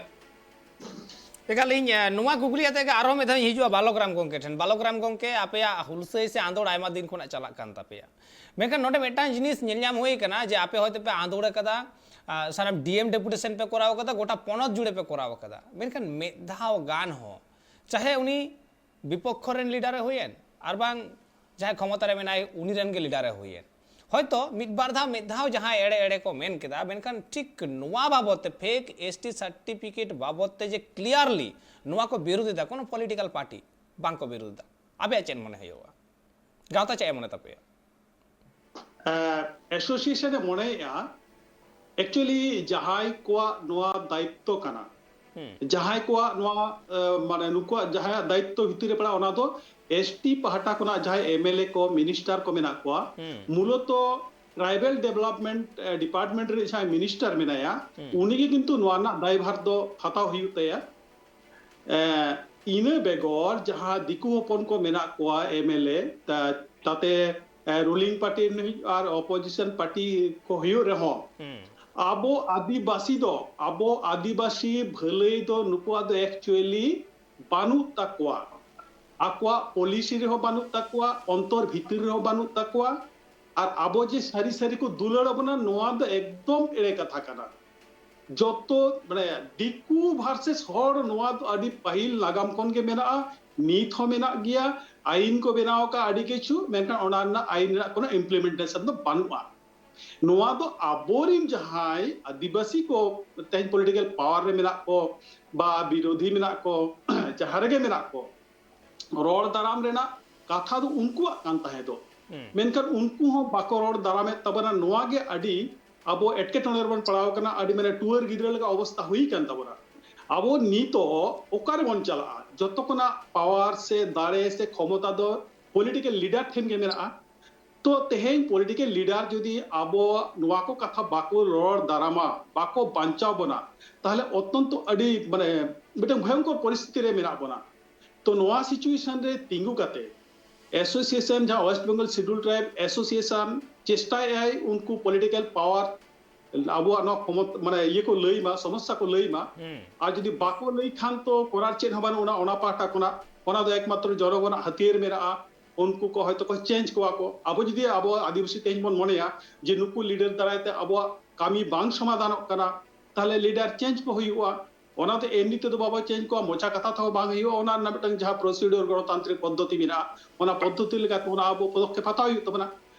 ᱮᱠᱟᱞ, ᱤᱧ ᱱᱚᱣᱟ ᱠᱩᱠᱞᱤ ᱟᱛᱮ ᱜᱮ ᱟᱨᱦᱚᱸ ᱢᱤᱫ ᱫᱷᱟᱣ ᱤᱧ ᱦᱤᱡᱩᱜᱼᱟ ᱵᱟᱞᱚᱠ ᱨᱟᱢ ᱜᱚᱢᱠᱮ ᱴᱷᱮᱱ᱾ ᱵᱟᱞᱚᱠ ᱨᱟᱢ ᱜᱚᱢᱠᱮ, ᱟᱯᱮᱭᱟᱜ ᱦᱩᱞᱥᱟᱹᱭ ᱥᱮ ᱟᱸᱫᱳᱲ ᱟᱭᱢᱟ ᱫᱤᱱ ᱠᱷᱚᱱᱟᱜ ᱪᱟᱞᱟᱜ ᱠᱟᱱ ᱛᱟᱯᱮᱭᱟ, ᱢᱮᱱᱠᱷᱟᱱ ᱱᱚᱰᱮ ᱢᱤᱫᱴᱟᱝ ᱡᱤᱱᱤᱥ ᱧᱮᱞ ᱧᱟᱢ ᱦᱩᱭ ᱠᱟᱱᱟ ᱡᱮ ᱟᱯᱮ ᱦᱚᱭᱛᱳ ᱯᱮ ᱟᱸᱫᱳᱲ ᱠᱟᱫᱟ, ᱥᱟᱱᱟᱢ ᱰᱤ ᱮᱢ ᱰᱮᱯᱩᱴᱮᱥᱚᱱ ᱯᱮ ᱠᱚᱨᱟᱣ ᱠᱟᱫᱟ, ᱜᱚᱴᱟ ᱯᱚᱱᱚᱛ ᱡᱩᱲᱮ ᱯᱮ ᱠᱚᱨᱟᱣ ᱠᱟᱫᱟ, ᱢᱮᱱᱠᱷᱟᱱ ᱢᱤᱫ ᱫᱷᱟᱣ ᱜᱟᱱ ᱦᱚᱸ, ᱪᱟᱦᱮ ᱩᱱᱤ ᱵᱤᱯᱚᱠᱠᱷᱚ ᱨᱮᱱ ᱞᱤᱰᱟᱨᱮ ᱦᱩᱭᱮᱱ, ᱟᱨ ᱵᱟᱝ ᱡᱟᱦᱟᱸᱭ ᱠᱷᱚᱢᱚᱛᱟ ᱨᱮ ᱢᱮᱱᱟᱭ ᱩᱱᱤ ᱨᱮᱱ ᱜᱮ ᱞᱤᱰᱟᱨᱮ ᱦᱩᱭᱮᱱ, ᱦᱚᱭᱛᱚ ᱢᱤᱫ ᱵᱟᱨ ᱫᱷᱟᱣ, ᱢᱤᱫ ᱫᱷᱟᱣ ᱡᱟᱦᱟᱸᱭ ᱮᱲᱮ ᱮᱲᱮ ᱠᱚ ᱢᱮᱱ ᱠᱮᱫᱟ, ᱢᱮᱱᱠᱷᱟᱱ ᱴᱷᱤᱠ ᱱᱚᱣᱟ ᱵᱟᱵᱚᱛ ᱛᱮ, ᱯᱷᱮᱠ ᱮᱥ ᱴᱤ ᱥᱟᱨᱴᱤᱯᱷᱤᱠᱮᱴ ᱵᱟᱵᱚᱛ ᱛᱮ ᱡᱮ ᱠᱞᱤᱭᱟᱨᱞᱤ ᱱᱚᱣᱟ ᱠᱚ ᱵᱤᱨᱩᱫᱷ ᱮᱫᱟ, ᱠᱳᱱᱳ ᱯᱚᱞᱤᱴᱤᱠᱟᱞ ᱯᱟᱨᱴᱤ ᱵᱟᱝ ᱠᱚ ᱵᱤᱨᱩᱫᱷ ᱮᱫᱟ᱾ ᱟᱯᱮᱭᱟᱜ ᱪᱮᱫ ᱢᱚᱱᱮ ᱦᱩᱭᱩᱜᱼᱟ? ᱜᱟᱶᱛᱟ ᱪᱮᱫ ᱮ ᱢᱚᱱᱮ ᱛᱟᱯᱮᱭᱟ? ᱮᱥᱳᱥᱤᱭᱮᱥᱚᱱ ᱮ ᱢᱚᱱᱮᱭᱮᱫᱼᱟ, ᱮᱠᱪᱩᱭᱮᱞᱤ ᱡᱟᱦᱟᱸᱭ ᱠᱚᱣᱟᱜ ᱱᱚᱣᱟ ᱫᱟᱭᱤᱛᱛᱚ ᱠᱟᱱᱟ, ᱡᱟᱦᱟᱸᱭ ᱠᱚᱣᱟᱜ ᱱᱚᱣᱟ ᱢᱟᱱᱮ ᱱᱩᱠᱩᱣᱟᱜ ᱡᱟᱦᱟᱸᱭᱟᱜ ᱫᱟᱭᱤᱛᱛᱚ ᱵᱷᱤᱛᱤᱨ ᱨᱮ ᱯᱟᱲᱟᱜᱼᱟ, ᱚᱱᱟ ᱫᱚ ᱮᱥ ᱴᱤ ᱯᱟᱦᱴᱟ ᱠᱷᱚᱱᱟᱜ ᱡᱟᱦᱟᱸᱭ ᱮᱢ ᱮᱞ ᱮ ᱠᱚ, ᱢᱤᱱᱤᱥᱴᱟᱨ ᱠᱚ ᱢᱮᱱᱟᱜ ᱠᱚᱣᱟ, ᱢᱩᱞᱚᱛᱚ ᱴᱨᱟᱭᱵᱟᱞ ᱰᱮᱵᱷᱞᱚᱯᱢᱮᱱᱴ ᱰᱤᱯᱟᱨᱴᱢᱮᱱᱴ ᱨᱮ ᱡᱟᱦᱟᱸᱭ ᱢᱤᱱᱤᱥᱴᱟᱨ ᱢᱮᱱᱟᱭᱟ, ᱩᱱᱤ ᱜᱮ ᱠᱤᱱᱛᱩ ᱱᱚᱣᱟ ᱨᱮᱱᱟᱜ ᱫᱟᱭᱵᱷᱟᱨ ᱫᱚ ᱦᱟᱛᱟᱣ ᱦᱩᱭᱩᱜ ᱛᱟᱭᱟ᱾ ᱤᱱᱟᱹ ᱵᱮᱜᱚᱨ ᱡᱟᱦᱟᱸ ᱫᱤᱠᱩ ᱦᱚᱯᱚᱱ ᱠᱚ ᱢᱮᱱᱟᱜ ᱠᱚᱣᱟ, ᱮᱢ ᱮᱞ ᱮ, ᱛᱟᱛᱮ ᱨᱩᱞᱤᱝ ᱯᱟᱨᱴᱤ ᱟᱨ ᱚᱯᱳᱡᱤᱥᱚᱱ ᱯᱟᱨᱴᱤ ᱠᱚ ᱦᱩᱭᱩᱜ ᱨᱮᱦᱚᱸ, ᱟᱵᱚ ᱟᱹᱫᱤᱵᱟᱹᱥᱤ ᱫᱚ, ᱟᱵᱚ ᱟᱹᱫᱤᱵᱟᱹᱥᱤ ᱵᱷᱟᱹᱞᱟᱹᱭ ᱫᱚ ᱱᱩᱠᱩᱣᱟᱜ ᱫᱚ ᱮᱠᱪᱩᱭᱮᱞᱤ ᱵᱟᱹᱱᱩᱜ ᱛᱟᱠᱚᱣᱟ᱾ ᱟᱠᱚᱣᱟᱜ ᱯᱚᱞᱤᱥᱤ ᱨᱮᱦᱚᱸ ᱵᱟᱹᱱᱩᱜ ᱛᱟᱠᱚᱣᱟ, ᱚᱱᱛᱚᱨ ᱵᱷᱤᱛᱤᱨ ᱨᱮᱦᱚᱸ ᱵᱟᱹᱱᱩᱜ ᱛᱟᱠᱚᱣᱟ᱾ ᱟᱨ ᱟᱵᱚ ᱡᱮ ᱥᱟᱹᱨᱤ ᱥᱟᱹᱨᱤ ᱠᱚ ᱫᱩᱞᱟᱹᱲ ᱟᱵᱚᱱᱟ, ᱱᱚᱣᱟ ᱫᱚ ᱮᱠᱫᱚᱢ ᱮᱲᱮ ᱠᱟᱛᱷᱟ ᱠᱟᱱᱟ᱾ ᱡᱚᱛᱚ ᱢᱟᱱᱮ ᱫᱤᱠᱩ ᱵᱷᱟᱨᱥᱮᱥ ᱦᱚᱲ, ᱱᱚᱣᱟ ᱫᱚ ᱟᱹᱰᱤ ᱯᱟᱹᱦᱤᱞ ᱱᱟᱜᱟᱢ ᱠᱷᱚᱱ ᱜᱮ ᱢᱮᱱᱟᱜᱼᱟ, ᱱᱤᱛ ᱦᱚᱸ ᱢᱮᱱᱟᱜ ᱜᱮᱭᱟ᱾ ᱟᱹᱭᱤᱱ ᱠᱚ ᱵᱮᱱᱟᱣ ᱟᱠᱟᱫᱼᱟ ᱟᱹᱰᱤ ᱠᱤᱪᱷᱩ, ᱢᱮᱱᱠᱷᱟᱱ ᱚᱱᱟ ᱨᱮᱱᱟᱜ ᱟᱹᱭᱤᱱ ᱨᱮᱱᱟᱜ ᱠᱳᱱᱳ ᱤᱢᱯᱞᱤᱢᱮᱱᱴᱮᱥᱚᱱ ᱫᱚ ᱵᱟᱹᱱᱩᱜᱼᱟ᱾ ᱱᱚᱣᱟ ᱫᱚ ᱟᱵᱚᱨᱤᱱ ᱡᱟᱦᱟᱸᱭ ᱟᱹᱫᱤᱵᱟᱹᱥᱤ ᱠᱚ ᱛᱮᱦᱮᱧ ᱯᱚᱞᱤᱴᱤᱠᱮᱞ ᱯᱟᱣᱟᱨ ᱨᱮ ᱢᱮᱱᱟᱜ ᱠᱚ ᱵᱟ ᱵᱤᱨᱳᱫᱷᱤ ᱢᱮᱱᱟᱜ ᱠᱚ, ᱡᱟᱦᱟᱸ ᱨᱮᱜᱮ ᱢᱮᱱᱟᱜ ᱠᱚ, ᱨᱚᱲ ᱫᱟᱨᱟᱢ ᱨᱮᱱᱟᱜ ᱠᱟᱛᱷᱟ ᱫᱚ ᱩᱱᱠᱩᱣᱟᱜ ᱠᱟᱱ ᱛᱟᱦᱮᱸ ᱫᱚ, ᱢᱮᱱᱠᱷᱟᱱ ᱩᱱᱠᱩ ᱦᱚᱸ ᱵᱟᱠᱚ ᱨᱚᱲ ᱫᱟᱨᱟᱢᱮᱫ ᱛᱟᱵᱚᱱᱟ᱾ ᱱᱚᱣᱟ ᱜᱮ ᱟᱹᱰᱤ ᱟᱵᱚ ᱮᱴᱠᱮᱴᱚᱬᱮ ᱨᱮᱵᱚᱱ ᱯᱟᱲᱟᱣ ᱟᱠᱟᱱᱟ᱾ ᱟᱹᱰᱤ ᱢᱟᱱᱮ ᱴᱩᱣᱟᱹᱨ ᱜᱤᱫᱽᱨᱟᱹ ᱞᱮᱠᱟ ᱚᱵᱚᱥᱛᱟ ᱦᱩᱭ ᱟᱠᱟᱱ ᱛᱟᱵᱚᱱᱟ᱾ ᱟᱵᱚ ᱱᱤᱛᱚᱜ ᱚᱠᱟ ᱨᱮᱵᱚᱱ ᱪᱟᱞᱟᱜᱼᱟ? ᱡᱚᱛᱚ ᱠᱷᱚᱱᱟᱜ ᱯᱟᱣᱟᱨ ᱥᱮ ᱫᱟᱲᱮ ᱥᱮ ᱠᱷᱚᱢᱚᱛᱟ ᱫᱚ ᱯᱚᱞᱤᱴᱤᱠᱮᱞ ᱞᱤᱰᱟᱨ ᱴᱷᱮᱱ ᱜᱮ ᱢᱮᱱᱟᱜᱼᱟ᱾ ᱛᱚ ᱛᱮᱦᱮᱧ ᱯᱚᱞᱤᱴᱤᱠᱮᱞ ᱞᱤᱰᱟᱨ ᱡᱩᱫᱤ ᱟᱵᱚ ᱱᱚᱣᱟ ᱠᱚ ᱠᱟᱛᱷᱟ ᱵᱟᱠᱚ ᱨᱚᱲ ᱫᱟᱨᱟᱢᱟ, ᱵᱟᱠᱚ ᱵᱟᱧᱪᱟᱣ ᱵᱚᱱᱟ, ᱛᱟᱦᱚᱞᱮ ᱚᱛᱛᱚᱱᱛᱚ ᱟᱹᱰᱤ ᱢᱟᱱᱮ ᱢᱤᱫᱴᱟᱝ ᱵᱷᱚᱭᱚᱝᱠᱚᱨ ᱯᱚᱨᱤᱥᱛᱷᱤᱛᱤ ᱨᱮ ᱢᱮᱱᱟᱜ ᱵᱚᱱᱟ᱾ ᱛᱚ ᱱᱚᱣᱟ ᱥᱤᱪᱩᱭᱮᱥᱚᱱ ᱨᱮ ᱛᱤᱸᱜᱩ ᱠᱟᱛᱮ ᱮᱥᱳᱥᱤᱭᱮᱥᱚᱱ, ᱡᱟᱦᱟᱸ West Bengal scheduled tribe association, ᱪᱮᱥᱴᱟᱭᱮᱫᱟᱭ ᱩᱱᱠᱩ ᱯᱚᱞᱤᱴᱤᱠᱮᱞ ᱯᱟᱣᱟᱨ ᱟᱵᱚᱣᱟᱜ ᱱᱚᱣᱟ ᱠᱷᱚᱢᱚᱛ ᱢᱟᱱᱮ ᱤᱭᱟᱹ ᱠᱚ ᱞᱟᱹᱭ ᱢᱟ, ᱥᱚᱢᱚᱥᱥᱟ ᱠᱚ ᱞᱟᱹᱭ ᱢᱟ᱾ ᱟᱨ ᱡᱩᱫᱤ ᱵᱟᱠᱚ ᱞᱟᱹᱭ ᱠᱷᱟᱱ ᱛᱚ ᱠᱚᱨᱟᱨ ᱪᱮᱫ ᱦᱚᱸ ᱵᱟᱹᱱᱩᱜᱼᱟ ᱚᱱᱟ ᱯᱟᱦᱴᱟ ᱠᱷᱚᱱᱟᱜ᱾ ᱚᱱᱟ ᱫᱚ ᱮᱠᱢᱟᱛᱨᱚ ᱡᱚᱱᱚᱜᱚᱱᱟᱜ ᱦᱟᱹᱛᱭᱟᱹᱨ ᱢᱮᱱᱟᱜᱼᱟ, ᱩᱱᱠᱩ ᱠᱚ ᱦᱚᱭᱛᱳ ᱠᱚ ᱪᱮᱧᱡᱽ ᱠᱚᱣᱟ ᱠᱚ᱾ ᱟᱵᱚ ᱡᱩᱫᱤ ᱟᱵᱚ ᱟᱹᱫᱤᱵᱟᱹᱥᱤ ᱛᱮᱦᱮᱧ ᱵᱚᱱ ᱢᱚᱱᱮᱭᱟ ᱡᱮ ᱱᱩᱠᱩ ᱞᱤᱰᱟᱨ ᱫᱟᱨᱟᱭ ᱛᱮ ᱟᱵᱚᱣᱟᱜ ᱠᱟᱹᱢᱤ ᱵᱟᱝ ᱥᱚᱢᱟᱫᱷᱟᱱᱚᱜ ᱠᱟᱱᱟ, ᱛᱟᱦᱞᱮ ᱞᱤᱰᱟᱨ ᱪᱮᱧᱡᱽ ᱠᱚ ᱦᱩᱭᱩᱜᱼᱟ᱾ ᱚᱱᱟ ᱫᱚ ᱮᱢᱱᱤ ᱛᱮᱫᱚ ᱵᱟᱵᱚ ᱪᱮᱧᱡᱽ ᱠᱚᱣᱟ, ᱢᱚᱪᱟ ᱠᱟᱛᱷᱟ ᱛᱮᱦᱚᱸ ᱵᱟᱝ ᱦᱩᱭᱩᱜᱼᱟ᱾ ᱚᱱᱟ ᱨᱮᱱᱟᱜ ᱢᱤᱫᱴᱟᱝ ᱡᱟᱦᱟᱸ ᱯᱨᱚᱥᱤᱰᱤᱭᱳᱨ ᱜᱚᱱᱚᱛᱟᱱᱛᱨᱤᱠ ᱯᱚᱫᱽᱫᱷᱚᱛᱤ ᱢᱮᱱᱟᱜᱼᱟ, ᱚᱱᱟ ᱯᱚᱫᱽᱫᱷᱚᱛᱤ ᱞᱮᱠᱟᱛᱮ ᱚᱱᱟ ᱟᱵᱚ ᱯᱚᱫᱚᱠᱷᱮᱯ ᱦᱟᱛᱟᱣ ᱦᱩᱭᱩᱜ ᱛᱟᱵᱚᱱᱟ᱾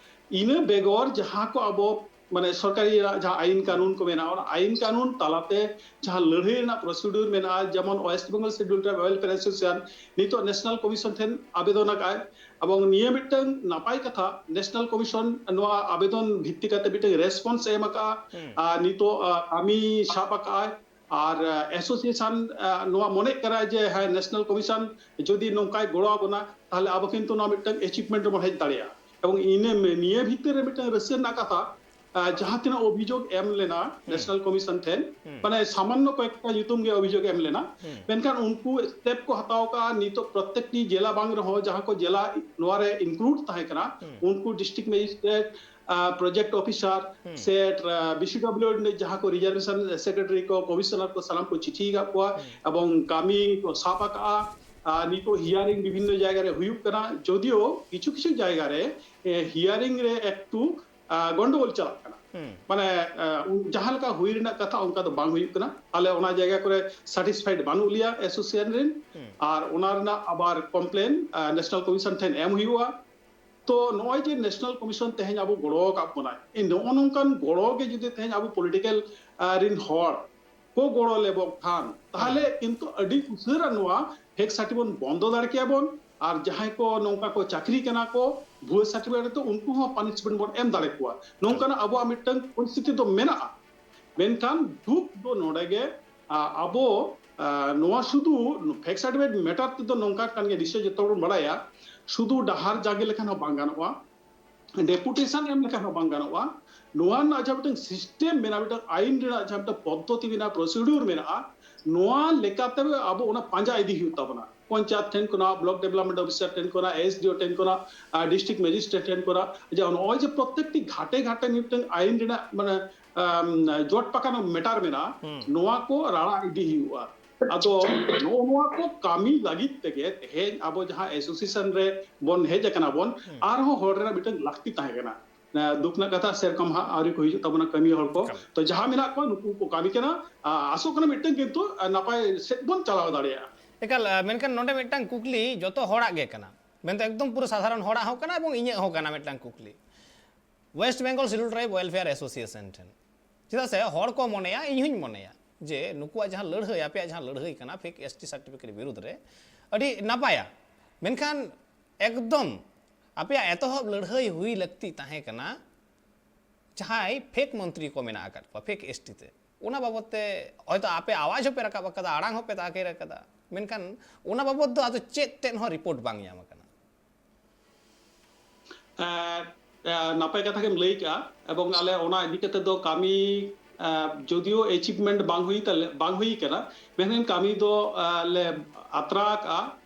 ᱤᱱᱟᱹ ᱵᱮᱜᱚᱨ ᱡᱟᱦᱟᱸ ᱠᱚ ᱟᱵᱚ ᱢᱟᱱᱮ ᱥᱚᱨᱠᱟᱨᱤ ᱡᱟᱦᱟᱸ ᱟᱭᱤᱱ ᱠᱟᱹᱱᱩᱱ ᱠᱚ ᱢᱮᱱᱟᱜᱼᱟ, ᱚᱱᱟ ᱟᱭᱤᱱ ᱠᱟᱹᱱᱩᱱ ᱛᱟᱞᱟᱛᱮ ᱡᱟᱦᱟᱸ ᱞᱟᱹᱲᱦᱟᱹᱭ ᱨᱮᱱᱟᱜ ᱯᱨᱚᱥᱤᱰᱤᱭᱳᱨ ᱢᱮᱱᱟᱜᱼᱟ, ᱡᱮᱢᱚᱱ West Bengal schedule tribe welfare association ᱱᱤᱛᱚᱜ ᱱᱮᱥᱱᱟᱞ ᱠᱚᱢᱤᱥᱚᱱ ᱴᱷᱮᱱ ᱟᱵᱮᱫᱚᱱ ᱟᱠᱟᱫᱼᱟᱭ, ᱮᱵᱚᱝ ᱱᱤᱭᱟᱹ ᱢᱤᱫᱴᱟᱝ ᱱᱟᱯᱟᱭ ᱠᱟᱛᱷᱟ, ᱱᱮᱥᱱᱟᱞ ᱠᱚᱢᱤᱥᱚᱱ ᱱᱚᱣᱟ ᱟᱵᱮᱫᱚᱱ ᱵᱷᱤᱛᱛᱤ ᱠᱟᱛᱮ ᱢᱤᱫᱴᱟᱝ ᱨᱮᱥᱯᱚᱱᱥ ᱮ ᱮᱢ ᱟᱠᱟᱫᱼᱟ᱾ ᱟᱨ ᱱᱤᱛᱚᱜ ᱟᱸ, ᱠᱟᱹᱢᱤ ᱥᱟᱵ ᱟᱠᱟᱫᱼᱟᱭ᱾ ᱟᱨ ᱮᱥᱳᱥᱤᱭᱮᱥᱚᱱ ᱱᱚᱣᱟ ᱢᱚᱱᱮᱜ ᱠᱟᱱᱟ ᱡᱮ ᱦᱮᱸ, ᱱᱮᱥᱱᱟᱞ ᱠᱚᱢᱤᱥᱚᱱ ᱡᱩᱫᱤ ᱱᱚᱝᱠᱟᱭ ᱜᱚᱲᱚ ᱟᱵᱚᱱᱟ, ᱛᱟᱦᱞᱮ ᱟᱵᱚ ᱠᱤᱱᱛᱩ ᱱᱚᱣᱟ ᱢᱤᱫᱴᱟᱝ ᱮᱪᱤᱵᱷᱢᱮᱱᱴ ᱨᱮᱵᱚᱱ ᱦᱮᱡ ᱫᱟᱲᱮᱭᱟᱜᱼᱟ᱾ ᱮᱵᱚᱝ ᱤᱱᱟᱹ ᱱᱤᱭᱟᱹ ᱵᱷᱤᱛᱤᱨ ᱨᱮ ᱢᱤᱫᱴᱟᱝ ᱨᱟᱹᱥᱠᱟᱹ ᱨᱮᱱᱟᱜ ᱠᱟᱛᱷᱟ, ᱟᱸ, ᱡᱟᱦᱟᱸ ᱛᱤᱱᱟᱹᱜ ᱚᱵᱷᱤᱡᱳᱜᱽ ᱮᱢ ᱞᱮᱱᱟ ᱱᱮᱥᱱᱟᱞ ᱠᱚᱢᱤᱥᱚᱱ ᱴᱷᱮᱱ, ᱢᱟᱱᱮ ᱥᱟᱢᱟᱱᱱᱚ ᱠᱚᱭᱮᱠᱴᱟ ᱧᱩᱛᱩᱢ ᱜᱮ ᱚᱵᱷᱤᱡᱳᱜᱽ ᱮᱢ ᱞᱮᱱᱟ, ᱢᱮᱱᱠᱷᱟᱱ ᱩᱱᱠᱩ ᱥᱴᱮᱯ ᱠᱚ ᱦᱟᱛᱟᱣ ᱠᱟᱜᱼᱟ᱾ ᱱᱤᱛᱚᱜ ᱯᱨᱚᱛᱮᱠᱴᱤ ᱡᱮᱞᱟ ᱵᱟᱝ ᱨᱮᱦᱚᱸ ᱡᱟᱦᱟᱸ ᱠᱚ ᱡᱮᱞᱟ ᱱᱚᱣᱟ ᱨᱮ ᱤᱱᱠᱞᱩᱰ ᱛᱟᱦᱮᱸ ᱠᱟᱱᱟ, ᱩᱱᱠᱩ ᱰᱤᱥᱴᱨᱤᱠᱴ ᱢᱮᱡᱤᱥᱴᱨᱮᱴ, ᱯᱨᱚᱡᱮᱠᱴ ᱚᱯᱷᱤᱥᱟᱨ ᱥᱮ ᱵᱤᱥᱤᱰᱟᱵᱞᱤᱭᱩ ᱨᱮᱱ ᱡᱟᱦᱟᱸ ᱠᱚ ᱨᱤᱡᱟᱨᱵᱷᱮᱥᱚᱱ ᱥᱮᱠᱨᱮᱴᱟᱨᱤ ᱠᱚ, ᱠᱚᱢᱤᱥᱚᱱᱟᱨ ᱠᱚ, ᱥᱟᱱᱟᱢ ᱠᱚ ᱪᱤᱴᱷᱤ ᱟᱠᱟᱫ ᱠᱚᱣᱟ᱾ ᱮᱵᱚᱝ ᱠᱟᱹᱢᱤ ᱠᱚ ᱥᱟᱵ ᱟᱠᱟᱫᱼᱟ᱾ ᱟᱨ ᱱᱤᱛᱚᱜ ᱦᱤᱭᱟᱨᱤᱝ ᱵᱤᱵᱷᱤᱱᱱᱚ ᱡᱟᱭᱜᱟ ᱨᱮ ᱦᱩᱭᱩᱜ ᱠᱟᱱᱟ, ᱡᱚᱫᱤᱭᱳ ᱠᱤᱪᱷᱩ ᱠᱤᱪᱷᱩ ᱡᱟᱭᱜᱟ ᱨᱮ ᱦᱤᱭᱟᱨᱤᱝ ᱨᱮ ᱮᱠᱴᱩ ᱟᱸ, ᱜᱚᱱᱰᱚᱜᱳᱞ ᱪᱟᱞᱟᱜ ᱠᱟᱱᱟ᱾ ᱢᱟᱱᱮ ᱟᱸ, ᱩᱱ- ᱡᱟᱦᱟᱸ ᱞᱮᱠᱟ ᱦᱩᱭ ᱨᱮᱱᱟᱜ ᱠᱟᱛᱷᱟ ᱚᱱᱠᱟ ᱫᱚ ᱵᱟᱝ ᱦᱩᱭᱩᱜ ᱠᱟᱱᱟ᱾ ᱟᱞᱮ ᱚᱱᱟ ᱡᱟᱭᱜᱟ ᱠᱚᱨᱮ ᱥᱟᱴᱤᱥᱯᱷᱟᱭᱤᱰ ᱵᱟᱹᱱᱩᱜ ᱞᱮᱭᱟ ᱮᱥᱳᱥᱤᱭᱮᱥᱚᱱ ᱨᱮᱱ᱾ ᱟᱨ ᱚᱱᱟ ᱨᱮᱱᱟᱜ ᱟᱵᱟᱨ ᱠᱚᱢᱯᱞᱮᱱ ᱱᱮᱥᱱᱟᱞ ᱠᱚᱢᱤᱥᱚᱱ ᱴᱷᱮᱱ ᱮᱢ ᱦᱩᱭᱩᱜᱼᱟ᱾ ᱛᱚ ᱱᱚᱜᱼᱚᱭ ᱡᱮ ᱱᱮᱥᱱᱟᱞ ᱠᱚᱢᱤᱥᱚᱱ ᱛᱮᱦᱮᱧ ᱟᱵᱚ ᱜᱚᱲᱚ ᱟᱠᱟᱫ ᱵᱚᱱᱟᱭ, ᱱᱚᱜᱼᱚ ᱱᱚᱝᱠᱟᱱ ᱜᱚᱲᱚ ᱜᱮ ᱡᱩᱫᱤ ᱛᱮᱦᱮᱧ ᱟᱵᱚ ᱯᱚᱞᱤᱴᱤᱠᱟᱞ ᱨᱮᱱ ᱦᱚᱲ ᱠᱚ ᱜᱚᱲᱚ ᱞᱮᱵᱚ ᱠᱷᱟᱱ, ᱛᱟᱦᱞᱮ ᱠᱤᱱᱛᱩ ᱟᱹᱰᱤ ᱩᱥᱟᱹᱨᱟ ᱱᱚᱣᱟ ᱯᱷᱮᱠ ᱥᱟᱨᱴᱤ ᱵᱚᱱ ᱵᱚᱱᱫᱚ ᱫᱟᱲᱮ ᱠᱮᱭᱟ ᱵᱚᱱ᱾ ᱟᱨ ᱡᱟᱦᱟᱸᱭ ᱠᱚ ᱱᱚᱝᱠᱟ ᱠᱚ ᱪᱟᱹᱠᱨᱤ ᱠᱟᱱᱟ ᱠᱚ ᱵᱷᱩᱣᱟᱹ ᱥᱟᱨᱴᱤᱯᱷᱤᱠᱮᱴ ᱛᱮ, ᱩᱱᱠᱩ ᱦᱚᱸ ᱯᱟᱱᱤᱥᱢᱮᱱᱴ ᱵᱚᱱ ᱮᱢ ᱫᱟᱲᱮ ᱠᱚᱣᱟ᱾ ᱱᱚᱝᱠᱟᱱᱟᱜ ᱟᱵᱚᱣᱟᱜ ᱢᱤᱫᱴᱟᱝ ᱯᱚᱨᱤᱥᱛᱷᱤᱛᱤ ᱫᱚ ᱢᱮᱱᱟᱜᱼᱟ᱾ ᱢᱮᱱᱠᱷᱟᱱ ᱫᱩᱠ ᱫᱚ ᱱᱚᱰᱮ ᱜᱮ, ᱟ, ᱟᱵᱚ, ᱟ, ᱱᱚᱣᱟ ᱥᱩᱫᱷᱩ ᱯᱷᱮᱠ ᱥᱟᱨᱴᱤᱯᱷᱤᱠᱮᱴ ᱢᱮᱴᱟᱨ ᱛᱮᱫᱚ ᱱᱚᱝᱠᱟ ᱠᱟᱱ ᱜᱮᱭᱟ, ᱱᱤᱥᱪᱚᱭ ᱡᱚᱛᱚ ᱦᱚᱲ ᱵᱚᱱ ᱵᱟᱲᱟᱭᱟ, ᱥᱩᱫᱷᱩ ᱰᱟᱦᱟᱨ ᱡᱟᱸᱜᱮ ᱞᱮᱠᱷᱟᱱ ᱦᱚᱸ ᱵᱟᱝ ᱜᱟᱱᱚᱜᱼᱟ᱾ ᱰᱮᱯᱩᱴᱮᱥᱚᱱ ᱮᱢ ᱞᱮᱠᱷᱟᱱ ᱦᱚᱸ ᱵᱟᱝ ᱜᱟᱱᱚᱜᱼᱟ᱾ ᱱᱚᱣᱟ ᱨᱮᱱᱟᱜ ᱡᱟᱦᱟᱸ ᱢᱤᱫᱴᱟᱝ ᱥᱤᱥᱴᱮᱢ ᱢᱮᱱᱟᱜᱼᱟ, ᱢᱤᱫᱴᱟᱝ ᱟᱭᱤᱱ ᱨᱮᱱᱟᱜ ᱡᱟᱦᱟᱸ ᱢᱤᱫᱴᱟᱝ ᱯᱚᱫᱽᱫᱷᱚᱛᱤ ᱢᱮᱱᱟᱜᱼᱟ, ᱯᱨᱚᱥᱤᱰᱩᱨ ᱢᱮᱱᱟᱜᱼᱟ, ᱱᱚᱣᱟ ᱞᱮᱠᱟᱛᱮ ᱟᱵᱚ ᱚᱱᱟ ᱯᱟᱸᱡᱟ ᱤᱫᱤ ᱦᱩᱭᱩᱜ ᱛᱟᱵᱚᱱᱟ᱾ ᱯᱚᱧᱪᱟᱭᱮᱛ ᱴᱷᱮᱱ ᱠᱷᱚᱱᱟᱜ, ᱵᱞᱚᱠ ᱰᱮᱵᱷᱞᱚᱯᱢᱮᱱᱴ ᱚᱯᱷᱤᱥᱟᱨ ᱴᱷᱮᱱ ᱠᱷᱚᱱᱟᱜ, ᱮᱥ ᱰᱤ ᱳ ᱴᱷᱮᱱ ᱠᱷᱚᱱᱟᱜ, ᱟᱨ ᱰᱤᱥᱴᱨᱤᱠᱴ ᱢᱮᱡᱤᱥᱴᱨᱮᱴ ᱴᱷᱮᱱ ᱠᱷᱚᱱᱟᱜ, ᱡᱮ ᱱᱚᱜᱼᱚᱭ ᱡᱮ ᱯᱨᱚᱛᱮᱠᱴᱤ ᱜᱷᱟᱴᱮ ᱜᱷᱟᱴᱮ ᱢᱤᱫᱴᱟᱝ ᱟᱭᱤᱱ ᱨᱮᱱᱟᱜ ᱢᱟᱱᱮ ᱟᱢ, ᱡᱚᱴ ᱯᱟᱠᱟᱱ ᱢᱮᱴᱟᱨ ᱢᱮᱱᱟᱜᱼᱟ, ᱦᱩᱸ᱾ ᱱᱚᱣᱟ ᱠᱚ ᱨᱟᱲᱟ ᱤᱫᱤ ᱦᱩᱭᱩᱜᱼᱟ᱾ ᱟᱫᱚ ᱱᱚᱜᱼᱚ ᱱᱚᱣᱟ ᱠᱚ ᱠᱟᱹᱢᱤ ᱞᱟᱹᱜᱤᱫ ᱛᱮᱜᱮ ᱛᱮᱦᱮᱧ ᱟᱵᱚ ᱡᱟᱦᱟᱸ ᱮᱥᱳᱥᱤᱭᱮᱥᱚᱱ ᱨᱮ ᱵᱚᱱ ᱦᱮᱡ ᱟᱠᱟᱱᱟ ᱵᱚᱱ, ᱦᱩᱸ᱾ ᱟᱨᱦᱚᱸ ᱦᱚᱲ ᱨᱮᱱᱟᱜ ᱢᱤᱫᱴᱟᱝ ᱞᱟᱹᱠᱛᱤ ᱛᱟᱦᱮᱸ ᱠᱟᱱᱟ᱾ ᱮ, ᱫᱩᱠ ᱨᱮᱱᱟᱜ ᱠᱟᱛᱷᱟ, ᱥᱮᱨᱚᱠᱚᱢ ᱦᱟᱸᱜ ᱟᱹᱣᱨᱤ ᱠᱚ ᱦᱤᱡᱩᱜ ᱛᱟᱵᱚᱱᱟ ᱠᱟᱹᱢᱤ ᱦᱚᱲ ᱠᱚ᱾ ᱮᱠᱟᱞ᱾ ᱛᱚ ᱡᱟᱦᱟᱸ ᱢᱮᱱᱟᱜ ᱠᱚᱣᱟ ᱱᱩᱠᱩ ᱠᱚ ᱠᱟᱹᱢᱤ ᱠᱟᱱᱟ᱾ ᱟ, ᱟᱥᱚᱜ ᱠᱟᱱᱟ ᱢᱤᱫᱴᱟᱝ ᱠᱤᱱᱛᱩ, ᱟ, ᱱᱟᱯᱟᱭ ᱥᱮᱫ ᱵᱚᱱ ᱪᱟᱞᱟᱣ ᱫᱟᱲᱮᱭᱟᱜᱼᱟ᱾ ᱮᱠᱟᱞ, ᱟ, ᱢᱮᱱᱠᱷᱟᱱ ᱱᱚᱰᱮ ᱢᱤᱫᱴᱟᱝ ᱠᱩᱠᱞᱤ ᱡᱚᱛᱚ ᱦᱚᱲᱟᱜ ᱜᱮ ᱠᱟᱱᱟ, ᱢᱮᱱᱫᱚ ᱮᱠᱫᱚᱢ ᱯᱩᱨᱟᱹ ᱥᱟᱫᱷᱟᱨᱚᱱ ᱦᱚᱲᱟᱜ ᱦᱚᱸ ᱠᱟᱱᱟ ᱮᱵᱚᱝ ᱤᱧᱟᱹᱜ ᱦᱚᱸ ᱠᱟᱱᱟ ᱢᱤᱫᱴᱟᱝ ᱠᱩᱠᱞᱤ᱾ West Bengal Scheduled Tribe Welfare Association ᱴᱷᱮᱱ, ᱪᱮᱫᱟᱜ ᱥᱮ ᱦᱚᱲ ᱠᱚ ᱢᱚᱱᱮᱭᱟ, ᱤᱧ ᱦᱚᱧ ᱢᱚᱱᱮᱭᱟ ᱡᱮ ᱱᱩᱠᱩᱣᱟᱜ ᱡᱟᱦᱟᱸ ᱞᱟᱹᱲᱦᱟᱹᱭ, ᱟᱯᱮᱭᱟᱜ ᱡᱟᱦᱟᱸ ᱞᱟᱹᱲᱦᱟᱹᱭ ᱠᱟᱱᱟ ᱯᱷᱮᱠ ᱮᱥᱴᱤ ᱥᱟᱨᱴᱤᱯᱷᱤᱠᱮᱴ ᱵᱤᱨᱩᱫᱽ ᱨᱮ, ᱟᱹᱰᱤ ᱱᱟᱯᱟᱭᱟ, ᱢᱮᱱᱠᱷᱟᱱ ᱮᱠᱫᱚᱢ ᱟᱯᱮᱭᱟᱜ ᱮᱛᱚᱦᱚᱵ ᱞᱟᱹᱲᱦᱟᱹᱭ ᱦᱩᱭ ᱞᱟᱹᱠᱛᱤ ᱛᱟᱦᱮᱸ ᱠᱟᱱᱟ ᱡᱟᱦᱟᱸᱭ ᱯᱷᱮᱠ ᱢᱚᱱᱛᱨᱤ ᱠᱚ ᱢᱮᱱᱟᱜ ᱟᱠᱟᱫ ᱠᱚᱣᱟ ᱯᱷᱮᱠ ᱮᱥᱴᱤ ᱛᱮ᱾ ᱚᱱᱟ ᱵᱟᱵᱚᱛ ᱛᱮ ᱦᱚᱭᱛᱳ ᱟᱯᱮ ᱟᱣᱟᱡᱽ ᱦᱚᱸᱯᱮ ᱨᱟᱠᱟᱵ ᱟᱠᱟᱫᱟ, ᱟᱲᱟᱝ ᱦᱚᱸᱯᱮ ᱛᱟᱠᱮᱨ ᱟᱠᱟᱫᱟ, ᱢᱮᱱᱠᱷᱟᱱ ᱚᱱᱟ ᱵᱟᱵᱚᱛ ᱫᱚ ᱟᱫᱚ ᱪᱮᱫ ᱛᱮᱫ ᱦᱚᱸ ᱨᱤᱯᱳᱨᱴ ᱵᱟᱝ ᱧᱟᱢ ᱟᱠᱟᱱᱟ᱾ ᱮ, ᱮ, ᱱᱟᱯᱟᱭ ᱠᱟᱛᱷᱟ ᱜᱮᱢ ᱞᱟᱹᱭ ᱠᱟᱜᱼᱟ, ᱮᱵᱚᱝ ᱟᱞᱮ ᱚᱱᱟ ᱤᱫᱤ ᱠᱟᱛᱮ ᱫᱚ ᱠᱟᱹᱢᱤ, ᱮ, ᱡᱚᱫᱤᱭᱳ ᱮᱪᱤᱵᱷᱢᱮᱱᱴ ᱵᱟᱝ ᱦᱩᱭ ᱛᱟᱞᱮ, ᱵᱟᱝ ᱦᱩᱭ ᱠᱟᱱᱟ, ᱢᱮᱱᱠᱷᱟᱱ ᱠᱟᱹᱢᱤ ᱫᱚ, ᱮ, ᱞᱮ ᱟᱛᱨᱟ ᱟᱠᱟᱜᱼᱟ,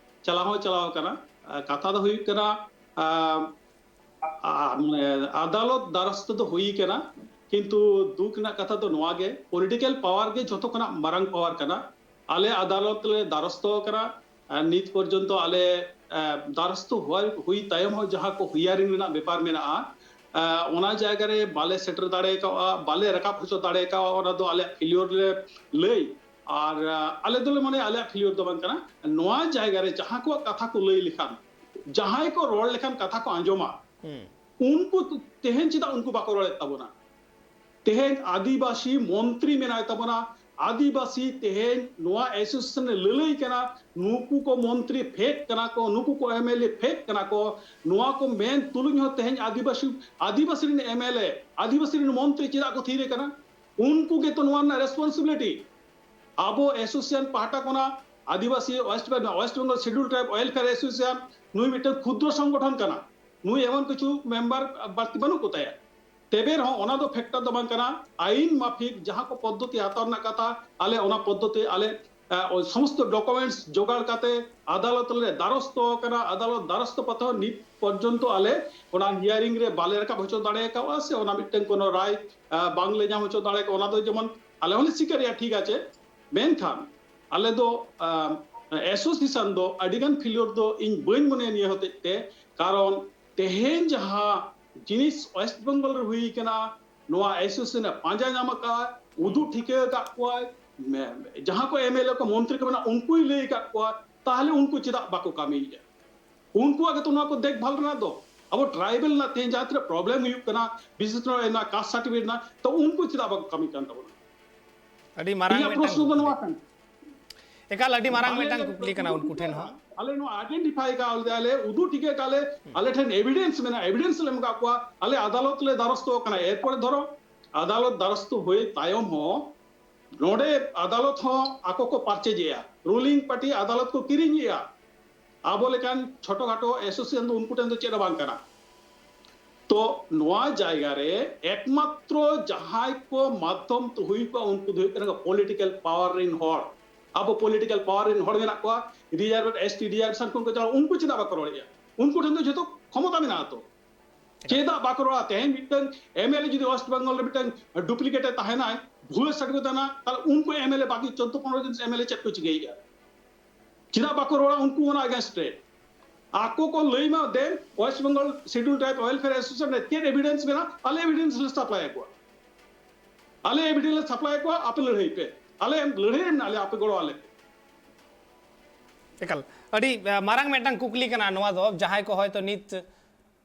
ᱪᱟᱞᱟᱣ ᱦᱚᱸ ᱪᱟᱞᱟᱣ ᱟᱠᱟᱱᱟ᱾ ᱮ, ᱠᱟᱛᱷᱟ ᱫᱚ ᱦᱩᱭᱩᱜ ᱠᱟᱱᱟ, ᱮ, ᱟ-, ᱢᱟᱱᱮ ᱟᱫᱟᱞᱚᱛ ᱫᱟᱨᱟᱥᱛ ᱫᱚ ᱦᱩᱭ ᱠᱟᱱᱟ, ᱠᱤᱱᱛᱩ ᱫᱩᱠ ᱨᱮᱱᱟᱜ ᱠᱟᱛᱷᱟ ᱫᱚ ᱱᱚᱣᱟ ᱜᱮ, ᱯᱚᱞᱤᱴᱤᱠᱟᱞ ᱯᱟᱣᱟᱨ ᱜᱮ ᱡᱷᱚᱛᱚ ᱠᱷᱚᱱᱟᱜ ᱢᱟᱨᱟᱝ ᱯᱟᱣᱟᱨ ᱠᱟᱱᱟ᱾ ᱟᱞᱮ ᱟᱫᱟᱞᱚᱛ ᱞᱮ ᱫᱟᱨᱚᱥᱛᱚ ᱠᱟᱱᱟ, ᱟᱨ ᱱᱤᱛ ᱯᱚᱨᱡᱚᱱᱛᱚ ᱟᱞᱮ, ᱮ, ᱫᱟᱨᱚᱥᱛᱚ ᱦᱩᱭ, ᱦᱩᱭ ᱛᱟᱭᱚᱢ ᱦᱚᱸ ᱡᱟᱦᱟᱸ ᱠᱚ ᱦᱤᱭᱟᱨᱤᱝ ᱨᱮᱱᱟᱜ ᱵᱮᱯᱟᱨ ᱢᱮᱱᱟᱜᱼᱟ, ᱮ, ᱚᱱᱟ ᱡᱟᱭᱜᱟ ᱨᱮ ᱵᱟᱞᱮ ᱥᱮᱴᱮᱨ ᱫᱟᱲᱮ ᱠᱟᱣᱟ, ᱵᱟᱞᱮ ᱨᱟᱠᱟᱵ ᱦᱚᱪᱚ ᱫᱟᱲᱮ ᱠᱟᱣᱟ, ᱚᱱᱟ ᱫᱚ ᱟᱞᱮᱭᱟᱜ ᱯᱷᱮᱞᱤᱭᱳᱨ ᱞᱮ ᱞᱟᱹᱭ᱾ ᱟᱨ, ᱮ, ᱟᱞᱮ ᱫᱚᱞᱮ ᱢᱚᱱᱮᱭᱟ ᱟᱞᱮᱭᱟᱜ ᱯᱷᱮᱞᱤᱭᱳᱨ ᱫᱚ ᱵᱟᱝ ᱠᱟᱱᱟ᱾ ᱱᱚᱣᱟ ᱡᱟᱭᱜᱟ ᱨᱮ ᱡᱟᱦᱟᱸ ᱠᱚᱣᱟᱜ ᱠᱟᱛᱷᱟ ᱠᱚ ᱞᱟᱹᱭ ᱞᱮᱠᱷᱟᱱ, ᱡᱟᱦᱟᱸᱭ ᱠᱚ ᱨᱚᱲ ᱞᱮᱠᱷᱟᱱ ᱠᱟᱛᱷᱟ ᱠᱚ ᱟᱸᱡᱚᱢᱟ, ᱦᱩᱸ᱾ ᱩᱱᱠᱩ ᱛᱮᱦᱮᱧ ᱪᱮᱫᱟᱜ ᱩᱱᱠᱩ ᱵᱟᱠᱚ ᱨᱚᱲᱮᱫ ᱛᱟᱵᱚᱱᱟ? ᱛᱮᱦᱮᱧ ᱟᱹᱫᱤᱵᱟᱹᱥᱤ ᱢᱚᱱᱛᱨᱤ ᱢᱮᱱᱟᱭ ᱛᱟᱵᱚᱱᱟ, ᱟᱹᱫᱤᱵᱟᱹᱥᱤ ᱛᱮᱦᱮᱧ ᱱᱚᱣᱟ ᱮᱥᱳᱥᱤᱭᱮᱥᱚᱱ ᱮ ᱞᱟᱹᱞᱟᱹᱭ ᱠᱟᱱᱟ, ᱱᱩᱠᱩ ᱠᱚ ᱢᱚᱱᱛᱨᱤ ᱯᱷᱮᱠ ᱠᱟᱱᱟ ᱠᱚ, ᱱᱩᱠᱩ ᱠᱚ ᱮᱢ ᱮᱞ ᱮ ᱯᱷᱮᱠ ᱠᱟᱱᱟ ᱠᱚ, ᱱᱚᱣᱟ ᱠᱚ ᱢᱮᱱ ᱛᱩᱞᱩᱡ ᱦᱚᱸ ᱛᱮᱦᱮᱧ ᱟᱹᱫᱤᱵᱟᱹᱥᱤ, ᱟᱹᱫᱤᱵᱟᱹᱥᱤ ᱨᱮᱱ ᱮᱢ ᱮᱞ ᱮ, ᱟᱹᱫᱤᱵᱟᱹᱥᱤ ᱨᱮᱱ ᱢᱚᱱᱛᱨᱤ ᱪᱮᱫᱟᱜ ᱠᱚ ᱛᱷᱤᱨ ᱟᱠᱟᱱᱟ? ᱩᱱᱠᱩ ᱜᱮᱛᱚ ᱱᱚᱣᱟ ᱨᱮᱱᱟᱜ ᱨᱮᱥᱯᱚᱱᱥᱤᱵᱤᱞᱤᱴᱤ᱾ ᱟᱵᱚ ᱮᱥᱳᱥᱤᱭᱮᱥᱚᱱ ᱯᱟᱦᱴᱟ ᱠᱷᱚᱱᱟᱜ Adivasi West Bengal, West Bengal scheduled tribe welfare association, ᱱᱩᱭ ᱢᱤᱫᱴᱟᱝ ᱠᱷᱩᱫᱨᱚ ᱥᱚᱝᱜᱚᱴᱷᱚᱱ ᱠᱟᱱᱟ, ᱱᱩᱭ ᱮᱢᱚᱱ ᱠᱤᱪᱷᱩ ᱢᱮᱢᱵᱟᱨ ᱵᱟᱹᱲᱛᱤ ᱵᱟᱹᱱᱩᱜ ᱠᱚ ᱛᱟᱭᱟ᱾ ᱛᱮᱵᱮ ᱨᱮᱦᱚᱸ ᱚᱱᱟ ᱫᱚ ᱯᱷᱮᱠᱴᱟᱨ ᱫᱚ ᱵᱟᱝ ᱠᱟᱱᱟ᱾ ᱟᱹᱭᱤᱱ ᱢᱟᱯᱷᱤᱠ ᱡᱟᱦᱟᱸ ᱠᱚ ᱯᱚᱫᱽᱫᱷᱚᱛᱤ ᱦᱟᱛᱟᱣ ᱨᱮᱱᱟᱜ ᱠᱟᱛᱷᱟ, ᱟᱞᱮ ᱚᱱᱟ ᱯᱚᱫᱽᱫᱷᱚᱛᱤ ᱟᱞᱮ ᱟᱸ, ᱥᱚᱢᱚᱥᱛᱚ ᱰᱚᱠᱩᱢᱮᱱᱴᱥ ᱡᱚᱜᱟᱲ ᱠᱟᱛᱮ ᱟᱫᱟᱞᱚᱛ ᱞᱮ ᱫᱟᱨᱚᱥᱛᱚ ᱟᱠᱟᱱᱟ᱾ ᱟᱫᱟᱞᱚᱛ ᱫᱟᱨᱚᱥᱛᱚ ᱯᱟᱛᱷᱟᱣ ᱱᱤᱛ ᱯᱚᱨᱡᱚᱱᱛᱚ ᱟᱞᱮ ᱚᱱᱟ ᱦᱤᱭᱟᱨᱤᱝ ᱨᱮ ᱵᱟᱞᱮ ᱨᱟᱠᱟᱵ ᱦᱚᱪᱚ ᱫᱟᱲᱮ ᱟᱠᱟᱫᱼᱟ, ᱥᱮ ᱚᱱᱟ ᱢᱤᱫᱴᱟᱝ ᱠᱳᱱᱳ ᱨᱟᱭ, ᱟᱸ, ᱵᱟᱝᱞᱮ ᱧᱟᱢ ᱦᱚᱪᱚ ᱫᱟᱲᱮ ᱟᱠᱟᱫᱼᱟ᱾ ᱚᱱᱟ ᱫᱚ ᱡᱮᱢᱚᱱ ᱟᱞᱮ ᱦᱚᱸᱞᱮ ᱥᱤᱠᱟᱹᱨᱮᱜᱼᱟ, ᱴᱷᱤᱠ ᱟᱪᱷᱮ, ᱢᱮᱱᱠᱷᱟᱱ ᱟᱞᱮ ᱫᱚ, ᱟᱸ, ᱮᱥᱳᱥᱤᱭᱮᱥᱚᱱ ᱫᱚ ᱟᱹᱰᱤᱜᱟᱱ ᱯᱷᱮᱞᱤᱭᱚᱨ ᱫᱚ ᱤᱧ ᱵᱟᱹᱧ ᱢᱚᱱᱮᱭᱟ ᱱᱤᱭᱟᱹ ᱦᱚᱛᱮᱡ ᱛᱮ, ᱠᱟᱨᱚᱱ ᱛᱮᱦᱮᱧ ᱡᱟᱦᱟᱸ ᱡᱤᱱᱤᱥ ᱳᱭᱮᱥᱴ ᱵᱮᱝᱜᱚᱞ ᱨᱮ ᱦᱩᱭ ᱠᱟᱱᱟ, ᱱᱚᱣᱟ ᱮᱥᱳᱥᱤᱭᱮᱥᱚᱱ ᱮ ᱯᱟᱸᱡᱟ ᱧᱟᱢ ᱟᱠᱟᱫ, ᱩᱫᱩᱜ ᱴᱷᱤᱠᱟᱹ ᱟᱠᱟᱫ ᱠᱚᱣᱟᱭ, ᱢᱮ-, ᱡᱟᱦᱟᱸ ᱠᱚ ᱮᱢ ᱮᱞ ᱮ ᱠᱚ, ᱢᱚᱱᱛᱨᱤ ᱠᱚ ᱢᱮᱱᱟᱜ, ᱩᱱᱠᱩᱭ ᱞᱟᱹᱭ ᱟᱠᱟᱫ ᱠᱚᱣᱟ, ᱛᱟᱦᱚᱞᱮ ᱩᱱᱠᱩ ᱪᱮᱫᱟᱜ ᱵᱟᱠᱚ ᱠᱟᱹᱢᱤᱭᱮᱫᱼᱟ? ᱩᱱᱠᱩᱣᱟᱜ ᱜᱮᱛᱚ ᱱᱚᱣᱟ ᱠᱚ ᱫᱮᱠᱷᱵᱷᱟᱞ ᱨᱮᱱᱟᱜ ᱫᱚ᱾ ᱟᱵᱚ ᱴᱨᱟᱭᱵᱮᱞ ᱨᱮᱱᱟᱜ ᱛᱮᱦᱮᱧ ᱡᱟᱦᱟᱸ ᱛᱤᱱᱟᱹᱜ ᱯᱨᱚᱵᱞᱮᱢ ᱦᱩᱭᱩᱜ ᱠᱟᱱᱟ, ᱵᱤᱥᱮᱥ ᱠᱚᱨᱮ ᱚᱱᱟ ᱠᱟᱥᱴ ᱥᱟᱨᱴᱤᱯᱷᱤᱠᱮᱴ ᱨᱮᱱᱟᱜ, ᱛᱚ ᱩᱱᱠᱩ ᱪᱮᱫᱟᱜ ᱵᱟᱠᱚ ᱠᱟᱹᱢᱤ ᱠᱟᱱ ᱛᱟᱵᱚᱱᱟ? ᱟᱹᱰᱤ ᱢᱟᱨᱟᱝ ᱤᱧᱟᱹᱜ ᱢᱤᱫᱴᱟᱝ ᱯᱨᱚᱥᱱᱚ ᱫᱚ ᱠᱩᱠᱞᱤ᱾ ᱱᱚᱣᱟ ᱠᱟᱱᱟ᱾ ᱮᱠᱟᱞ ᱟᱹᱰᱤ ᱢᱟᱨᱟᱝ ᱟᱞᱮ ᱢᱤᱫᱴᱟᱝ ᱞᱮ ᱠᱩᱠᱞᱤ ᱠᱟᱱᱟ ᱩᱱᱠᱩ ᱴᱷᱮᱱ ᱦᱚᱸ᱾ ᱟᱞᱮ ᱱᱚᱣᱟ ᱟᱭᱰᱮᱱᱴᱤᱯᱷᱟᱭ ᱠᱟᱜᱼᱟ, ᱟᱞᱮ ᱩᱫᱩᱜ ᱴᱷᱤᱠᱟᱹ ᱠᱟᱜᱼᱟ ᱞᱮ, ᱟᱞᱮ ᱴᱷᱮᱱ ᱮᱵᱤᱰᱮᱱᱥ ᱢᱮᱱᱟᱜᱼᱟ, ᱮᱵᱤᱰᱮᱱᱥ ᱞᱮ ᱮᱢ ᱠᱟᱜ ᱠᱚᱣᱟ, ᱟᱞᱮ ᱟᱫᱟᱞᱚᱛ ᱞᱮ ᱫᱟᱨᱚᱥᱛᱚ ᱠᱟᱱᱟ᱾ ᱮᱨᱯᱚᱨᱮ ᱫᱷᱚᱨᱚ ᱟᱫᱟᱞᱚᱛ ᱫᱟᱨᱚᱥᱛᱚ ᱦᱩᱭ ᱛᱟᱭᱚᱢ ᱦᱚᱸ ᱱᱚᱰᱮ ᱟᱫᱟᱞᱚᱛ ᱦᱚᱸ ᱟᱠᱚ ᱠᱚ ᱯᱟᱨᱪᱮᱡᱮᱜᱼᱟ, ᱨᱩᱞᱤᱝ ᱯᱟᱨᱴᱤ ᱟᱫᱟᱞᱚᱛ ᱠᱚ ᱠᱤᱨᱤᱧᱮᱜᱼᱟ᱾ ᱟᱵᱚ ᱞᱮᱠᱟᱱ ᱪᱷᱳᱴᱳ ᱠᱷᱟᱴᱳ ᱮᱥᱳᱥᱤᱭᱮᱥᱚᱱ ᱫᱚ ᱩᱱᱠᱩ ᱴᱷᱮᱱ ᱫᱚ ᱪᱮᱫ ᱦᱚᱸ ᱵᱟᱝ ᱠᱟᱱᱟ᱾ ᱛᱚ ᱱᱚᱣᱟ ᱡᱟᱭᱜᱟ ᱨᱮ ᱮᱠᱢᱟᱛᱨᱚ ᱡᱟᱦᱟᱸᱭ ᱠᱚ ᱢᱟᱫᱽᱫᱷᱚᱢ ᱛᱮ ᱦᱩᱭ ᱠᱚᱜᱼᱟ, ᱩᱱᱠᱩ ᱫᱚ ᱦᱩᱭᱩᱜ ᱠᱟᱱᱟ ᱯᱚᱞᱤᱴᱤᱠᱟᱞ ᱯᱟᱣᱟᱨ ᱨᱮᱱ ᱦᱚᱲ᱾ ᱟᱵᱚ ᱯᱚᱞᱤᱴᱤᱠᱟᱞ ᱯᱟᱣᱟᱨ ᱨᱮᱱ ᱦᱚᱲ ᱢᱮᱱᱟᱜ ᱠᱚᱣᱟ, ᱨᱤᱡᱟᱨᱵᱷᱮᱥᱚᱱ, ᱮᱥ ᱴᱤ ᱨᱤᱡᱟᱨᱵᱷᱮᱥᱚᱱ ᱠᱷᱚᱱ ᱠᱚ ᱪᱟᱞᱟᱜᱼᱟ, ᱩᱱᱠᱩ ᱪᱮᱫᱟᱜ ᱵᱟᱠᱚ ᱨᱚᱲᱮᱫᱼᱟ? ᱩᱱᱠᱩ ᱴᱷᱮᱱ ᱫᱚ ᱡᱷᱚᱛᱚ ᱠᱷᱚᱢᱚᱛᱟ ᱢᱮᱱᱟᱜᱼᱟ ᱛᱚ᱾ ᱪᱮᱫᱟᱜ ᱵᱟᱠᱚ ᱨᱚᱲᱟ? ᱛᱮᱦᱮᱧ ᱢᱤᱫᱴᱟᱝ ᱮᱢ ᱮᱞ ᱮ ᱡᱩᱫᱤ ᱳᱭᱮᱥᱴ ᱵᱮᱝᱜᱚᱞ ᱨᱮ ᱢᱤᱫᱴᱟᱝ ᱰᱩᱯᱞᱤᱠᱮᱴ ᱮ ᱛᱟᱦᱮᱱᱟᱭ, ᱵᱷᱩᱣᱟᱹ ᱥᱟᱨᱴᱤᱯᱷᱤᱠᱮᱴ ᱛᱟᱦᱮᱱᱟ, ᱛᱟᱦᱞᱮ ᱩᱱᱠᱩ ᱮᱢ ᱮᱞ ᱮ, ᱵᱟᱠᱤ ᱪᱳᱫᱽᱫᱳ ᱯᱚᱱᱨᱚ ᱡᱚᱱ ᱮᱢ ᱮᱞ ᱮ ᱪᱮᱫ ᱠᱚ ᱪᱤᱠᱟᱹᱭᱮᱫᱼᱟ? ᱪᱮᱫᱟᱜ ᱵᱟᱠᱚ ᱨᱚᱲᱟ ᱩᱱᱠᱩ ᱚᱱᱟ ᱮᱜᱮᱱᱥᱴ ᱨᱮ? ᱟᱠᱚ ᱠᱚ ᱞᱟᱹᱭ ᱢᱟ, ᱫᱮᱱ West Bengal scheduled tribe welfare association ᱨᱮ ᱪᱮᱫ ᱮᱵᱤᱰᱮᱱᱥ ᱢᱮᱱᱟᱜᱼᱟ? ᱟᱞᱮ ᱮᱵᱤᱰᱮᱱᱥ ᱞᱮ ᱥᱟᱯᱞᱟᱭ ᱟᱠᱚᱣᱟ, ᱟᱞᱮ ᱮᱵᱤᱰᱮᱱᱥ ᱞᱮ ᱥᱟᱯᱞᱟᱭ ᱟᱠᱚᱣᱟ, ᱟᱯᱮ ᱞᱟᱹᱲᱦᱟᱹᱭ ᱯᱮ, ᱟᱞᱮ ᱞᱟᱹᱲᱦᱟᱹᱭ ᱨᱮ ᱢᱮᱱᱟᱜ ᱞᱮᱭᱟ, ᱟᱯᱮ ᱜᱚᱲᱚ ᱟᱞᱮ ᱯᱮ᱾ ᱮᱠᱟᱞ ᱟᱹᱰᱤ, ᱟᱸ, ᱢᱟᱨᱟᱝ ᱢᱤᱫᱴᱟᱝ ᱠᱩᱠᱞᱤ ᱠᱟᱱᱟ ᱱᱚᱣᱟ ᱫᱚ᱾ ᱡᱟᱦᱟᱸᱭ ᱠᱚ ᱦᱚᱭᱛᱳ ᱱᱤᱛ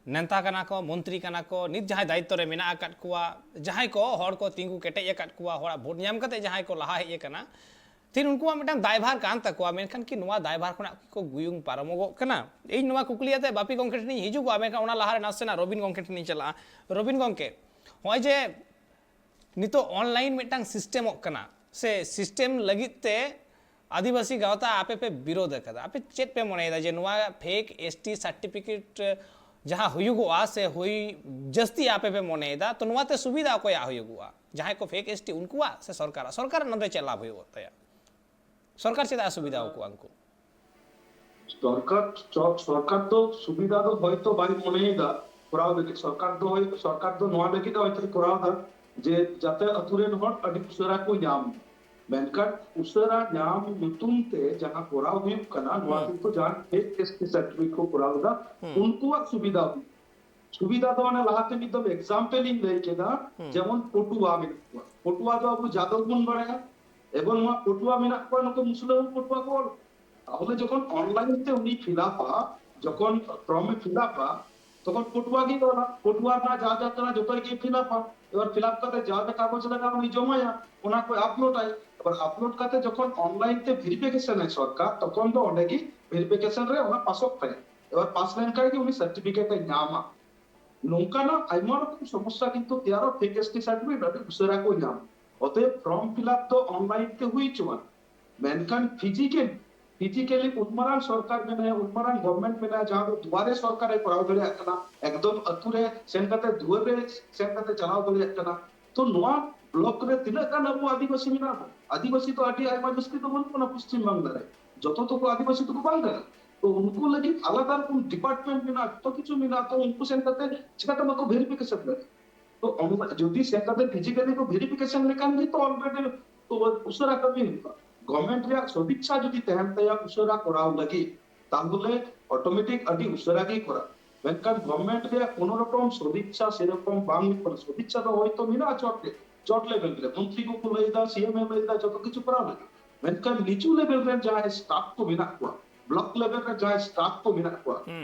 ᱱᱮᱛᱟ ᱠᱟᱱᱟ ᱠᱚ, ᱢᱚᱱᱛᱨᱤ ᱠᱟᱱᱟ ᱠᱚ, ᱱᱤᱛ ᱡᱟᱦᱟᱸᱭ ᱫᱟᱭᱤᱛᱛᱚ ᱨᱮ ᱢᱮᱱᱟᱜ ᱟᱠᱟᱫ ᱠᱚᱣᱟ, ᱡᱟᱦᱟᱸᱭ ᱠᱚ ᱦᱚᱲ ᱠᱚ ᱛᱤᱸᱜᱩ ᱠᱮᱴᱮᱡ ᱟᱠᱟᱫ ᱠᱚᱣᱟ, ᱦᱚᱲᱟᱜ ᱵᱷᱳᱴ ᱧᱟᱢ ᱠᱟᱛᱮ ᱡᱟᱦᱟᱸᱭ ᱠᱚ ᱞᱟᱦᱟ ᱦᱮᱡ ᱟᱠᱟᱱᱟ, ᱛᱤᱦᱤᱧ ᱩᱱᱠᱩᱣᱟᱜ ᱢᱤᱫᱴᱟᱝ ᱫᱟᱭᱵᱷᱟᱨ ᱠᱟᱱ ᱛᱟᱠᱚᱣᱟ, ᱢᱮᱱᱠᱷᱟᱱ ᱠᱤ ᱱᱚᱣᱟ ᱫᱟᱭᱵᱷᱟᱨ ᱠᱷᱚᱱᱟᱜ ᱠᱚ ᱜᱩᱭᱩᱝ ᱯᱟᱨᱚᱢᱚᱜᱚᱜ ᱠᱟᱱᱟ? ᱤᱧ ᱱᱚᱣᱟ ᱠᱩᱠᱞᱤ ᱟᱛᱮ ᱵᱟᱯᱤ ᱜᱚᱢᱠᱮ ᱴᱷᱮᱱᱤᱧ ᱦᱤᱡᱩᱜᱚᱜᱼᱟ, ᱢᱮᱱᱠᱷᱟᱱ ᱚᱱᱟ ᱞᱟᱦᱟᱨᱮ ᱱᱟᱥᱮᱱᱟᱜ ᱨᱚᱵᱤᱱ ᱜᱚᱢᱠᱮ ᱴᱷᱮᱱᱤᱧ ᱪᱟᱞᱟᱜᱼᱟ᱾ ᱨᱚᱵᱤᱱ ᱜᱚᱢᱠᱮ, ᱱᱚᱜᱼᱚᱭ ᱡᱮ ᱱᱤᱛᱚᱜ ᱚᱱᱞᱟᱭᱤᱱ ᱢᱤᱫᱴᱟᱝ ᱥᱤᱥᱴᱮᱢᱚᱜ ᱠᱟᱱᱟ, ᱥᱮ ᱥᱤᱥᱴᱮᱢ ᱞᱟᱹᱜᱤᱫ ᱛᱮ ᱟᱹᱫᱤᱵᱟᱹᱥᱤ ᱜᱟᱶᱛᱟ ᱟᱯᱮ ᱯᱮ ᱵᱤᱨᱳᱫ ᱟᱠᱟᱫᱟ, ᱟᱯᱮ ᱪᱮᱫ ᱯᱮ ᱢᱚᱱᱮᱭᱮᱫᱟ ᱡᱮ ᱱᱚᱣᱟ ᱯᱷᱮᱠ ᱮᱥ ᱴᱤ ᱥᱟᱨᱴᱤᱯᱷᱤᱠᱮᱴ ᱡᱟᱦᱟᱸ ᱦᱩᱭᱩᱜᱚᱜᱼᱟ, ᱥᱮ ᱦᱩᱭ ᱡᱟᱹᱥᱛᱤ ᱟᱯᱮ ᱯᱮ ᱢᱚᱱᱮᱭᱮᱫᱟ, ᱛᱚ ᱱᱚᱣᱟᱛᱮ ᱥᱩᱵᱤᱫᱷᱟ ᱚᱠᱚᱭᱟᱜ ᱦᱩᱭᱩᱜᱚᱜᱼᱟ? ᱡᱟᱦᱟᱸᱭ ᱠᱚ ᱯᱷᱮᱠ ᱮᱥ ᱴᱤ ᱩᱱᱠᱩᱣᱟᱜ, ᱥᱮ ᱥᱚᱨᱠᱟᱨᱟᱜ? ᱥᱚᱨᱠᱟᱨᱟᱜ ᱱᱚᱸᱰᱮ ᱪᱮᱫ ᱞᱟᱵᱷ ᱦᱩᱭᱩᱜᱚᱜ ᱛᱟᱭᱟ? ᱥᱚᱨᱠᱟᱨ ᱪᱮᱫᱟᱜ ᱚᱥᱩᱵᱤᱫᱷᱟ ᱟᱠᱚᱣᱟ ᱩᱱᱠᱩ? ᱥᱚᱨᱠᱟᱨ ᱥᱚᱨᱠᱟᱨ ᱫᱚ ᱥᱩᱵᱤᱫᱷᱟ ᱫᱚ ᱦᱚᱭᱛᱚ ᱵᱟᱭ ᱢᱚᱱᱮᱭᱮᱫᱟ ᱠᱚᱨᱟᱣ ᱞᱟᱹᱜᱤᱫ᱾ ᱥᱚᱨᱠᱟᱨ ᱫᱚ ᱥᱚᱨᱠᱟᱨ ᱫᱚ ᱱᱚᱣᱟ ᱞᱟᱹᱜᱤᱫ ᱦᱚᱭᱛᱚ ᱠᱚᱨᱟᱣ ᱮᱫᱟ ᱡᱮ ᱡᱟᱛᱮ ᱟᱛᱳ ᱨᱮᱱ ᱦᱚᱲ ᱟᱹᱰᱤ ᱩᱥᱟᱹᱨᱟ ᱠᱚ ᱧᱟᱢ᱾ ᱢᱮᱱᱠᱷᱟᱱ ᱩᱥᱟᱹᱨᱟ ᱧᱟᱢ ᱧᱩᱛᱩᱢ ᱛᱮ ᱡᱟᱦᱟᱸ ᱠᱚᱨᱟᱣ ᱦᱩᱭᱩᱜ ᱠᱟᱱᱟ, ᱱᱚᱣᱟ ᱠᱤᱱᱛᱩ ᱡᱟᱦᱟᱸ ᱯᱷᱮᱠ ᱮᱥ ᱴᱤ ᱥᱟᱨᱴᱤᱯᱷᱤᱠᱮᱴ ᱠᱚ ᱠᱚᱨᱟᱣ ᱮᱫᱟ, ᱩᱱᱠᱩᱣᱟᱜ ᱥᱩᱵᱤᱫᱷᱟ ᱦᱩᱭᱩᱜ᱾ ᱥᱩᱵᱤᱫᱷᱟ ᱫᱚ ᱚᱱᱮ ᱞᱟᱦᱟᱛᱮ ᱢᱤᱫ ᱫᱚᱢ ᱮᱠᱥᱟᱢᱯᱮᱞ ᱤᱧ ᱞᱟᱹᱭ ᱠᱮᱫᱟ, ᱡᱮᱢᱚᱱ ᱯᱚᱴᱩᱣᱟ ᱢᱮᱱᱟᱜ ᱠᱚᱣᱟ᱾ ᱯᱚᱴᱩᱣᱟ ᱫᱚ ᱟᱵᱚ ᱡᱟᱫᱚᱵ ᱵᱚᱱ ᱵᱟᱲᱟᱭᱟ, ᱮᱵᱚᱝ ᱱᱚᱣᱟ ᱯᱚᱴᱩᱣᱟ ᱢᱮᱱᱟᱜ ᱠᱚᱣᱟ, ᱱᱩᱠᱩ ᱢᱩᱥᱞᱟᱹ ᱦᱚᱸ ᱯᱚᱴᱩᱣᱟ ᱠᱚ ᱚᱞ᱾ ᱛᱟᱦᱚᱞᱮ ᱡᱚᱠᱷᱚᱱ ᱚᱱᱞᱟᱭᱤᱱ ᱛᱮ ᱩᱱᱤ ᱯᱷᱤᱞᱟᱯᱟ, ᱡᱚᱠᱷᱚᱱ ᱯᱷᱨᱚᱢ ᱮ ᱯᱷᱤᱞᱟᱯᱟ, ᱛᱚᱠᱷᱚᱱ ᱯᱚᱴᱩᱣᱟ ᱜᱮ ᱚᱞᱟ᱾ ᱯᱚᱴᱩᱣᱟ ᱨᱮᱱᱟᱜ ᱡᱟ ᱡᱟ ᱠᱟᱱᱟ ᱡᱚᱛᱚ ᱜᱮ ᱯᱷᱤᱞᱟᱯᱟ᱾ ᱮᱵᱟᱨ ᱯᱷᱤᱞᱟᱯ ᱠᱟᱛᱮ ᱡᱟ ᱡᱟ ᱠᱟᱜᱚᱡᱽ ᱞᱟᱜᱟᱜᱼᱟ ᱩᱱᱤ ᱡᱚᱢᱟᱭᱟ, ᱚᱱᱟ ᱠᱚ ᱟᱯᱞᱳᱰᱟᱭ᱾ ᱮᱵᱟᱨ ᱟᱯᱞᱳᱰ ᱠᱟᱛᱮ ᱡᱚᱠᱷᱚᱱ ᱚᱱᱞᱟᱭᱤᱱ ᱛᱮ ᱵᱷᱮᱨᱤᱯᱷᱤᱠᱮᱥᱚᱱ ᱟᱭ ᱥᱚᱨᱠᱟᱨ, ᱛᱚᱠᱷᱚᱱ ᱫᱚ ᱚᱸᱰᱮ ᱜᱮ ᱵᱷᱮᱨᱤᱯᱷᱤᱠᱮᱥᱚᱱ ᱨᱮ ᱚᱱᱟ ᱯᱟᱥᱚᱜ ᱛᱟᱭᱟ᱾ ᱮᱵᱟᱨ ᱯᱟᱥ ᱞᱮᱱᱠᱷᱟᱱ ᱜᱮ ᱩᱱᱤ ᱥᱟᱨᱴᱤᱯᱷᱤᱠᱮᱴ ᱮ ᱧᱟᱢᱟ᱾ ᱱᱚᱝᱠᱟᱱᱟᱜ ᱟᱭᱢᱟ ᱨᱚᱠᱚᱢ ᱥᱚᱢᱚᱥᱥᱟ ᱠᱤᱱᱛᱩ ᱛᱮᱭᱟᱨᱚᱜ, ᱯᱷᱮᱠ ᱮᱥ ᱴᱤ ᱥᱟᱨᱴᱤᱯᱷᱤᱠᱮᱴ ᱟᱹᱰᱤ ᱩᱥᱟᱹᱨᱟ ᱠᱚ ᱧᱟᱢᱟ᱾ ᱚᱛᱚᱮᱵ ᱯᱷᱨᱚᱢ ᱯᱷᱤᱞᱟᱯ ᱫᱚ ᱚᱱᱞᱟᱭᱤᱱ ᱛᱮ ᱦᱩᱭ ᱦᱚᱪᱚᱣᱟᱱ᱾ ᱢᱮᱱᱠᱷᱟᱱ ᱯᱷᱤᱡᱤᱠᱮᱞ ᱯᱷᱤᱡᱤᱠᱮᱞᱤ ᱩᱱ ᱢᱟᱨᱟᱝ ᱥᱚᱨᱠᱟᱨ ᱢᱮᱱᱟᱭᱟ, ᱩᱱ ᱢᱟᱨᱟᱝ ᱜᱚᱵᱷᱢᱮᱱᱴ ᱢᱮᱱᱟᱭᱟ, ᱡᱟᱦᱟᱸ ᱫᱚ ᱫᱩᱣᱟᱨᱮ ᱥᱚᱨᱠᱟᱨᱮ ᱠᱚᱨᱟᱣ ᱫᱟᱲᱮᱭᱟᱜ ᱠᱟᱱᱟ, ᱮᱠᱫᱚᱢ ᱟᱹᱛᱩ ᱨᱮ ᱥᱮᱱ ᱠᱟᱛᱮ ᱫᱩᱣᱟᱹᱨ ᱨᱮ ᱥᱮᱱ ᱠᱟᱛᱮ ᱪᱟᱞᱟᱣ ᱫᱟᱲᱮᱭᱟᱜ ᱠᱟᱱᱟ᱾ ᱛᱚ ᱱᱚᱣᱟ ᱵᱞᱚᱠ ᱨᱮ ᱛᱤᱱᱟᱹᱜ ᱜᱟᱱ ᱟᱵᱚ ᱟᱹᱫᱤᱵᱟᱹᱥᱤ ᱢᱮᱱᱟᱜ ᱵᱚᱱᱟ? ᱟᱹᱫᱤᱵᱟᱹᱥᱤ ᱫᱚ ᱟᱹᱰᱤ ᱟᱭᱢᱟ ᱡᱟᱹᱥᱛᱤ ᱫᱚ ᱵᱟᱹᱱᱩᱜ ᱵᱚᱱᱟ ᱯᱚᱥᱪᱤᱢ ᱵᱟᱝᱞᱟ ᱨᱮ, ᱡᱚᱛᱚ ᱫᱚᱠᱚ ᱟᱹᱫᱤᱵᱟᱹᱥᱤ ᱫᱚᱠᱚ ᱵᱟᱝ ᱠᱟᱱᱟ᱾ ᱛᱚ ᱩᱱᱠᱩ ᱞᱟᱹᱜᱤᱫ ᱟᱞᱟᱫᱟ ᱨᱚᱠᱚᱢ ᱰᱤᱯᱟᱨᱴᱢᱮᱱᱴ ᱢᱮᱱᱟᱜᱼᱟ, ᱡᱚᱛᱚ ᱠᱤᱪᱷᱩ ᱢᱮᱱᱟᱜᱼᱟ, ᱛᱚ ᱩᱱᱠᱩ ᱥᱮᱱ ᱠᱟᱛᱮ ᱪᱤᱠᱟᱹᱛᱮ ᱵᱟᱠᱚ ᱵᱷᱮᱨᱤᱯᱷᱤᱠᱮᱥᱚᱱ ᱫᱟᱲᱮᱭᱟᱜᱼᱟ? ᱛᱚ ᱚᱱᱟ ᱡᱩᱫᱤ ᱥᱮᱱ ᱠᱟᱛᱮ ᱯᱷᱤᱡᱤᱠᱟᱞᱤ ᱠᱚ ᱵᱷᱮᱨᱤᱯᱷᱤᱠᱮᱥᱚᱱ ᱞᱮᱠᱷᱟᱱ ᱜᱮ ᱛᱚ ᱚᱞᱨᱮᱰᱤ ᱛᱚ ᱩᱥᱟᱹᱨᱟ ᱠᱟᱹᱢᱤ ᱦᱩᱭᱩᱜᱼᱟ᱾ ᱜᱚᱵᱷᱢᱮᱱᱴ ᱨᱮᱭᱟᱜ ᱥᱚᱫᱤᱪᱪᱷᱟ ᱡᱩᱫᱤ ᱛᱟᱦᱮᱱ ᱛᱟᱭᱟ ᱩᱥᱟᱹᱨᱟ ᱠᱚᱨᱟᱣ ᱞᱟᱹᱜᱤᱫ, ᱛᱟᱦᱚᱞᱮ ᱚᱴᱳᱢᱮᱴᱤᱠ ᱟᱹᱰᱤ ᱩᱥᱟᱹᱨᱟ ᱜᱮ ᱠᱚᱨᱟᱣ᱾ ᱢᱮᱱᱠᱷᱟᱱ ᱜᱚᱵᱷᱢᱮᱱᱴ ᱨᱮᱭᱟᱜ ᱠᱳᱱᱳ ᱨᱚᱠᱚᱢ ᱥᱚᱫᱤᱪᱪᱷᱟ ᱥᱮᱨᱚᱠᱚᱢ ᱵᱟᱝ ᱦᱩᱭᱩᱜ ᱠᱟᱱᱟ᱾ ᱥᱚᱫᱤᱪᱪᱷᱟ ᱫᱚ ᱦᱚᱭᱛᱳ ᱢᱮᱱᱟᱜᱼᱟ ᱪᱚᱴ ᱨᱮ, ᱪᱚᱴ ᱞᱮᱵᱮᱞ ᱨᱮ ᱢᱚᱱᱛᱨᱤ ᱠᱚᱠᱚ ᱞᱟᱹᱭ ᱮᱫᱟ, ᱥᱤ ᱮᱢ ᱮ ᱞᱟᱹᱭ ᱮᱫᱟ, ᱡᱚᱛᱚ ᱠᱤᱪᱷᱩ ᱠᱚᱨᱟᱣ ᱞᱟᱹᱜᱤᱫ᱾ ᱢᱮᱱᱠᱷᱟᱱ ᱱᱤᱪᱩ ᱞᱮᱵᱮᱞ ᱨᱮᱱ ᱡᱟᱦᱟᱸᱭ ᱥᱴᱟᱯ ᱠᱚ ᱢᱮᱱᱟᱜ ᱠᱚᱣᱟ, ᱵᱞᱚᱠ ᱞᱮᱵᱮᱞ ᱨᱮ ᱡᱟᱦᱟᱸᱭ ᱥᱴᱟᱯ ᱠᱚ ᱢᱮᱱᱟᱜ ᱠᱚᱣᱟ,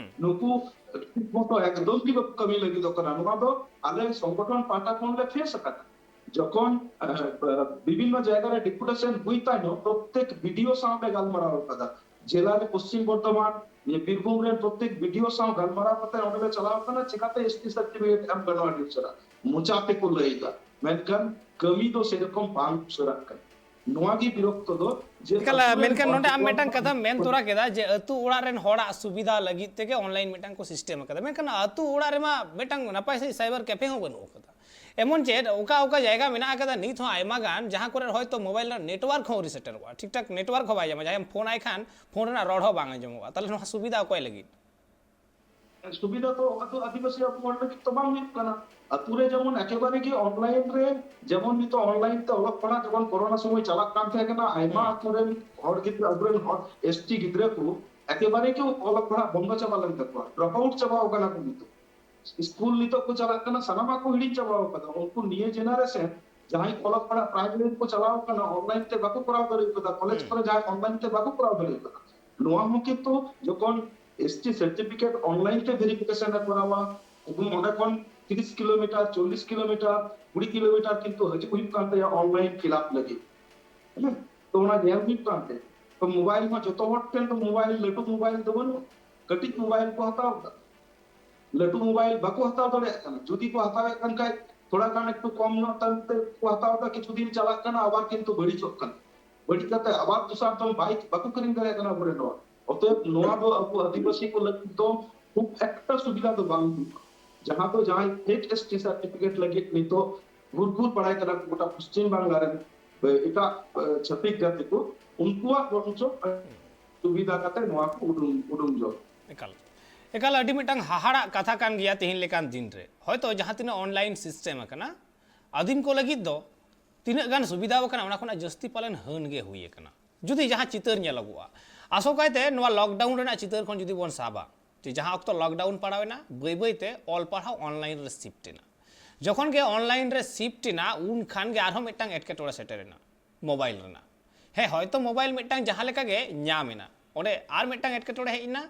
ᱱᱩᱠᱩ ᱴᱷᱤᱠ ᱢᱚᱛᱚ ᱮᱠᱫᱚᱢ ᱜᱮ ᱵᱟᱠᱚ ᱠᱟᱹᱢᱤ ᱞᱟᱹᱜᱤᱫᱚᱜ ᱠᱟᱱᱟ᱾ ᱱᱚᱣᱟ ᱫᱚ ᱟᱞᱮ ᱥᱚᱝᱜᱚᱴᱷᱚᱱ ᱯᱟᱦᱴᱟ ᱠᱷᱚᱱ ᱞᱮ ᱯᱷᱮᱥ ᱟᱠᱟᱫᱟ᱾ ᱡᱚᱠᱷᱚᱱ ᱟᱦ, ᱵᱤᱵᱷᱤᱱᱱᱚ ᱡᱟᱭᱜᱟ ᱨᱮ ᱰᱮᱯᱩᱴᱮᱥᱚᱱ ᱦᱩᱭ ᱛᱟᱭᱱᱚᱢ ᱯᱨᱚᱛᱮᱠ ᱵᱤᱰᱤᱳ ᱥᱟᱶ ᱞᱮ ᱜᱟᱞᱢᱟᱨᱟᱣ ᱟᱠᱟᱫᱟ᱾ ᱡᱮᱞᱟ ᱨᱮ ᱯᱚᱥᱪᱤᱢ ᱵᱚᱨᱫᱷᱚᱢᱟᱱ, ᱱᱤᱭᱟᱹ ᱵᱤᱨᱵᱷᱩᱢ ᱨᱮᱱ ᱯᱨᱚᱛᱮᱠ ᱵᱤᱰᱤᱳ ᱥᱟᱶ ᱜᱟᱞᱢᱟᱨᱟᱣ ᱠᱟᱛᱮ ᱚᱸᱰᱮ ᱞᱮ ᱪᱟᱞᱟᱣ ᱟᱠᱟᱱᱟ, ᱪᱤᱠᱟᱛᱮ ᱮᱥ ᱴᱤ ᱥᱟᱨᱴᱤᱯᱷᱤᱠᱮᱴ ᱮᱢ ᱜᱟᱱᱚᱜᱼᱟ ᱟᱹᱰᱤ ᱩᱥᱟᱹᱨᱟ᱾ ᱢᱚᱪᱟ ᱛᱮᱠᱚ ᱞᱟᱹᱭ ᱮᱫᱟ, ᱢᱮᱱᱠᱷᱟᱱ ᱠᱟᱹᱢᱤ ᱫᱚ ᱥᱮᱨᱚᱠᱚᱢ ᱵᱟᱝ ᱩᱥᱟᱹᱨᱟᱜ ᱠᱟᱱᱟ᱾ ᱱᱚᱣᱟ ᱜᱮ ᱵᱤᱨᱚᱠᱛᱚ ᱫᱚ ᱡᱮ ᱮᱠᱟᱞ, ᱟᱹᱛᱩ ᱨᱮᱱ ᱢᱮᱱᱠᱷᱟᱱ ᱦᱚᱲ ᱱᱚᱰᱮ ᱟᱢ ᱡᱚᱛᱚ ᱢᱤᱫᱴᱟᱝ ᱠᱟᱛᱷᱟᱢ ᱢᱮᱱ ᱛᱚᱨᱟ ᱠᱮᱫᱟ ᱡᱮ ᱟᱹᱛᱩ ᱚᱲᱟᱜ ᱨᱮᱱ ᱦᱚᱲᱟᱜ ᱥᱩᱵᱤᱫᱷᱟ ᱞᱟᱹᱜᱤᱫ ᱛᱮᱜᱮ ᱚᱱᱞᱟᱭᱤᱱ ᱢᱤᱫᱴᱟᱝ ᱠᱚ ᱥᱤᱥᱴᱮᱢ ᱟᱠᱟᱫᱟ, ᱢᱮᱱᱠᱷᱟᱱ ᱟᱹᱛᱩ ᱚᱲᱟᱜ ᱨᱮᱢᱟ ᱢᱤᱫᱴᱟᱝ ᱱᱟᱯᱟᱭ ᱥᱟᱺᱦᱤᱡ ᱥᱟᱭᱵᱟᱨ ᱠᱮᱯᱷᱮ ᱦᱚᱸ ᱵᱟᱹᱱᱩᱜ ᱟᱠᱟᱫᱟ᱾ ᱮᱢᱚᱱ ᱪᱮᱫ ᱚᱠᱟ ᱚᱠᱟ ᱡᱟᱭᱜᱟ ᱢᱮᱱᱟᱜ ᱟᱠᱟᱫᱟ ᱱᱤᱛ ᱦᱚᱸ ᱟᱭᱢᱟ ᱜᱟᱱ, ᱡᱟᱦᱟᱸ ᱠᱚᱨᱮ ᱦᱚᱭᱛᱳ ᱢᱳᱵᱟᱭᱤᱞ ᱨᱮᱱᱟᱜ ᱱᱮᱴᱣᱟᱨᱠ ᱦᱚᱸ ᱟᱹᱣᱨᱤ ᱥᱮᱴᱮᱨᱚᱜᱼᱟ, ᱴᱷᱤᱠ ᱴᱷᱟᱠ ᱱᱮᱴᱣᱟᱨᱠ ᱦᱚᱸ ᱵᱟᱭ ᱧᱟᱢᱟ, ᱡᱟᱦᱟᱸᱭᱮᱢ ᱯᱷᱳᱱ ᱟᱭ ᱠᱷᱟᱱ ᱯᱷᱳᱱ ᱨᱮᱱᱟᱜ ᱨᱚᱲ ᱦᱚᱸ ᱵᱟᱝ ᱟᱸᱡᱚᱢᱚᱜᱼᱟ᱾ ᱛᱟᱦᱚᱞᱮ ᱱᱚᱣᱟ ᱥᱩᱵᱤᱫᱷᱟ ᱚᱠᱚᱭ ᱞᱟᱹᱜᱤᱫ? ᱥᱩᱵᱤᱫᱷᱟ ᱫᱚ ᱟᱹᱛᱩ ᱟᱹᱫᱤᱵᱟᱹᱥᱤ ᱟᱵᱚ ᱦᱚᱲ ᱞᱟᱹᱜᱤᱫ ᱛᱚ ᱵᱟᱝ ᱦᱩᱭᱩᱜ ᱠᱟᱱᱟ᱾ ᱟᱹᱛᱩ ᱨᱮ ᱡᱮᱢᱚᱱ ᱮᱠᱮᱵᱟᱨᱮ ᱜᱮ ᱚᱱᱞᱟᱭᱤᱱ ᱨᱮ, ᱡᱮᱢᱚᱱ ᱱᱤᱛᱚᱜ ᱚᱱᱞᱟᱭᱤᱱ ᱛᱮ ᱚᱞᱚᱜ ᱯᱟᱲᱦᱟᱜ ᱡᱮᱢᱚᱱ ᱠᱳᱨᱳᱱᱟ ᱥᱚᱢᱚᱭ ᱪᱟᱞᱟᱜ ᱠᱟᱱ ᱛᱟᱦᱮᱸ ᱠᱟᱱᱟ, ᱟᱭᱢᱟ ᱦᱩᱸ᱾ ᱟᱹᱛᱩ ᱨᱮᱱ ᱦᱚᱲ ᱜᱤᱫᱽᱨᱟᱹ, ᱟᱵᱚᱨᱮᱱ ᱦᱚᱲ ᱮᱥ ᱴᱤ ᱜᱤᱫᱽᱨᱟᱹ ᱠᱚ ᱮᱠᱮᱵᱟᱨᱮ ᱜᱮ ᱚᱞᱚᱜ ᱯᱟᱲᱦᱟᱜ ᱵᱚᱱᱫᱚ ᱪᱟᱵᱟ ᱞᱮᱱ ᱛᱟᱠᱚᱣᱟ, ᱰᱨᱚᱯ ᱟᱣᱩᱴ ᱪᱟᱵᱟᱣ ᱠᱟᱱᱟ ᱠᱚ᱾ ᱱᱤᱛᱚᱜ ᱥᱠᱩᱞ ᱱᱤᱛᱚᱜ ᱠᱚ ᱪᱟᱞᱟᱜ ᱠᱟᱱᱟ, ᱥᱟᱱᱟᱢᱟᱜ ᱠᱚ ᱦᱤᱲᱤᱧ ᱪᱟᱵᱟᱣ ᱠᱟᱫᱟ᱾ ᱩᱱᱠᱩ ᱱᱤᱭᱟᱹ ᱡᱮᱱᱟᱨᱮᱥᱚᱱ ᱡᱟᱦᱟᱸᱭ ᱚᱞᱚᱜ ᱯᱟᱲᱦᱟᱜ ᱯᱨᱟᱭᱢᱟᱨᱤ ᱠᱚ ᱪᱟᱞᱟᱣ ᱠᱟᱱᱟ, ᱚᱱᱞᱟᱭᱤᱱ ᱛᱮ ᱵᱟᱠᱚ ᱠᱚᱨᱟᱣ ᱫᱟᱲᱮ ᱠᱟᱫᱟ, ᱠᱚᱞᱮᱡᱽ ᱦᱩᱸ᱾ ᱠᱚᱨᱮ ᱡᱟᱦᱟᱸᱭ ᱚᱱᱞᱟᱭᱤᱱ ᱛᱮ ᱵᱟᱠᱚ ᱠᱚᱨᱟᱣ ᱫᱟᱲᱮ ᱠᱟᱫᱟ, ᱱᱚᱣᱟ ᱦᱚᱸ ᱠᱤᱱᱛᱩ ᱡᱚᱠᱷᱚᱱ ᱮᱥ ᱴᱤ ᱥᱟᱨᱴᱤᱯᱷᱤᱠᱮᱴ ᱚᱱᱞᱟᱭᱤᱱ ᱛᱮ ᱵᱷᱮᱨᱤᱯᱷᱤᱠᱮᱥᱚᱱ ᱮ ᱠᱚᱨᱟᱣᱟ, ᱩᱱᱤ ᱚᱸᱰᱮ ᱠᱷᱚᱱ ᱛᱤᱨᱤᱥ ᱠᱤᱞᱳᱢᱤᱴᱟᱨ, ᱪᱚᱞᱞᱤᱥ ᱠᱤᱞᱳᱢᱤᱴᱟᱨ, ᱠᱩᱲᱤ ᱠᱤᱞᱳᱢᱤᱴᱟᱨ ᱠᱤᱱᱛᱩ ᱦᱤᱡᱩᱜ ᱦᱩᱭᱩᱜ ᱠᱟᱱ ᱛᱟᱭᱟ ᱚᱱᱞᱟᱭᱤᱱ ᱯᱷᱤᱞᱟᱯ ᱞᱟᱹᱜᱤᱫ᱾ ᱦᱮᱸ? ᱛᱚ ᱚᱱᱟ ᱧᱮᱞ ᱦᱩᱭᱩᱜ ᱠᱟᱱ ᱛᱟᱭᱟ᱾ ᱛᱚ ᱢᱳᱵᱟᱭᱤᱞ ᱦᱚᱸ ᱡᱚᱛᱚ ᱦᱚᱲ ᱴᱷᱮᱱ ᱫᱚ ᱢᱳᱵᱟᱭᱤᱞ, ᱞᱟᱹᱴᱩ ᱢᱳᱵᱟᱭᱤᱞ ᱫᱚ ᱵᱟᱹᱱᱩᱜᱼᱟ, ᱠᱟᱹᱴᱤᱡ ᱢᱳᱵᱟᱭᱤᱞ ᱠᱚ ᱦᱟᱛᱟᱣ ᱮᱫᱟ᱾ ᱞᱟᱹᱴᱩ ᱢᱳᱵᱟᱭᱤᱞ ᱵᱟᱠᱚ ᱦᱟᱛᱟᱣ ᱫᱟᱲᱮᱭᱟᱜ ᱠᱟᱱᱟ᱾ ᱡᱩᱫᱤ ᱠᱚ ᱦᱟᱛᱟᱣᱮᱫ ᱠᱟᱱ ᱠᱷᱟᱡ, ᱛᱷᱚᱲᱟ ᱜᱟᱱ ᱮᱠᱴᱩ ᱠᱚᱢ ᱧᱚᱜ ᱛᱟᱭᱚᱢ ᱛᱮ ᱠᱚ ᱦᱟᱛᱟᱣ ᱮᱫᱟ, ᱠᱤᱪᱷᱩ ᱫᱤᱱ ᱪᱟᱞᱟᱜ ᱠᱟᱱᱟ, ᱟᱵᱟᱨ ᱠᱤᱱᱛᱩ ᱵᱟᱹᱲᱤᱡᱚᱜ ᱠᱟᱱᱟ᱾ ᱵᱟᱹᱲᱤᱡ ᱠᱟᱛᱮ ᱟᱵᱟᱨ ᱫᱚᱥᱟᱨ ᱫᱚᱢ ᱵᱟᱭ ᱵᱟᱠᱚ ᱠᱤᱨᱤᱧ ᱫᱟᱲᱮᱭᱟᱜ ᱠᱟᱱᱟ ᱟᱵᱚᱨᱮᱱ ᱦᱚᱲ᱾ ᱚᱛᱚᱮᱵ ᱱᱚᱣᱟ ᱫᱚ ᱟᱵᱚ ᱟᱹᱫᱤᱵᱟᱹᱥᱤ ᱠᱚ ᱞᱟᱹᱜᱤᱫ ᱫᱚ ᱠᱷᱩᱵ ᱮᱠᱴᱟ ᱥᱩᱵᱤᱫᱷᱟ ᱫᱚ ᱵᱟᱝ ᱦᱩᱭᱩᱜᱼᱟ᱾ ᱡᱟᱦᱟᱸ ᱫᱚ ᱡᱟᱦᱟᱸᱭ ᱯᱷᱮᱠ ᱮᱥ ᱴᱤ ᱥᱟᱨᱴᱤᱯᱷᱤᱠᱮᱴ ᱞᱟᱹᱜᱤᱫ ᱱᱤᱛᱚᱜ ᱜᱩᱨ ᱜᱩᱨ ᱵᱟᱲᱟᱭ ᱠᱟᱱᱟ ᱠᱚ ᱜᱚᱴᱟ ᱯᱚᱥᱪᱤᱢ ᱵᱟᱝᱞᱟ ᱨᱮᱱ, ᱮᱴᱟᱜ, ᱮ, ᱪᱷᱟᱹᱛᱤᱠ ᱡᱟᱹᱛᱤ ᱠᱚ, ᱩᱱᱠᱩᱣᱟᱜ ᱵᱚᱨᱚᱝᱪᱚ ᱥᱩᱵᱤᱫᱷᱟ ᱠᱟᱛᱮ ᱱᱚᱣᱟ ᱠᱚ ᱩᱰᱩᱝ, ᱩᱰᱩᱝ ᱡᱚᱝ᱾ ᱮᱠᱟᱞ, ᱮᱠᱟᱞ ᱟᱹᱰᱤ ᱢᱤᱫᱴᱟᱝ ᱦᱟᱦᱟᱲᱟᱜ ᱠᱟᱛᱷᱟ ᱠᱟᱱ ᱜᱮᱭᱟ ᱛᱮᱦᱮᱧ ᱞᱮᱠᱟᱱ ᱫᱤᱱ ᱨᱮ᱾ ᱦᱚᱭᱛᱚ ᱡᱟᱦᱟᱸ ᱛᱤᱱᱟᱹᱜ ᱚᱱᱞᱟᱭᱤᱱ ᱥᱤᱥᱴᱮᱢ ᱟᱠᱟᱱᱟ, ᱟᱹᱫᱤᱢ ᱠᱚ ᱞᱟᱹᱜᱤᱫ ᱫᱚ ᱛᱤᱱᱟᱹᱜ ᱜᱟᱱ ᱥᱩᱵᱤᱫᱷᱟ ᱟᱠᱟᱱᱟ, ᱚᱱᱟ ᱠᱷᱚᱱᱟᱜ ᱡᱟᱹᱥᱛᱤ ᱯᱟᱞᱮᱱ ᱦᱟᱹᱱ ᱜᱮ ᱦᱩᱭ ᱟᱠᱟᱱᱟ᱾ ᱡᱩᱫᱤ ᱡᱟᱦᱟᱸ ᱪᱤᱛᱟᱹᱨ ᱧᱮᱞᱚᱜᱚᱜᱼᱟ, ᱟᱥᱚᱠᱟᱭᱛᱮ ᱱᱚᱣᱟ ᱞᱚᱠᱰᱟᱣᱩᱱ ᱨᱮᱱᱟᱜ ᱪᱤᱛᱟᱹᱨ ᱠᱷᱚᱱ ᱡᱩᱫᱤ ᱵᱚᱱ ᱥᱟᱵᱟ, ᱡᱮ ᱡᱟᱦᱟᱸ ᱚᱠᱛᱚ ᱞᱚᱠᱰᱟᱣᱩᱱ ᱯᱟᱲᱟᱣ ᱮᱱᱟ, ᱵᱟᱹᱭ ᱵᱟᱹᱭ ᱛᱮ ᱚᱞ ᱯᱟᱲᱦᱟᱣ ᱚᱱᱞᱟᱭᱤᱱ ᱨᱮ ᱥᱤᱯᱴ ᱮᱱᱟ᱾ ᱡᱚᱠᱷᱚᱱ ᱜᱮ ᱚᱱᱞᱟᱭᱤᱱ ᱨᱮ ᱥᱤᱯᱴ ᱮᱱᱟ, ᱩᱱ ᱠᱷᱟᱱ ᱜᱮ ᱟᱨᱦᱚᱸ ᱢᱤᱫᱴᱟᱝ ᱮᱴᱠᱮᱴᱚᱬᱮ ᱥᱮᱴᱮᱨ ᱮᱱᱟ ᱢᱳᱵᱟᱭᱤᱞ ᱨᱮᱱᱟᱜ᱾ ᱦᱮᱸ, ᱦᱚᱭᱛᱚ ᱢᱳᱵᱟᱭᱤᱞ ᱢᱤᱫᱴᱟᱝ ᱡᱟᱦᱟᱸ ᱞᱮᱠᱟ ᱜᱮ ᱧᱟᱢ ᱮᱱᱟ, ᱚᱸᱰᱮ ᱟᱨ ᱢᱤᱫᱴᱟᱝ ᱮᱴᱠᱮᱴᱚᱬᱮ ᱦᱮᱡ ᱮᱱᱟ,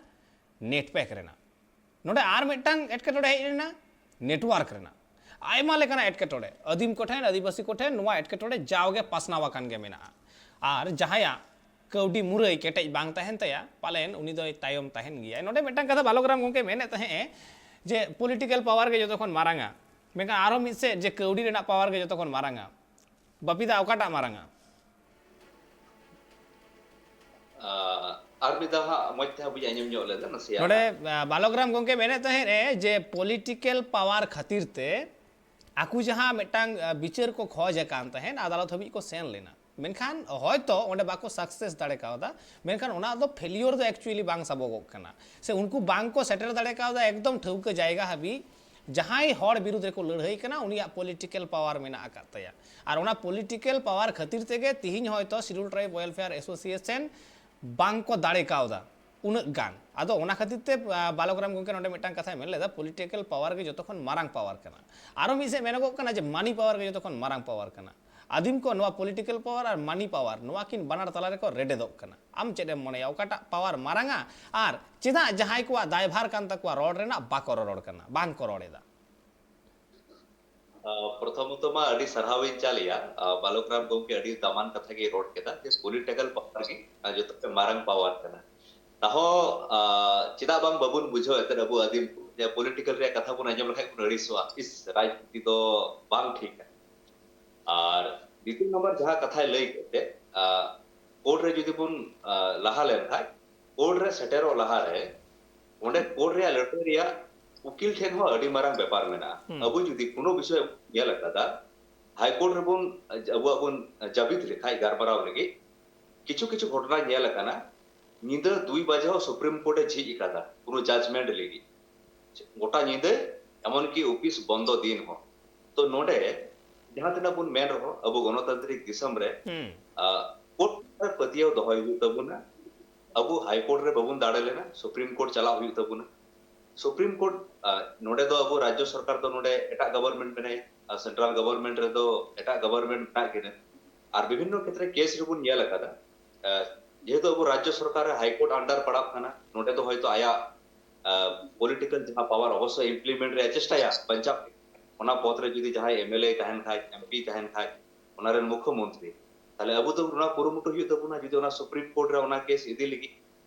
ᱱᱮᱴ ᱯᱮᱠ ᱨᱮᱱᱟᱜ᱾ ᱱᱚᱰᱮ ᱟᱨ ᱢᱤᱫᱴᱟᱝ ᱮᱴᱠᱮᱴᱚᱬᱮ ᱦᱮᱡ ᱞᱮᱱᱟ, ᱱᱮᱴᱣᱟᱨᱠ ᱨᱮᱱᱟᱜ᱾ ᱟᱭᱢᱟ ᱞᱮᱠᱟᱱᱟᱜ ᱮᱴᱠᱮᱴᱚᱬᱮ, ᱟᱹᱫᱤᱢ ᱠᱚᱴᱷᱮᱱ, ᱟᱹᱫᱤᱵᱟᱹᱥᱤ ᱠᱚᱴᱷᱮᱱ ᱱᱚᱣᱟ ᱮᱴᱠᱮᱴᱚᱬᱮ ᱡᱟᱣᱜᱮ ᱯᱟᱥᱱᱟᱣ ᱟᱠᱟᱱ ᱜᱮ ᱢᱮᱱᱟᱜᱼᱟ᱾ ᱟᱨ ᱡᱟᱦᱟᱸᱭᱟᱜ ᱠᱟᱹᱣᱰᱤ ᱢᱩᱨᱟᱹᱭ ᱠᱮᱴᱮᱡ ᱵᱟᱝ ᱛᱟᱦᱮᱱ ᱛᱟᱭᱟ, ᱯᱟᱞᱮᱱ ᱩᱱᱤ ᱫᱚᱭ ᱛᱟᱭᱚᱢ ᱛᱟᱦᱮᱱ ᱜᱮᱭᱟ᱾ ᱱᱚᱰᱮ ᱢᱤᱫᱴᱟᱝ ᱠᱟᱛᱷᱟ ᱵᱟᱞᱚᱠᱨᱟᱢ ᱜᱚᱢᱠᱮ ᱢᱮᱱᱮᱫ ᱛᱟᱦᱮᱸᱫ ᱮ ᱡᱮ ᱯᱚᱞᱤᱴᱤᱠᱮᱞ ᱯᱟᱣᱟᱨ ᱜᱮ ᱡᱚᱛᱚ ᱠᱷᱚᱱ ᱢᱟᱨᱟᱝᱟ, ᱢᱮᱱᱠᱷᱟᱱ ᱟᱨᱚ ᱢᱤᱫ ᱥᱮᱫ ᱡᱮ ᱠᱟᱹᱣᱰᱤ ᱨᱮᱱᱟᱜ ᱯᱟᱣᱟᱨ ᱜᱮ ᱡᱚᱛᱚ ᱠᱷᱚᱱ ᱢᱟᱨᱟᱝᱟ᱾ ᱵᱟᱯᱤ ᱫᱟ, ᱚᱠᱟᱴᱟᱜ ᱢᱟᱨᱟᱝᱟ? ᱟᱨ ᱢᱤᱫ ᱫᱷᱟᱣ ᱦᱟᱸᱜ ᱢᱚᱡᱽ ᱛᱮ ᱦᱟᱸᱜ ᱵᱟᱹᱧ ᱟᱸᱡᱚᱢ ᱧᱚᱜ ᱞᱮᱫᱟ, ᱱᱟᱥᱮᱭᱟᱜ ᱱᱚᱰᱮ, ᱦᱟᱸᱜ᱾ ᱟ, ᱵᱟᱞᱚᱠᱨᱟᱢ ᱜᱚᱢᱠᱮ ᱢᱮᱱᱮᱫ ᱛᱟᱦᱮᱸᱫ ᱮ ᱡᱮ ᱯᱚᱞᱤᱴᱤᱠᱮᱞ ᱯᱟᱣᱟᱨ ᱠᱷᱟᱹᱛᱤᱨ ᱛᱮ ᱟᱠᱚ ᱡᱟᱦᱟᱸ ᱢᱤᱫᱴᱟᱝ ᱵᱤᱪᱟᱹᱨ ᱠᱚ ᱠᱷᱚᱡᱽ ᱟᱠᱟᱱ ᱛᱟᱦᱮᱸᱫ, ᱟᱫᱟᱞᱚᱛ ᱦᱟᱹᱵᱤᱡ ᱠᱚ ᱥᱮᱱ ᱞᱮᱱᱟ, ᱢᱮᱱᱠᱷᱟᱱ ᱦᱚᱭᱛᱚ ᱚᱸᱰᱮ ᱵᱟᱠᱚ ᱥᱟᱠᱥᱮᱥ ᱫᱟᱲᱮ ᱠᱟᱣᱫᱟ᱾ ᱢᱮᱱᱠᱷᱟᱱ ᱚᱱᱟ ᱫᱚ ᱯᱷᱮᱞᱤᱭᱳᱨ ᱫᱚ ᱮᱠᱪᱩᱭᱮᱞᱤ ᱵᱟᱝ ᱥᱟᱵᱚᱜᱚᱜ ᱠᱟᱱᱟ, ᱥᱮ ᱩᱱᱠᱩ ᱵᱟᱝ ᱠᱚ ᱥᱮᱴᱮᱨ ᱫᱟᱲᱮ ᱠᱟᱣᱫᱟ ᱮᱠᱫᱚᱢ ᱴᱷᱟᱹᱣᱠᱟᱹ ᱡᱟᱭᱜᱟ ᱦᱟᱹᱵᱤᱡ᱾ ᱡᱟᱦᱟᱸᱭ ᱦᱚᱲ ᱵᱤᱨᱩᱫᱷ ᱨᱮᱠᱚ ᱞᱟᱹᱲᱦᱟᱹᱭ ᱠᱟᱱᱟ, ᱩᱱᱤᱭᱟᱜ ᱯᱚᱞᱤᱴᱤᱠᱮᱞ ᱯᱟᱣᱟᱨ ᱢᱮᱱᱟᱜ ᱟᱠᱟᱫ ᱛᱟᱭᱟ, ᱟᱨ ᱚᱱᱟ ᱯᱚᱞᱤᱴᱤᱠᱮᱞ ᱯᱟᱣᱟᱨ ᱠᱷᱟᱹᱛᱤᱨ ᱛᱮᱜᱮ ᱛᱤᱦᱤᱧ ᱦᱚᱭᱛᱚ ᱥᱤᱰᱩᱞ ᱴᱨᱟᱭᱤᱵᱽ ᱣᱮᱞᱯᱷᱮᱭᱟᱨ ᱮᱥᱳᱥᱤᱭᱮᱥᱚᱱ ᱵᱟᱝ ᱠᱚ ᱫᱟᱲᱮ ᱠᱟᱣᱫᱟ ᱩᱱᱟᱹᱜ ᱜᱟᱱ᱾ ᱟᱫᱚ ᱚᱱᱟ ᱠᱷᱟᱹᱛᱤᱨ ᱛᱮ ᱵᱟᱞᱚᱠ ᱨᱟᱢ ᱜᱚᱢᱠᱮ ᱱᱚᱰᱮ ᱢᱤᱫᱴᱟᱝ ᱠᱟᱛᱷᱟᱭ ᱢᱮᱱ ᱞᱮᱫᱟ, ᱯᱚᱞᱤᱴᱤᱠᱮᱞ ᱯᱟᱣᱟᱨ ᱜᱮ ᱡᱚᱛᱚ ᱠᱷᱚᱱ ᱢᱟᱨᱟᱝ ᱯᱟᱣᱟᱨ ᱠᱟᱱᱟ᱾ ᱟᱨᱚ ᱢᱤᱫ ᱥᱮᱫ ᱢᱮᱱᱚᱜᱚᱜ ᱠᱟᱱᱟ ᱡᱮ ᱢᱟᱱᱤ ᱯᱟᱣᱟᱨ ᱜᱮ ᱡᱚᱛᱚ ᱠᱷᱚᱱ ᱢᱟᱨᱟᱝ ᱯᱟᱣᱟᱨ ᱠᱟᱱᱟ᱾ ᱟᱫᱤᱢ ᱠᱚ ᱱᱚᱣᱟ ᱯᱚᱞᱤᱴᱤᱠᱮᱞ ᱯᱟᱣᱟᱨ ᱟᱨ ᱢᱟᱱᱤ ᱯᱟᱣᱟᱨ, ᱱᱚᱣᱟ ᱠᱤᱱ ᱵᱟᱱᱟᱨ ᱛᱟᱞᱟ ᱨᱮᱠᱚ ᱨᱮᱰᱮᱫᱚᱜ ᱠᱟᱱᱟ᱾ ᱟᱢ ᱪᱮᱫ ᱮᱢ ᱢᱚᱱᱮᱭᱟ, ᱚᱠᱟᱴᱟᱜ ᱯᱟᱣᱟᱨ ᱢᱟᱨᱟᱝᱟ? ᱟᱨ ᱪᱮᱫᱟᱜ ᱡᱟᱦᱟᱸᱭ ᱠᱚᱣᱟᱜ ᱫᱟᱭᱵᱷᱟᱨ ᱠᱟᱱ ᱛᱟᱠᱚᱣᱟ ᱨᱚᱲ ᱨᱮᱱᱟᱜ, ᱵᱟᱠᱚ ᱨᱚᱨᱚᱲ ᱠᱟᱱᱟ, ᱵᱟᱝ ᱠᱚ ᱨᱚᱲ ᱮᱫᱟ? ᱟᱸ, ᱯᱨᱚᱛᱷᱚᱢᱚᱛᱚ ᱢᱟ ᱟᱹᱰᱤ ᱥᱟᱨᱦᱟᱣᱤᱧ ᱪᱟᱞᱮᱭᱟ, ᱟᱸ, ᱵᱟᱞᱚᱠ ᱨᱟᱢ ᱜᱚᱢᱠᱮ ᱟᱹᱰᱤ ᱫᱟᱢᱟᱱ ᱠᱟᱛᱷᱟ ᱜᱮᱭ ᱨᱚᱲ ᱠᱮᱫᱟ ᱡᱮ ᱯᱚᱞᱤᱴᱤᱠᱟᱞ ᱯᱟᱣᱟᱨ ᱜᱮ, ᱟᱸ, ᱡᱚᱛᱚ ᱠᱷᱚᱱ ᱢᱟᱨᱟᱝ ᱯᱟᱣᱟᱨ ᱠᱟᱱᱟ᱾ ᱛᱟᱦᱚᱸ, ᱟᱸ, ᱪᱮᱫᱟᱜ ᱵᱟᱝ ᱵᱟᱵᱚᱱ ᱵᱩᱡᱷᱟᱹᱣ ᱮᱱᱛᱮᱫ ᱟᱵᱚ ᱟᱹᱫᱤᱢ ᱠᱚ ᱡᱮ ᱯᱚᱞᱤᱴᱤᱠᱟᱞ ᱨᱮᱭᱟᱜ ᱠᱟᱛᱷᱟ ᱵᱚᱱ ᱟᱸᱡᱚᱢ ᱞᱮᱠᱷᱟᱡ ᱵᱚᱱ ᱟᱹᱲᱤᱥᱚᱜᱼᱟ, ᱤᱥ, ᱨᱟᱡᱽᱱᱤᱛᱤ ᱫᱚ ᱵᱟᱝ ᱴᱷᱤᱠᱟ᱾ ᱟᱨ ᱫᱤᱛᱤᱭᱚ ᱱᱟᱢᱵᱟᱨ ᱡᱟᱦᱟᱸ ᱠᱟᱛᱷᱟᱭ ᱞᱟᱹᱭ ᱠᱮᱫ ᱛᱮ, ᱟᱸ, ᱠᱳᱨᱴ ᱨᱮ ᱡᱩᱫᱤ ᱵᱚᱱ, ᱟᱸ, ᱞᱟᱦᱟ ᱞᱮᱱᱠᱷᱟᱡ, ᱠᱳᱨᱴ ᱨᱮ ᱥᱮᱴᱮᱨᱚᱜ ᱞᱟᱦᱟᱨᱮ ᱚᱸᱰᱮ ᱠᱳᱨᱴ ᱨᱮᱭᱟᱜ ᱞᱟᱹᱲᱦᱟᱹᱭ ᱨᱮᱭᱟᱜ ᱩᱠᱤᱞ ᱴᱷᱮᱱ ᱦᱚᱸ ᱟᱹᱰᱤ ᱢᱟᱨᱟᱝ ᱵᱮᱯᱟᱨ ᱢᱮᱱᱟᱜᱼᱟ᱾ ᱦᱩᱸ᱾ ᱟᱵᱚ ᱡᱩᱫᱤ ᱠᱳᱱᱳ ᱵᱤᱥᱚᱭ ᱧᱮᱞ ᱟᱠᱟᱫᱟ, ᱦᱟᱭ ᱠᱳᱨᱴ ᱨᱮᱵᱚᱱ, ᱟᱵᱚᱣᱟᱜ ᱵᱚᱱ ᱡᱟᱹᱵᱤᱛ ᱞᱮᱠᱷᱟᱡ ᱜᱟᱞᱢᱟᱨᱟᱣ ᱞᱟᱹᱜᱤᱫ, ᱠᱤᱪᱷᱩ ᱠᱤᱪᱷᱩ ᱜᱷᱚᱴᱚᱱᱟ ᱧᱮᱞ ᱟᱠᱟᱱᱟ, ᱧᱤᱫᱟᱹ ᱫᱩᱭ ᱵᱟᱡᱮ ᱦᱚᱸ ᱥᱩᱯᱨᱤᱢ ᱠᱳᱨᱴ ᱮ ᱡᱷᱤᱡ ᱟᱠᱟᱫᱟ ᱠᱳᱱᱳ ᱡᱟᱡᱽᱢᱮᱱᱴ ᱞᱟᱹᱜᱤᱫ, ᱜᱚᱴᱟ ᱧᱤᱫᱟᱹ, ᱮᱢᱚᱱ ᱠᱤ ᱚᱯᱷᱤᱥ ᱵᱚᱱᱫᱚ ᱫᱤᱱ ᱦᱚᱸ᱾ ᱛᱚ ᱱᱚᱰᱮ ᱡᱟᱦᱟᱸ ᱛᱤᱱᱟᱹᱜ ᱵᱚᱱ ᱢᱮᱱ ᱨᱮᱦᱚᱸ, ᱟᱵᱚ ᱜᱚᱱᱚᱛᱟᱱᱛᱨᱤᱠ ᱫᱤᱥᱚᱢ ᱨᱮ, ᱦᱩᱸ᱾ ᱟᱸ, ᱠᱳᱨᱴ ᱨᱮ ᱯᱟᱹᱛᱭᱟᱹᱣ ᱫᱚᱦᱚᱭ ᱦᱩᱭᱩᱜ ᱛᱟᱵᱚᱱᱟ᱾ ᱟᱵᱚ ᱦᱟᱭ ᱠᱳᱨᱴ ᱨᱮ ᱵᱟᱵᱚᱱ ᱫᱟᱲᱮ ᱞᱮᱱᱟ, ᱥᱩᱯᱨᱤᱢ ᱠᱳᱨᱴ ᱪᱟᱞᱟᱣ ᱦᱩᱭᱩᱜ ᱛᱟᱵᱚᱱᱟ᱾ ᱥᱩᱯᱨᱤᱢ ᱠᱳᱨᱴ, ᱟᱸ, ᱱᱚᱰᱮ ᱫᱚ ᱟᱵᱚ ᱨᱟᱡᱽᱡᱚ ᱥᱚᱨᱠᱟᱨ ᱫᱚ ᱱᱚᱰᱮ ᱮᱴᱟᱜ ᱜᱚᱵᱷᱚᱨᱱᱢᱮᱱᱴ ᱢᱮᱱᱟᱭᱟ, ᱟᱨ ᱥᱮᱱᱴᱨᱟᱞ ᱜᱚᱵᱷᱚᱨᱱᱢᱮᱱᱴ ᱨᱮᱫᱚ ᱮᱴᱟᱜ ᱜᱚᱵᱷᱚᱨᱱᱢᱮᱱᱴ ᱢᱮᱱᱟᱜ ᱠᱤᱱᱟ᱾ ᱟᱨ ᱵᱤᱵᱷᱤᱱᱱᱚ ᱠᱷᱮᱛᱨᱮ ᱠᱮᱥ ᱨᱮᱵᱚᱱ ᱧᱮᱞ ᱟᱠᱟᱫᱟ, ᱟᱸ, ᱡᱮᱦᱮᱛᱩ ᱟᱵᱚ ᱨᱟᱡᱽᱡᱚ ᱥᱚᱨᱠᱟᱨ ᱨᱮ ᱦᱟᱭ ᱠᱳᱨᱴ under ᱯᱟᱲᱟᱜ ᱠᱟᱱᱟ, ᱱᱚᱰᱮ ᱫᱚ ᱦᱚᱭᱛᱳ ᱟᱭᱟᱜ, ᱟᱸ, ᱯᱚᱞᱤᱴᱤᱠᱟᱞ ᱡᱟᱦᱟᱸ ᱯᱟᱣᱟᱨ ᱚᱵᱚᱥᱥᱳᱭ ᱤᱢᱯᱞᱤᱢᱮᱱᱴ ᱨᱮᱭᱟᱜ ᱪᱮᱥᱴᱟᱭᱟ ᱵᱟᱧᱪᱟᱣ, ᱚᱱᱟ ᱯᱚᱫᱽ ᱨᱮ ᱡᱩᱫᱤ ᱡᱟᱦᱟᱸᱭ ᱮᱢ ᱮᱞ ᱮ ᱛᱟᱦᱮᱱ ᱠᱷᱟᱡ, ᱮᱢ ᱯᱤ ᱛᱟᱦᱮᱱ ᱠᱷᱟᱡ, ᱚᱱᱟ ᱨᱮᱱ ᱢᱩᱠᱷᱭᱚ ᱢᱚᱱᱛᱨᱤ, ᱛᱟᱦᱞᱮ ᱟᱵᱚ ᱫᱚ ᱚᱱᱟ ᱠᱩᱨᱩᱢᱩᱴᱩ ᱦᱩᱭᱩᱜ ᱛᱟᱵᱚᱱᱟ, ᱡᱩᱫᱤ ᱚᱱᱟ ᱥᱩᱯᱨᱤᱢ ᱠᱳᱨᱴ ᱨᱮ ᱚᱱᱟ ᱠᱮᱥ ᱤᱫᱤ ᱞᱟᱹᱜᱤᱫ,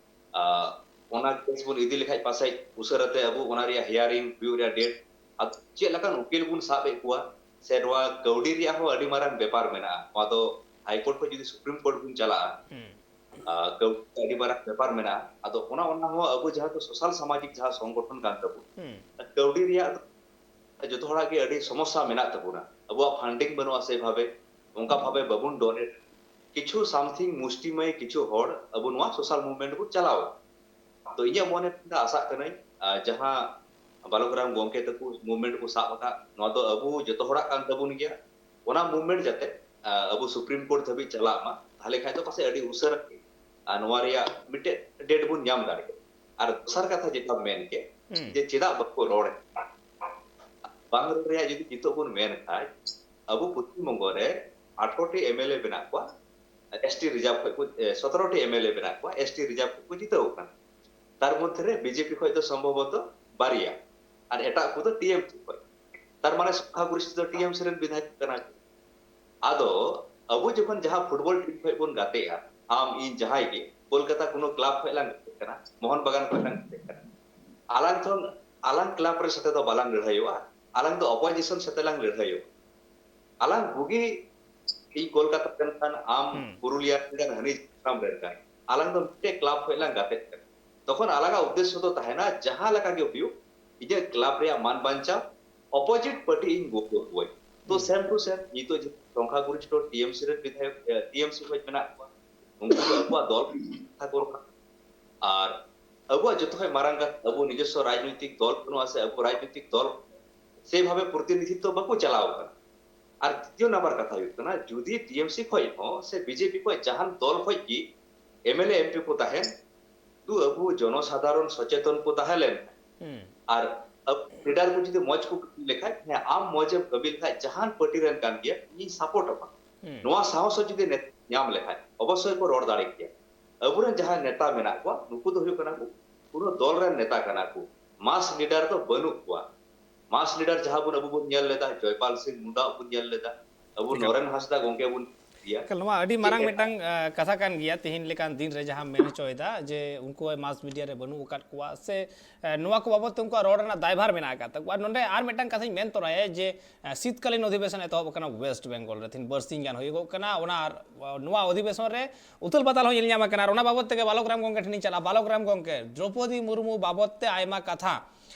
ᱟᱸ, ᱚᱱᱟ ᱠᱮᱥ ᱵᱚᱱ ᱤᱫᱤ ᱞᱮᱠᱷᱟᱡ ᱯᱟᱥᱮᱡ ᱩᱥᱟᱹᱨᱟ ᱛᱮ ᱟᱵᱚ ᱚᱱᱟ ᱨᱮᱭᱟᱜ ᱦᱤᱭᱟᱨᱤᱝ ᱦᱩᱭᱩᱜ ᱨᱮᱭᱟᱜ ᱰᱮᱴ, ᱟᱨ ᱪᱮᱫ ᱞᱮᱠᱟᱱ ᱩᱠᱤᱞ ᱵᱚᱱ ᱥᱟᱵ ᱮᱫ ᱠᱚᱣᱟ, ᱥᱮ ᱱᱚᱣᱟ ᱠᱟᱹᱣᱰᱤ ᱨᱮᱭᱟᱜ ᱦᱚᱸ ᱟᱹᱰᱤ ᱢᱟᱨᱟᱝ ᱵᱮᱯᱟᱨ ᱢᱮᱱᱟᱜᱼᱟ᱾ ᱱᱚᱣᱟ ᱫᱚ ᱦᱟᱭ ᱠᱳᱨᱴ ᱠᱷᱚᱱ ᱡᱩᱫᱤ ᱥᱩᱯᱨᱤᱢ ᱠᱳᱨᱴ ᱵᱚᱱ ᱪᱟᱞᱟᱜᱼᱟ, ᱦᱩᱸ᱾ ᱟᱸ, ᱠᱟᱹᱣᱰᱤ ᱟᱹᱰᱤ ᱢᱟᱨᱟᱝ ᱵᱮᱯᱟᱨ ᱢᱮᱱᱟᱜᱼᱟ᱾ ᱟᱫᱚ ᱚᱱᱟ, ᱚᱱᱟ ᱦᱚᱸ ᱟᱵᱚ ᱡᱟᱦᱟᱸ ᱫᱚ ᱥᱳᱥᱟᱞ ᱥᱟᱢᱟᱡᱤᱠ ᱡᱟᱦᱟᱸ ᱥᱚᱝᱜᱚᱴᱷᱚᱱ ᱠᱟᱱ ᱛᱟᱵᱚᱱ, ᱦᱩᱸ᱾ ᱠᱟᱹᱣᱰᱤ ᱨᱮᱭᱟᱜ ᱫᱚ ᱡᱚᱛᱚ ᱦᱚᱲᱟᱜ ᱜᱮ ᱟᱹᱰᱤ ᱥᱚᱢᱚᱥᱥᱟ ᱢᱮᱱᱟᱜ ᱛᱟᱵᱚᱱᱟ᱾ ᱟᱵᱚᱣᱟᱜ ᱯᱷᱟᱱᱰᱤᱝ ᱵᱟᱹᱱᱩᱜᱼᱟ ᱥᱮ ᱵᱷᱟᱵᱮ, ᱚᱱᱠᱟ ᱵᱷᱟᱵᱮ ᱵᱟᱵᱚᱱ ᱰᱚᱱᱮᱴ᱾ ᱠᱤᱪᱷᱩ ᱥᱟᱢᱛᱷᱤᱝ ᱢᱩᱥᱴᱤᱢᱟᱹᱭ ᱠᱤᱪᱷᱩ ᱦᱚᱲ ᱟᱵᱚ ᱱᱚᱣᱟ ᱥᱳᱥᱟᱞ ᱢᱩᱵᱷᱢᱮᱱᱴ ᱵᱚᱱ ᱪᱟᱞᱟᱣ᱾ ᱛᱚ ᱤᱧᱟᱹᱜ ᱢᱚᱱᱮ ᱛᱮᱫᱚ ᱟᱥᱟᱜ ᱠᱟᱹᱱᱟᱹᱧ, ᱟᱨ ᱡᱟᱦᱟᱸ ᱵᱟᱞᱚᱠ ᱨᱟᱢ ᱜᱚᱢᱠᱮ ᱛᱟᱠᱚ ᱢᱩᱵᱷᱢᱮᱱᱴ ᱠᱚ ᱥᱟᱵ ᱟᱠᱟᱫ, ᱱᱚᱣᱟ ᱫᱚ ᱟᱵᱚ ᱡᱚᱛᱚ ᱦᱚᱲᱟᱜ ᱠᱟᱱ ᱛᱟᱵᱚᱱ ᱜᱮᱭᱟ᱾ ᱚᱱᱟ ᱢᱩᱵᱷᱢᱮᱱᱴ ᱡᱟᱛᱮ, ᱟᱨ ᱟᱵᱚ ᱥᱩᱯᱨᱤᱢ ᱠᱳᱨᱴ ᱫᱷᱟᱹᱵᱤᱡ ᱪᱟᱞᱟᱜ ᱢᱟ, ᱛᱟᱦᱞᱮ ᱠᱷᱟᱱ ᱫᱚ ᱯᱟᱥᱮᱡ ᱟᱹᱰᱤ ᱩᱥᱟᱹᱨᱟ ᱜᱮ, ᱟᱨ ᱱᱚᱣᱟ ᱨᱮᱭᱟᱜ ᱢᱤᱫᱴᱮᱡ ᱰᱮᱴ ᱵᱚᱱ ᱧᱟᱢ ᱫᱟᱲᱮᱭᱟᱜᱼᱟ᱾ ᱟᱨ ᱫᱚᱥᱟᱨ ᱠᱟᱛᱷᱟ ᱡᱮᱴᱟ ᱢᱮᱱ ᱠᱮᱫ, ᱦᱩᱸ᱾ ᱡᱮ ᱪᱮᱫᱟᱜ ᱵᱟᱠᱚ ᱨᱚᱲ ᱮᱫᱟ? ᱵᱟᱝ ᱨᱚᱲ ᱨᱮᱭᱟᱜ ᱡᱩᱫᱤ ᱱᱤᱛᱚᱜ ᱵᱚᱱ ᱢᱮᱱ ᱠᱷᱟᱡ, ᱟᱵᱚ ᱯᱚᱥᱪᱤᱢ ᱵᱚᱝᱜᱚ ᱨᱮ ᱟᱴᱷᱨᱚ ᱴᱤ ᱮᱢ ᱮᱞ ᱮ ᱢᱮᱱᱟᱜ ᱠᱚᱣᱟ, ᱮᱥ ᱴᱤ ᱨᱤᱡᱟᱨᱵᱷ ᱠᱷᱚᱡ ᱠᱚ, ᱮ, ᱥᱚᱛᱨᱚ ᱴᱤ ᱮᱢ ᱮᱞ ᱮ ᱢᱮᱱᱟᱜ ᱠᱚᱣᱟ, ᱮᱥ ᱴᱤ ᱨᱤᱡᱟᱨᱵᱷ ᱠᱷᱚᱡ ᱠᱚ ᱡᱤᱛᱟᱹᱣ ᱟᱠᱟᱱᱟ᱾ ᱛᱟᱨ ᱢᱚᱫᱽᱫᱷᱮ ᱨᱮ ᱵᱤᱡᱮᱯᱤ ᱠᱷᱚᱡ ᱫᱚ ᱥᱚᱢᱵᱷᱚᱵᱚᱛᱚ ᱵᱟᱨᱭᱟ, ᱟᱨ ᱮᱴᱟᱜ ᱠᱚᱫᱚ ᱴᱤ ᱮᱢ ᱥᱤ ᱠᱷᱚᱡ᱾ ᱛᱟᱨ ᱢᱟᱱᱮ ᱥᱚᱝᱠᱷᱟ ᱜᱚᱨᱤᱥᱴᱷᱚ ᱫᱚ ᱴᱤ ᱮᱢ ᱥᱤ ᱨᱮᱱ ᱵᱤᱫᱷᱟᱭᱚᱠ ᱠᱟᱱᱟ ᱠᱚ᱾ ᱟᱫᱚ ᱟᱵᱚ ᱡᱚᱠᱷᱚᱱ ᱡᱟᱦᱟᱸ ᱯᱷᱩᱴᱵᱚᱞ ᱴᱤᱢ ᱠᱷᱚᱡ ᱵᱚᱱ ᱜᱟᱛᱮᱜᱼᱟ, ᱟᱢ, ᱤᱧ, ᱡᱟᱦᱟᱸᱭ ᱜᱮ, ᱠᱳᱞᱠᱟᱛᱟ ᱠᱳᱱᱳ ᱠᱞᱟᱵᱽ ᱠᱷᱚᱡ ᱞᱟᱝ ᱜᱟᱛᱮᱜ ᱠᱟᱱᱟ, ᱢᱳᱦᱚᱱ ᱵᱟᱜᱟᱱ ᱠᱷᱚᱡ ᱞᱟᱝ ᱜᱟᱛᱮᱜ ᱠᱟᱱᱟ, ᱟᱞᱟᱝ ᱛᱚ, ᱟᱞᱟᱝ ᱠᱞᱟᱵᱽ ᱨᱮ ᱥᱟᱛᱮ ᱫᱚ ᱵᱟᱞᱟᱝ ᱞᱟᱹᱲᱦᱟᱹᱭᱚᱜᱼᱟ, ᱟᱞᱟᱝ ᱫᱚ ᱚᱯᱳᱡᱤᱥᱚᱱ ᱥᱟᱛᱮ ᱞᱟᱝ ᱞᱟᱹᱲᱦᱟᱹᱭᱚᱜᱼᱟ᱾ ᱟᱞᱟᱝ ᱵᱩᱜᱤ, ᱤᱧ ᱠᱳᱞᱠᱟᱛᱟ ᱨᱮᱱ ᱠᱟᱱ, ᱟᱢ ᱦᱩᱸ᱾ ᱯᱩᱨᱩᱞᱤᱭᱟ ᱨᱮᱱ ᱠᱟᱱ, ᱦᱟᱹᱱᱤ ᱡᱷᱟᱲᱜᱨᱟᱢ ᱨᱮᱱ ᱠᱟᱱ, ᱟᱞᱟᱝ ᱫᱚ ᱢᱤᱫᱴᱮᱡ ᱠᱞᱟᱵᱽ ᱠᱷᱚᱡ ᱞᱟᱝ ᱜᱟᱛᱮᱜ ᱠᱟᱱᱟ᱾ ᱛᱚᱠᱷᱚᱱ ᱟᱞᱟᱝᱟᱜ ᱩᱫᱽᱫᱮᱥᱥᱚ ᱫᱚ ᱛᱟᱦᱮᱱᱟ, ᱡᱟᱦᱟᱸ ᱞᱮᱠᱟ ᱜᱮ ᱦᱩᱭᱩᱜ, ᱤᱧᱟᱹᱜ ᱠᱞᱟᱵᱽ ᱨᱮᱭᱟᱜ ᱢᱟᱱ ᱵᱟᱧᱪᱟᱣ, ᱚᱯᱳᱡᱤᱴ ᱯᱟᱨᱴᱤ ᱤᱧ ᱜᱳᱞ ᱦᱚᱪᱚ ᱠᱚᱣᱟᱹᱧ᱾ ᱛᱚ ᱦᱩᱸ᱾ ᱥᱮᱢ ᱴᱩ ᱥᱮᱢ, ᱱᱤᱛᱚᱜ ᱡᱮ ᱥᱚᱝᱠᱷᱟ ᱜᱚᱨᱤᱥᱴᱷᱚ ᱴᱤ ᱮᱢ ᱥᱤ ᱨᱮᱱ ᱵᱤᱫᱷᱟᱭᱚᱠ, ᱮ, ᱴᱤ ᱮᱢ ᱥᱤ ᱠᱷᱚᱡ ᱢᱮᱱᱟᱜ ᱠᱚᱣᱟ, ᱩᱱᱠᱩ ᱫᱚ ᱟᱠᱚᱣᱟᱜ ᱫᱚᱞ ᱠᱟᱛᱷᱟ ᱠᱚ ᱨᱚᱲᱟ᱾ ᱟᱨ ᱟᱵᱚᱣᱟᱜ ᱡᱚᱛᱚ ᱠᱷᱚᱡ ᱢᱟᱨᱟᱝ ᱠᱟᱛᱷᱟ, ᱟᱵᱚ ᱱᱤᱡᱚᱥᱥᱚ ᱨᱟᱡᱽᱱᱳᱭᱛᱤᱠ ᱫᱚᱞ ᱵᱟᱹᱱᱩᱜᱼᱟ ᱥᱮ ᱟᱵᱚ ᱨᱟᱡᱽᱱᱳᱭᱛᱤᱠ ᱫᱚᱞ ᱥᱮ ᱵᱷᱟᱵᱮ ᱯᱨᱚᱛᱤᱱᱤᱫᱷᱤᱛᱛᱚ ᱵᱟᱠᱚ ᱪᱟᱞᱟᱣ ᱠᱟᱱᱟ᱾ ᱟᱨ ᱫᱤᱛᱤᱭᱚ ᱱᱟᱢᱵᱟᱨ ᱠᱟᱛᱷᱟ ᱦᱩᱭᱩᱜ ᱠᱟᱱᱟ, ᱡᱩᱫᱤ ᱴᱤ ᱮᱢ ᱥᱤ ᱠᱷᱚᱡ ᱦᱚᱸ ᱥᱮ ᱵᱤᱡᱮᱯᱤ ᱠᱷᱚᱡ ᱡᱟᱦᱟᱱ ᱫᱚᱞ ᱠᱷᱚᱡ ᱜᱮ M L A, M P ᱠᱚ ᱛᱟᱦᱮᱱ, ᱛᱚ ᱟᱵᱚ ᱡᱚᱱᱚᱥᱟᱫᱷᱟᱨᱚᱱ ᱥᱚᱪᱮᱛᱚᱱ ᱠᱚ ᱛᱟᱦᱮᱸ ᱞᱮᱱ ᱠᱷᱟᱱ, ᱦᱩᱸ᱾ ᱟᱨ ᱟᱵᱚ ᱞᱤᱰᱟᱨ ᱠᱚ ᱡᱩᱫᱤ ᱢᱚᱡᱽ ᱠᱚ ᱠᱟᱹᱢᱤ ᱞᱮᱠᱷᱟᱡ, ᱦᱮᱸ, ᱟᱢ ᱢᱚᱡᱽ ᱮᱢ ᱠᱟᱹᱢᱤ ᱞᱮᱠᱷᱟᱡ, ᱡᱟᱦᱟᱱ ᱯᱟᱨᱴᱤ ᱨᱮᱱ ᱠᱟᱱ ᱜᱮᱭᱟ, ᱤᱧ ᱥᱟᱯᱳᱨᱴ ᱟᱢᱟ᱾ ᱦᱩᱸ᱾ ᱱᱚᱣᱟ ᱥᱟᱦᱚᱥ ᱦᱚᱸ ᱡᱩᱫᱤ ᱱᱮᱛᱟ ᱧᱟᱢ ᱞᱮᱠᱷᱟᱡ, ᱚᱵᱚᱥᱥᱳᱭ ᱠᱚ ᱨᱚᱲ ᱫᱟᱲᱮ ᱠᱮᱭᱟ᱾ ᱟᱵᱚᱨᱮᱱ ᱡᱟᱦᱟᱸᱭ ᱱᱮᱛᱟ ᱢᱮᱱᱟᱜ ᱠᱚᱣᱟ, ᱱᱩᱠᱩ ᱫᱚ ᱦᱩᱭᱩᱜ ᱠᱟᱱᱟ ᱠᱚ ᱯᱩᱨᱟᱹ ᱫᱚᱞ ᱨᱮᱱ ᱱᱮᱛᱟ ᱠᱟᱱᱟ ᱠᱚ, ᱢᱟᱥ ᱞᱤᱰᱟᱨ ᱫᱚ ᱵᱟᱹᱱᱩᱜ ᱠᱚᱣᱟ᱾ ᱢᱟᱥ ᱞᱤᱰᱟᱨ ᱡᱟᱦᱟᱸ ᱵᱚᱱ, ᱟᱵᱚ ᱵᱚᱱ ᱧᱮᱞ ᱞᱮᱫᱟ, ᱡᱚᱭᱯᱟᱞ ᱥᱤᱝ ᱢᱩᱱᱰᱟ ᱵᱚᱱ ᱧᱮᱞ ᱞᱮᱫᱟ, ᱟᱵᱚ ᱮᱠᱟᱞ᱾ ᱱᱚᱨᱮᱱ ᱦᱟᱸᱥᱫᱟ ᱜᱚᱝᱠᱮ ᱵᱚᱱ ᱤᱭᱟ᱾ ᱮᱠᱟᱞ, ᱱᱚᱣᱟ ᱟᱹᱰᱤ ᱢᱟᱨᱟᱝ ᱢᱤᱫᱴᱟᱝ, ᱟ, ᱠᱟᱛᱷᱟ ᱠᱟᱱ ᱜᱮᱭᱟ ᱛᱮᱦᱮᱧ ᱞᱮᱠᱟᱱ ᱫᱤᱱ ᱨᱮ ᱡᱟᱦᱟᱸ ᱢᱮᱱ ᱦᱚᱪᱚᱭᱮᱫᱟ ᱡᱮ ᱩᱱᱠᱩ ᱢᱟᱥ ᱢᱤᱰᱤᱭᱟ ᱨᱮ ᱵᱟᱹᱱᱩᱜ ᱟᱠᱟᱫ ᱠᱚᱣᱟ ᱥᱮ, ᱮ, ᱱᱚᱣᱟ ᱠᱚ ᱵᱟᱵᱚᱫ ᱛᱮ ᱩᱱᱠᱩᱣᱟᱜ ᱨᱚᱲ ᱨᱮᱱᱟᱜ ᱫᱟᱭᱵᱷᱟᱨ ᱢᱮᱱᱟᱜ ᱟᱠᱟᱫ ᱛᱟᱠᱚᱣᱟ᱾ ᱟᱨ ᱱᱚᱰᱮ ᱟᱨ ᱢᱤᱫᱴᱟᱝ ᱠᱟᱛᱷᱟᱧ ᱢᱮᱱ ᱛᱚᱨᱟᱭᱟ ᱡᱮ, ᱮ, ᱥᱤᱛᱠᱟᱞᱤᱱ ᱚᱫᱷᱤᱵᱮᱥᱚᱱ ᱮᱛᱚᱦᱚᱵ ᱟᱠᱟᱱᱟ ᱣᱮᱥᱴ ᱵᱮᱝᱜᱚᱞ ᱨᱮ, ᱛᱮᱦᱮᱧ ᱵᱟᱨᱥᱤᱧ ᱜᱟᱱ ᱦᱩᱭᱩᱜᱚᱜ ᱠᱟᱱᱟ᱾ ᱚᱱᱟ, ᱱᱚᱣᱟ ᱚᱫᱷᱤᱵᱮᱥᱚᱱ ᱨᱮ ᱩᱛᱷᱟᱹᱞ ᱯᱟᱛᱟᱞ ᱦᱚᱸ ᱧᱮᱞ ᱧᱟᱢ ᱟᱠᱟᱱᱟ᱾ ᱟᱨ ᱚᱱᱟ ᱵᱟᱵᱚᱫ ᱛᱮᱜᱮ ᱵᱟᱞᱚᱠ ᱨᱟᱢ ᱜᱚᱝᱠᱮ ᱴᱷᱮᱱᱤᱧ ᱪᱟᱞᱟᱜᱼᱟ᱾ ᱵᱟᱞᱚᱠ ᱨᱟᱢ ᱜᱚᱝᱠᱮ, ᱫᱨᱚᱯᱚᱫᱤ ᱢᱩᱨᱢᱩ ᱵᱟᱵᱚᱫ ᱛᱮ ᱟᱭᱢᱟ ᱠᱟᱛᱷᱟ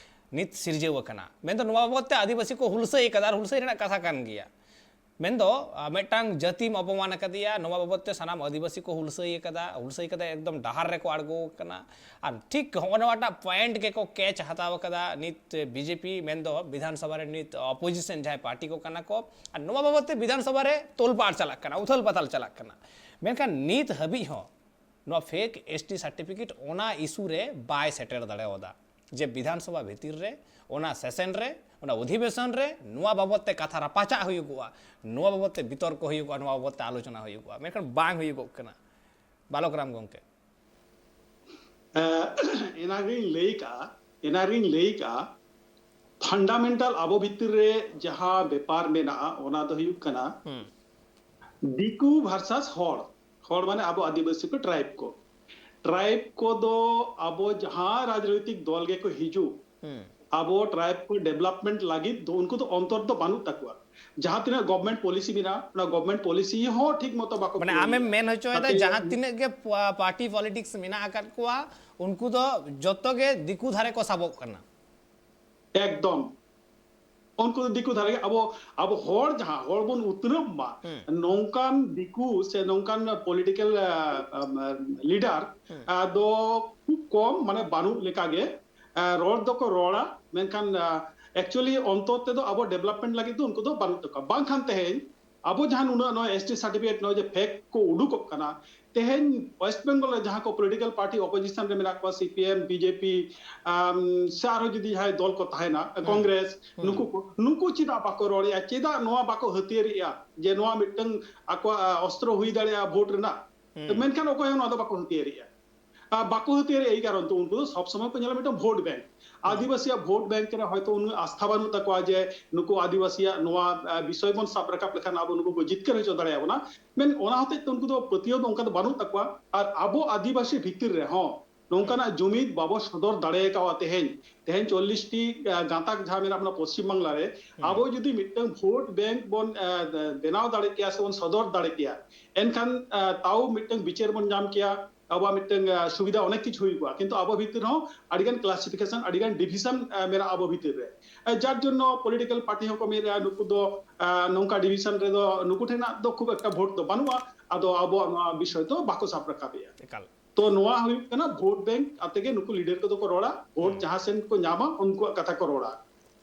ᱱᱤᱛ ᱥᱤᱨᱡᱟᱹᱣ ᱟᱠᱟᱱᱟ᱾ ᱢᱮᱱᱫᱚ ᱱᱚᱣᱟ ᱵᱟᱵᱚᱫ ᱛᱮ ᱟᱹᱫᱤᱵᱟᱹᱥᱤ ᱠᱚ ᱦᱩᱞᱥᱟᱹᱭ ᱟᱠᱟᱫᱟ ᱟᱨ ᱦᱩᱞᱥᱟᱹᱭ ᱨᱮᱱᱟᱜ ᱠᱟᱛᱷᱟ ᱠᱟᱱ ᱜᱮᱭᱟ᱾ ᱢᱮᱱᱫᱚ ᱟᱨ, ᱢᱤᱫᱴᱟᱝ ᱡᱟᱹᱛᱤᱢ ᱚᱯᱚᱢᱟᱱ ᱟᱠᱟᱫᱮᱭᱟ, ᱱᱚᱣᱟ ᱵᱟᱵᱚᱫ ᱛᱮ ᱥᱟᱱᱟᱢ ᱟᱹᱫᱤᱵᱟᱹᱥᱤ ᱠᱚ ᱦᱩᱞᱥᱟᱹᱭ ᱟᱠᱟᱫᱟ᱾ ᱦᱩᱞᱥᱟᱹᱭ ᱠᱟᱛᱮ ᱮᱠᱫᱚᱢ ᱰᱟᱦᱟᱨ ᱨᱮᱠᱚ ᱟᱬᱜᱚ ᱟᱠᱟᱱᱟ᱾ ᱟᱨ ᱴᱷᱤᱠ ᱦᱚᱸᱜᱼᱚ ᱱᱚᱣᱟᱴᱟᱜ ᱯᱚᱭᱮᱱᱴ ᱜᱮᱠᱚ ᱠᱮᱪ ᱦᱟᱛᱟᱣ ᱟᱠᱟᱫᱟ ᱱᱤᱛ ᱵᱤᱡᱮᱯᱤ, ᱢᱮᱱᱫᱚ ᱵᱤᱫᱷᱟᱱ ᱥᱚᱵᱷᱟ ᱨᱮ ᱱᱤᱛ ᱚᱯᱳᱡᱤᱥᱚᱱ ᱡᱟᱦᱟᱸᱭ ᱯᱟᱨᱴᱤ ᱠᱚ ᱠᱟᱱᱟ ᱠᱚ᱾ ᱟᱨ ᱱᱚᱣᱟ ᱵᱟᱵᱚᱫ ᱛᱮ ᱵᱤᱫᱷᱟᱱ ᱥᱚᱵᱷᱟ ᱨᱮ ᱛᱳᱞᱯᱟᱲ ᱪᱟᱞᱟᱜ ᱠᱟᱱᱟ, ᱩᱛᱷᱟᱹᱞ ᱯᱟᱛᱷᱟᱞ ᱪᱟᱞᱟᱜ ᱠᱟᱱᱟ᱾ ᱢᱮᱱᱠᱷᱟᱱ ᱱᱤᱛ ᱦᱟᱹᱵᱤᱡ ᱦᱚᱸ ᱱᱚᱣᱟ ᱯᱷᱮᱠ ᱮᱥ ᱴᱤ ᱥᱟᱨᱴᱤᱯᱷᱤᱠᱮᱴ ᱚᱱᱟ ᱤᱥᱩ ᱨᱮ ᱵᱟᱭ ᱥᱮᱴᱮᱨ ᱫᱟᱲᱮᱣᱟᱫᱟ, ᱡᱮ ᱵᱤᱫᱷᱟᱱ ᱥᱚᱵᱷᱟ ᱵᱷᱤᱛᱤᱨ ᱨᱮ, ᱚᱱᱟ ᱥᱮᱥᱚᱱ ᱨᱮ, ᱚᱱᱟ ᱚᱫᱷᱤᱵᱮᱥᱚᱱ ᱨᱮ ᱱᱚᱣᱟ ᱵᱟᱵᱚᱫ ᱛᱮ ᱠᱟᱛᱷᱟ ᱨᱟᱯᱟᱪᱟᱜ ᱦᱩᱭᱩᱜᱚᱜᱼᱟ, ᱱᱚᱣᱟ ᱵᱟᱵᱚᱫ ᱛᱮ ᱵᱤᱛᱚᱨᱠᱚ ᱦᱩᱭᱩᱜᱚᱜᱼᱟ, ᱱᱚᱣᱟ ᱵᱟᱵᱚᱫ ᱛᱮ ᱟᱞᱳᱪᱚᱱᱟ ᱦᱩᱭᱩᱜᱚᱜᱼᱟ, ᱢᱮᱱᱠᱷᱟᱱ ᱵᱟᱝ ᱦᱩᱭᱩᱜᱚᱜ ᱠᱟᱱᱟ᱾ ᱵᱟᱞᱚᱠ ᱨᱟᱢ ᱜᱚᱢᱠᱮ᱾ ᱮᱱᱟᱜᱤᱧ ᱞᱟᱹᱭ ᱠᱟᱜᱼᱟ, ᱮᱱᱟᱜᱤᱧ ᱞᱟᱹᱭ ᱠᱟᱜᱼᱟ, ᱯᱷᱟᱱᱰᱟᱢᱮᱱᱴᱟᱞ ᱟᱵᱚ ᱵᱷᱤᱛᱤᱨ ᱨᱮ ᱡᱟᱦᱟᱸ ᱵᱮᱯᱟᱨ ᱢᱮᱱᱟᱜᱼᱟ, ᱚᱱᱟ ᱫᱚ ᱦᱩᱭᱩᱜ ᱠᱟᱱᱟ ᱦᱩᱸ ᱫᱤᱠᱩ ᱵᱷᱟᱨᱥᱟᱥ ᱦᱚᱲ᱾ ᱦᱚᱲ ᱢᱟᱱᱮ ᱟᱵᱚ ᱟᱹᱫᱤᱵᱟᱹᱥᱤ ᱠᱚ, ᱴᱨᱟᱭᱤᱵ ᱠᱚ᱾ ᱴᱨᱟᱭᱤᱵ ᱠᱚᱫᱚ ᱟᱵᱚ ᱡᱟᱦᱟᱸ ᱨᱟᱡᱽᱱᱳᱭᱛᱤᱠ ᱫᱚᱞ ᱜᱮᱠᱚ ᱦᱤᱡᱩᱜ, ᱦᱩᱸ ᱟᱵᱚ ᱴᱨᱟᱭᱤᱵ ᱠᱚ ᱰᱮᱵᱷᱞᱚᱯᱢᱮᱱᱴ ᱞᱟᱹᱜᱤᱫ ᱫᱚ ᱩᱱᱠᱩ ᱫᱚ ᱚᱱᱛᱚᱨ ᱫᱚ ᱵᱟᱹᱱᱩᱜ ᱛᱟᱠᱚᱣᱟ᱾ ᱡᱟᱦᱟᱸ ᱛᱤᱱᱟᱹᱜ ᱜᱚᱵᱷᱢᱮᱱᱴ ᱯᱚᱞᱤᱥᱤ ᱢᱮᱱᱟᱜᱼᱟ, ᱚᱱᱟ ᱜᱚᱵᱷᱢᱮᱱᱴ ᱯᱚᱞᱤᱥᱤ ᱦᱚᱸ ᱴᱷᱤᱠ ᱢᱚᱛᱚ ᱵᱟᱠᱚ ᱢᱟᱱᱮ ᱯᱷᱳᱞᱳᱭᱮᱫᱟ᱾ ᱟᱢᱮᱢ ᱢᱮᱱ ᱦᱚᱪᱚᱭᱮᱫᱟ ᱛᱟᱛᱮ ᱡᱟᱦᱟᱸ ᱛᱤᱱᱟᱹᱜ ᱜᱮ ᱯᱟᱨᱴᱤ ᱯᱚᱞᱤᱴᱤᱠᱥ ᱢᱮᱱᱟᱜ ᱟᱠᱟᱫ ᱠᱚᱣᱟ, ᱩᱱᱠᱩ ᱫᱚ ᱡᱚᱛᱚ ᱜᱮ ᱫᱤᱠᱩ ᱫᱷᱟᱨᱮ ᱠᱚ ᱥᱟᱵᱚᱜ ᱠᱟᱱᱟ᱾ ᱮᱠᱫᱚᱢ᱾ ᱩᱱᱠᱩ ᱫᱚ ᱫᱤᱠᱩ ᱫᱷᱟᱨᱮ ᱜᱮ᱾ ᱟᱵᱚ, ᱟᱵᱚ ᱦᱚᱲ ᱡᱟᱦᱟᱸ ᱦᱚᱲ ᱵᱚᱱ ᱩᱛᱱᱟᱹᱜ ᱢᱟ, ᱦᱩᱸ ᱱᱚᱝᱠᱟᱱ ᱫᱤᱠᱩ ᱥᱮ ᱱᱚᱝᱠᱟᱱ ᱯᱚᱞᱤᱴᱤᱠᱮᱞ ᱞᱤᱰᱟᱨ ᱦᱩᱸ ᱫᱚ ᱠᱷᱩᱵ ᱠᱚᱢ, ᱢᱟᱱᱮ ᱵᱟᱹᱱᱩᱜ ᱞᱮᱠᱟᱜᱮ᱾ ᱟᱸ, ᱨᱚᱲ ᱫᱚᱠᱚ ᱨᱚᱲᱟ, ᱢᱮᱱᱠᱷᱟᱱ ᱮᱠᱪᱩᱭᱮᱞᱤ ᱚᱱᱛᱚᱨ ᱛᱮᱫᱚ ᱟᱵᱚ ᱰᱮᱵᱷᱞᱚᱯᱢᱮᱱᱴ ᱞᱟᱹᱜᱤᱫ ᱫᱚ ᱩᱱᱠᱩ ᱫᱚ ᱵᱟᱹᱱᱩᱜ ᱛᱟᱠᱚᱣᱟ᱾ ᱵᱟᱝᱠᱷᱟᱱ ᱛᱮᱦᱮᱧ ᱟᱵᱚ ᱡᱟᱦᱟᱸ ᱱᱩᱱᱟᱹᱜ ᱱᱚᱣᱟ ᱮᱥ ᱴᱤ ᱥᱟᱨᱴᱤᱯᱷᱤᱠᱮᱴ ᱱᱚᱜᱼᱚᱭ ᱡᱮ ᱯᱷᱮᱠ ᱠᱚ ᱩᱰᱩᱠᱚᱜ ᱠᱟᱱᱟ, ᱛᱮᱦᱮᱧ ᱳᱭᱮᱥᱴ ᱵᱮᱝᱜᱚᱞ ᱨᱮ ᱡᱟᱦᱟᱸ ᱠᱚ ᱯᱚᱞᱤᱴᱤᱠᱟᱞ ᱯᱟᱨᱴᱤ ᱚᱯᱳᱡᱤᱥᱚᱱ ᱨᱮ ᱢᱮᱱᱟᱜ ᱠᱚᱣᱟ, C P M, B J P, ᱟᱢ, ᱥᱮ ᱟᱨᱦᱚᱸ ᱡᱩᱫᱤ ᱡᱟᱦᱟᱸᱭ ᱫᱚᱞ ᱠᱚ ᱛᱟᱦᱮᱱᱟ, ᱦᱩᱸ᱾ ᱠᱚᱝᱜᱨᱮᱥ, ᱦᱩᱸ᱾ ᱱᱩᱠᱩ ᱠᱚ, ᱱᱩᱠᱩ ᱪᱮᱫᱟᱜ ᱵᱟᱠᱚ ᱨᱚᱲᱮᱫᱼᱟ? ᱪᱮᱫᱟᱜ ᱱᱚᱣᱟ ᱵᱟᱠᱚ ᱦᱟᱹᱛᱭᱟᱹᱨᱮᱜᱼᱟ ᱡᱮ ᱱᱚᱣᱟ ᱢᱤᱫᱴᱟᱝ ᱟᱠᱚᱣᱟᱜ, ᱟ, ᱚᱥᱛᱨᱚ ᱦᱩᱭ ᱫᱟᱲᱮᱭᱟᱜᱼᱟ ᱵᱷᱳᱴ ᱨᱮᱱᱟᱜ? ᱦᱩᱸ᱾ ᱢᱮᱱᱠᱷᱟᱱ ᱚᱠᱚᱭ ᱦᱚᱸ ᱱᱚᱣᱟ ᱫᱚ ᱵᱟᱠᱚ ᱦᱟᱹᱛᱭᱟᱹᱨᱮᱜᱼᱟ᱾ ᱟᱨ ᱵᱟᱠᱚ ᱦᱟᱹᱛᱭᱟᱹᱨᱮᱜᱼᱟ ᱮᱭ ᱠᱟᱨᱚᱱ ᱛᱮ ᱩᱱᱠᱩ ᱫᱚ ᱥᱚᱵ ᱥᱚᱢᱚᱭ ᱠᱚ ᱧᱮᱞᱟ ᱢᱤᱫᱴᱟᱝ ᱵᱷᱳᱴ ᱵᱮᱝᱠ᱾ ᱦᱩᱸ᱾ ᱟᱹᱫᱤᱵᱟᱹᱥᱤᱭᱟᱜ ᱵᱷᱳᱴ ᱵᱮᱝᱠ ᱨᱮ ᱦᱚᱭᱛᱳ ᱩᱱᱟᱹᱜ ᱟᱥᱛᱷᱟ ᱵᱟᱹᱱᱩᱜ ᱛᱟᱠᱚᱣᱟ ᱡᱮ ᱱᱩᱠᱩ ᱟᱹᱫᱤᱵᱟᱹᱥᱤᱭᱟᱜ ᱱᱚᱣᱟ, ᱟ, ᱵᱤᱥᱚᱭ ᱵᱚᱱ ᱥᱟᱵ ᱨᱟᱠᱟᱵ ᱞᱮᱠᱷᱟᱱ ᱟᱵᱚ ᱱᱩᱠᱩ ᱠᱚ ᱡᱤᱛᱠᱟᱹᱨ ᱦᱚᱪᱚ ᱫᱟᱲᱮᱭᱟᱵᱚᱱᱟ᱾ ᱢᱮᱱ ᱚᱱᱟ ᱦᱚᱛᱮᱡ ᱛᱮ ᱩᱱᱠᱩ ᱫᱚ ᱯᱟᱹᱛᱭᱟᱹᱣ ᱫᱚ ᱚᱱᱠᱟ ᱫᱚ ᱵᱟᱹᱱᱩᱜ ᱛᱟᱠᱚᱣᱟ᱾ ᱟᱨ ᱟᱵᱚ ᱟᱹᱫᱤᱵᱟᱹᱥᱤ ᱵᱷᱤᱛᱤᱨ ᱨᱮᱦᱚᱸ ᱱᱚᱝᱠᱟᱱᱟᱜ ᱡᱩᱢᱤᱫ ᱵᱟᱵᱚ ᱥᱚᱫᱚᱨ ᱫᱟᱲᱮ ᱠᱟᱣᱟ ᱛᱮᱦᱮᱧ᱾ ᱛᱮᱦᱮᱧ ᱪᱚᱞᱞᱤᱥ ᱴᱤ, ᱟ, ᱜᱟᱸᱛᱟᱠ ᱡᱟᱦᱟᱸ ᱢᱮᱱᱟᱜ ᱵᱚᱱᱟ ᱯᱚᱥᱪᱤᱢ ᱵᱟᱝᱞᱟ ᱨᱮ, ᱦᱩᱸ᱾ ᱟᱵᱚ ᱡᱩᱫᱤ ᱢᱤᱫᱴᱟᱝ ᱵᱷᱳᱴ ᱵᱮᱝᱠ ᱵᱚᱱ, ᱟ, ᱵᱮᱱᱟᱣ ᱫᱟᱲᱮ ᱠᱮᱭᱟ ᱥᱮ ᱵᱚᱱ ᱥᱚᱫᱚᱨ ᱫᱟᱲᱮ ᱠᱮᱭᱟ, ᱮᱱᱠᱷᱟᱱ, ᱟ, ᱛᱟᱣ ᱢᱤᱫᱴᱟᱝ ᱵᱤᱪᱟᱹᱨ ᱵᱚᱱ ᱧᱟᱢ ᱠᱮᱭᱟ᱾ ᱟᱵᱚᱣᱟᱜ ᱢᱤᱫᱴᱟᱝ ᱥᱩᱵᱤᱫᱷᱟ ᱚᱱᱮᱠ ᱠᱤᱪᱷᱩ ᱦᱩᱭ ᱠᱚᱜᱼᱟ, ᱠᱤᱱᱛᱩ ᱟᱵᱚ ᱵᱷᱤᱛᱤᱨ ᱨᱮᱦᱚᱸ ᱟᱹᱰᱤᱜᱟᱱ ᱠᱞᱟᱥᱤᱯᱷᱤᱠᱮᱥᱚᱱ, ᱟᱹᱰᱤᱜᱟᱱ ᱰᱤᱵᱷᱤᱡᱚᱱ ᱢᱮᱱᱟᱜᱼᱟ ᱟᱵᱚ ᱵᱷᱤᱛᱤᱨ ᱨᱮ᱾ ᱡᱟᱨ ᱡᱚᱱᱱᱚ ᱯᱚᱞᱤᱴᱤᱠᱟᱞ ᱯᱟᱨᱴᱤ ᱦᱚᱸᱠᱚ ᱢᱮᱱᱮᱫᱼᱟ ᱱᱩᱠᱩ ᱫᱚ ᱱᱚᱝᱠᱟ ᱰᱤᱵᱷᱤᱡᱚᱱ ᱨᱮᱫᱚ ᱱᱩᱠᱩ ᱴᱷᱮᱱᱟᱜ ᱫᱚ ᱠᱷᱩᱵ ᱮᱠᱴᱟ ᱵᱷᱳᱴ ᱫᱚ ᱵᱟᱹᱱᱩᱜᱼᱟ, ᱟᱫᱚ ᱟᱵᱚᱣᱟᱜ ᱱᱚᱣᱟ ᱵᱤᱥᱚᱭ ᱫᱚ ᱵᱟᱠᱚ ᱥᱟᱵ ᱨᱟᱠᱟᱵᱮᱜᱼᱟ᱾ ᱮᱠᱟᱞ᱾ ᱛᱚ ᱱᱚᱣᱟ ᱦᱩᱭᱩᱜ ᱠᱟᱱᱟ ᱵᱷᱳᱴ ᱵᱮᱝᱠ ᱟᱛᱮ ᱜᱮ ᱱᱩᱠᱩ ᱞᱤᱰᱟᱨ ᱠᱚᱫᱚ ᱠᱚ ᱨᱚᱲᱟ, ᱵᱷᱳᱴ ᱡᱟᱦᱟᱸ ᱥᱮᱱ ᱠᱚ ᱧᱟᱢᱟ ᱩᱱᱠᱩᱣᱟᱜ ᱠᱟᱛᱷᱟ ᱠᱚ ᱨᱚᱲᱟ᱾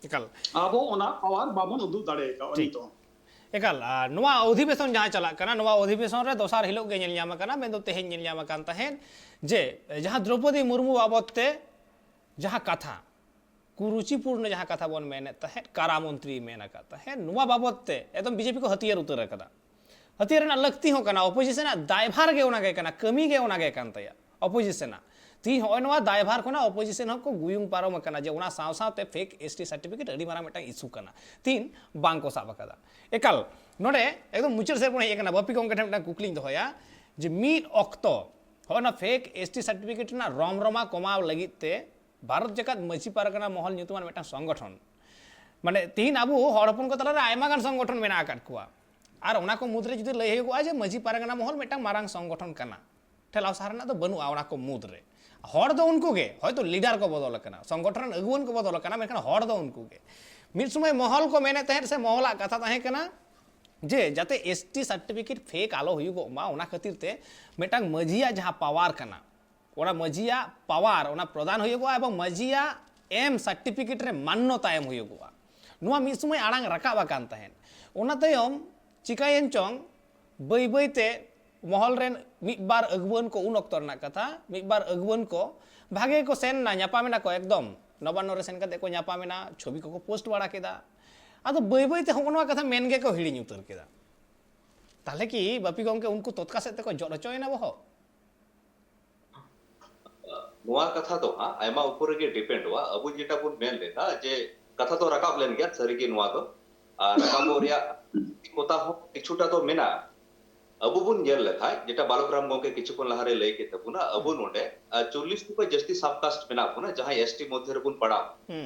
ᱮᱠᱟᱞ᱾ ᱟᱵᱚ ᱚᱱᱟ ᱯᱟᱣᱟᱨ ᱵᱟᱵᱚᱱ ᱩᱫᱩᱜ ᱫᱟᱲᱮ ᱟᱠᱟᱫᱼᱟ ᱱᱤᱛᱚᱜ᱾ ᱮᱠᱟᱞ᱾ ᱟᱨ ᱱᱚᱣᱟ ᱚᱫᱷᱤᱵᱮᱥᱚᱱ ᱡᱟᱦᱟᱸ ᱪᱟᱞᱟᱜ ᱠᱟᱱᱟ, ᱱᱚᱣᱟ ᱚᱫᱷᱤᱵᱮᱥᱚᱱ ᱨᱮ ᱫᱚᱥᱟᱨ ᱦᱤᱞᱳᱜ ᱜᱮ ᱧᱮᱞ ᱧᱟᱢ ᱟᱠᱟᱱᱟ, ᱢᱮᱱᱫᱚ ᱛᱮᱦᱮᱧ ᱧᱮᱞ ᱧᱟᱢ ᱟᱠᱟᱱ ᱛᱟᱦᱮᱸᱫ ᱡᱮ ᱡᱟᱦᱟᱸ ᱫᱨᱚᱯᱚᱫᱤ ᱢᱩᱨᱢᱩ ᱵᱟᱵᱚᱫ ᱛᱮ ᱡᱟᱦᱟᱸ ᱠᱟᱛᱷᱟ, ᱠᱩᱨᱩᱪᱤᱯᱩᱨᱱᱚ ᱡᱟᱦᱟᱸ ᱠᱟᱛᱷᱟ ᱵᱚᱱ ᱢᱮᱱᱮᱫ ᱛᱟᱦᱮᱸᱫ, ᱠᱟᱨᱟ ᱢᱚᱱᱛᱨᱤᱭ ᱢᱮᱱ ᱟᱠᱟᱫ ᱛᱟᱦᱮᱸᱫ, ᱱᱚᱣᱟ ᱵᱟᱵᱚᱫ ᱛᱮ ᱮᱠᱫᱚᱢ ᱵᱤᱡᱮᱯᱤ ᱠᱚ ᱦᱟᱹᱛᱭᱟᱹᱨ ᱩᱛᱟᱹᱨ ᱟᱠᱟᱫᱟ᱾ ᱦᱟᱹᱛᱭᱟᱹᱨ ᱨᱮᱱᱟᱜ ᱞᱟᱹᱠᱛᱤ ᱦᱚᱸ ᱠᱟᱱᱟ, ᱚᱯᱳᱡᱤᱥᱚᱱᱟᱜ ᱫᱟᱭᱵᱷᱟᱨ ᱜᱮ ᱚᱱᱟ ᱜᱮ ᱠᱟᱱᱟ, ᱠᱟᱹᱢᱤ ᱜᱮ ᱚᱱᱟ ᱜᱮ ᱠᱟᱱ ᱛᱟᱭᱟ ᱚᱯᱳᱡᱤᱥᱚᱱᱟᱜ᱾ ᱛᱮᱦᱤᱧ ᱦᱚᱸᱜᱼᱚᱭ ᱱᱚᱣᱟ ᱫᱟᱭᱵᱷᱟᱨ ᱠᱷᱚᱱᱟᱜ ᱚᱯᱳᱡᱤᱥᱚᱱ ᱦᱚᱸᱠᱚ ᱜᱩᱭᱩᱝ ᱯᱟᱨᱚᱢ ᱟᱠᱟᱱᱟ ᱡᱮ ᱚᱱᱟ ᱥᱟᱶ ᱥᱟᱶᱛᱮ ᱯᱷᱮᱠ ᱮᱥ ᱴᱤ ᱥᱟᱨᱴᱤᱯᱷᱤᱠᱮᱴ ᱟᱹᱰᱤ ᱢᱟᱨᱟᱝ ᱢᱤᱫᱴᱟᱝ ᱤᱥᱩ ᱠᱟᱱᱟ, ᱛᱤᱦᱤᱧ ᱵᱟᱝ ᱠᱚ ᱥᱟᱵ ᱟᱠᱟᱫᱟ᱾ ᱮᱠᱟᱞ᱾ ᱱᱚᱰᱮ ᱮᱠᱫᱚᱢ ᱢᱩᱪᱟᱹᱫ ᱥᱮᱫ ᱵᱚᱱ ᱦᱮᱡ ᱟᱠᱟᱱᱟ, ᱵᱟᱯᱤ ᱜᱚᱢᱠᱮ ᱴᱷᱮᱱ ᱢᱤᱫᱴᱟᱝ ᱠᱩᱠᱞᱤᱧ ᱫᱚᱦᱚᱭᱟ ᱡᱮ ᱢᱤᱫ ᱚᱠᱛᱚ ᱦᱚᱸᱜᱼᱚᱭ ᱱᱚᱣᱟ ᱯᱷᱮᱠ ᱮᱥ ᱴᱤ ᱥᱟᱨᱴᱤᱯᱷᱤᱠᱮᱴ ᱨᱮᱱᱟᱜ ᱨᱚᱢᱨᱚᱢᱟ ᱠᱚᱢᱟᱣ ᱞᱟᱹᱜᱤᱫ ᱛᱮ ᱵᱷᱟᱨᱚᱛ ᱡᱟᱠᱟᱛ ᱢᱟᱹᱡᱷᱤ ᱯᱟᱨᱜᱟᱱᱟ ᱢᱚᱦᱚᱞ ᱧᱩᱛᱩᱢᱟᱱ ᱢᱤᱫᱴᱟᱝ ᱥᱚᱝᱜᱚᱴᱷᱚᱱ, ᱢᱟᱱᱮ ᱛᱤᱦᱤᱧ ᱟᱵᱚ ᱦᱚᱲ ᱦᱚᱯᱚᱱ ᱠᱚ ᱛᱟᱞᱟᱨᱮ ᱟᱭᱢᱟ ᱜᱟᱱ ᱥᱚᱝᱜᱚᱴᱷᱚᱱ ᱢᱮᱱᱟᱜ ᱟᱠᱟᱫ ᱠᱚᱣᱟ, ᱟᱨ ᱚᱱᱟ ᱠᱚ ᱢᱩᱫᱽᱨᱮ ᱡᱩᱫᱤ ᱞᱟᱹᱭ ᱦᱩᱭᱩᱜᱼᱟ ᱡᱮ ᱢᱟᱹᱡᱷᱤ ᱯᱟᱨᱜᱟᱱᱟ ᱢᱚᱦᱚᱞ ᱢᱤᱫᱴᱟᱝ ᱢᱟᱨᱟᱝ ᱥᱚᱝᱜᱚᱴᱷᱚᱱ ᱠᱟᱱᱟ, ᱴᱷᱮᱞᱟᱣ ᱥᱟᱦᱟ ᱨᱮᱱᱟᱜ ᱫᱚ ᱵᱟᱹᱱᱩᱜᱼᱟ ᱚᱱᱟ ᱠᱚ ᱢᱩᱫᱽᱨᱮ᱾ ᱦᱚᱲ ᱫᱚ ᱩᱱᱠᱩ ᱜᱮ, ᱦᱚᱭᱛᱳ ᱞᱤᱰᱟᱨ ᱠᱚ ᱵᱚᱫᱚᱞ ᱟᱠᱟᱱᱟ, ᱥᱚᱝᱜᱚᱴᱷᱚᱱ ᱨᱮᱱ ᱟᱹᱜᱩᱣᱟᱹᱱ ᱠᱚ ᱵᱚᱫᱚᱞ ᱟᱠᱟᱱᱟ, ᱢᱮᱱᱠᱷᱟᱱ ᱦᱚᱲ ᱫᱚ ᱩᱱᱠᱩ ᱜᱮ᱾ ᱢᱤᱫ ᱥᱚᱢᱚᱭ ᱢᱚᱦᱚᱞ ᱠᱚ ᱢᱮᱱᱮᱫ ᱛᱟᱦᱮᱸᱫ ᱥᱮ ᱢᱚᱦᱚᱞᱟᱜ ᱠᱟᱛᱷᱟ ᱛᱟᱦᱮᱸ ᱠᱟᱱᱟ ᱡᱮ ᱡᱟᱛᱮ ᱮᱥ ᱴᱤ ᱥᱟᱨᱴᱤᱯᱷᱤᱠᱮᱴ ᱯᱷᱮᱠ ᱟᱞᱚ ᱦᱩᱭᱩᱜᱚᱜ ᱢᱟ, ᱚᱱᱟ ᱠᱷᱟᱹᱛᱤᱨ ᱛᱮ ᱢᱤᱫᱴᱟᱝ ᱢᱟᱹᱡᱷᱤᱭᱟᱜ ᱡᱟᱦᱟᱸ ᱯᱟᱣᱟᱨ ᱠᱟᱱᱟ, ᱚᱱᱟ ᱢᱟᱹᱡᱷᱤᱭᱟᱜ ᱯᱟᱣᱟᱨ, ᱚᱱᱟ ᱯᱨᱚᱫᱟᱱ ᱦᱩᱭᱩᱜᱚᱜᱼᱟ ᱮᱵᱚᱝ ᱢᱟᱹᱡᱷᱤᱭᱟᱜ ᱮᱢ ᱥᱟᱨᱴᱤᱯᱷᱤᱠᱮᱴ ᱨᱮ ᱢᱟᱱᱱᱚᱛᱟ ᱮᱢ ᱦᱩᱭᱩᱜᱚᱜᱼᱟ᱾ ᱱᱚᱣᱟ ᱢᱤᱫ ᱥᱚᱢᱚᱭ ᱟᱲᱟᱝ ᱨᱟᱠᱟᱵ ᱟᱠᱟᱱ ᱛᱟᱦᱮᱸᱫ᱾ ᱚᱱᱟ ᱛᱟᱭᱚᱢ ᱪᱤᱠᱟᱹᱭᱮᱱ ᱪᱚᱝ, ᱵᱟᱹᱭ ᱵᱟᱹᱭ ᱛᱮ ᱢᱚᱦᱚᱞ ᱨᱮᱱ ᱢᱤᱫ ᱵᱟᱨ ᱟᱹᱜᱩᱣᱟᱹᱱ ᱠᱚ, ᱩᱱ ᱚᱠᱛᱚ ᱨᱮᱱᱟᱜ ᱠᱟᱛᱷᱟ, ᱢᱤᱫ ᱵᱟᱨ ᱟᱹᱜᱩᱣᱟᱹᱱ ᱠᱚ ᱵᱷᱟᱜᱮ ᱠᱚ ᱥᱮᱱ ᱮᱱᱟ, ᱧᱟᱯᱟᱢ ᱮᱱᱟ ᱠᱚ, ᱮᱠᱫᱚᱢ ᱱᱚᱵᱟᱱᱱᱚ ᱨᱮ ᱥᱮᱱ ᱠᱟᱛᱮ ᱠᱚ ᱧᱟᱯᱟᱢ ᱮᱱᱟ, ᱪᱷᱚᱵᱤ ᱠᱚᱠᱚ ᱯᱳᱥᱴ ᱵᱟᱲᱟ ᱠᱮᱫᱟ᱾ ᱟᱫᱚ ᱵᱟᱹᱭ ᱵᱟᱹᱭ ᱛᱮ ᱦᱚᱸᱜᱼᱚ ᱱᱚᱣᱟ ᱠᱟᱛᱷᱟ ᱢᱮᱱ ᱜᱮᱠᱚ ᱦᱤᱲᱤᱧ ᱩᱛᱟᱹᱨ ᱠᱮᱫᱟ᱾ ᱛᱟᱦᱞᱮ ᱠᱤ ᱵᱟᱯᱤ ᱜᱚᱢᱠᱮ ᱩᱱᱠᱩ ᱛᱚᱛᱠᱟ ᱥᱮᱫ ᱛᱮᱠᱚ ᱡᱚᱫ ᱦᱚᱪᱚᱭᱮᱱᱟ ᱵᱚᱦᱚᱜ? ᱱᱚᱣᱟ ᱠᱟᱛᱷᱟ ᱫᱚ ᱦᱟᱸᱜ ᱟᱭᱢᱟ ᱩᱯᱚᱨ ᱨᱮᱜᱮ ᱰᱤᱯᱮᱱᱰᱚᱜᱼᱟ᱾ ᱟᱵᱚ ᱡᱮᱴᱟ ᱵᱚᱱ ᱢᱮᱱ ᱞᱮᱫᱟ ᱡᱮ ᱠᱟᱛᱷᱟ ᱫᱚ ᱨᱟᱠᱟᱵ ᱞᱮᱱ ᱜᱮᱭᱟ, ᱥᱟᱹᱨᱤᱜᱮ ᱱᱚᱣᱟ ᱫᱚ᱾ ᱟᱨ ᱨᱟᱠᱟᱵᱚᱜ ᱨᱮᱭᱟᱜ ᱠᱚᱛᱟ ᱦᱚᱸ ᱠᱤᱪᱷᱩᱴᱟ ᱫᱚ ᱢᱮᱱᱟᱜᱼᱟ᱾ ᱟᱵᱚ ᱵᱚᱱ ᱧᱮᱞ ᱞᱮᱠᱷᱟᱡ, ᱡᱮᱴᱟ ᱵᱟᱞᱚᱠ ᱨᱟᱢ ᱜᱚᱢᱠᱮ ᱠᱤᱪᱷᱩ ᱠᱷᱚᱱ ᱞᱟᱦᱟᱨᱮ ᱞᱟᱹᱭ ᱠᱮᱫ ᱛᱟᱵᱚᱱᱟ, ᱟᱵᱚ ᱱᱚᱰᱮ ᱟᱨ ᱪᱚᱞᱞᱤᱥ ᱠᱷᱚᱱ ᱡᱟᱹᱥᱛᱤ ᱥᱟᱵᱠᱟᱥᱴ ᱢᱮᱱᱟᱜ ᱵᱚᱱᱟ, ᱡᱟᱦᱟᱸᱭ ᱮᱥ ᱴᱤ ᱢᱚᱫᱽᱫᱷᱮ ᱨᱮᱵᱚᱱ ᱯᱟᱲᱟᱣ᱾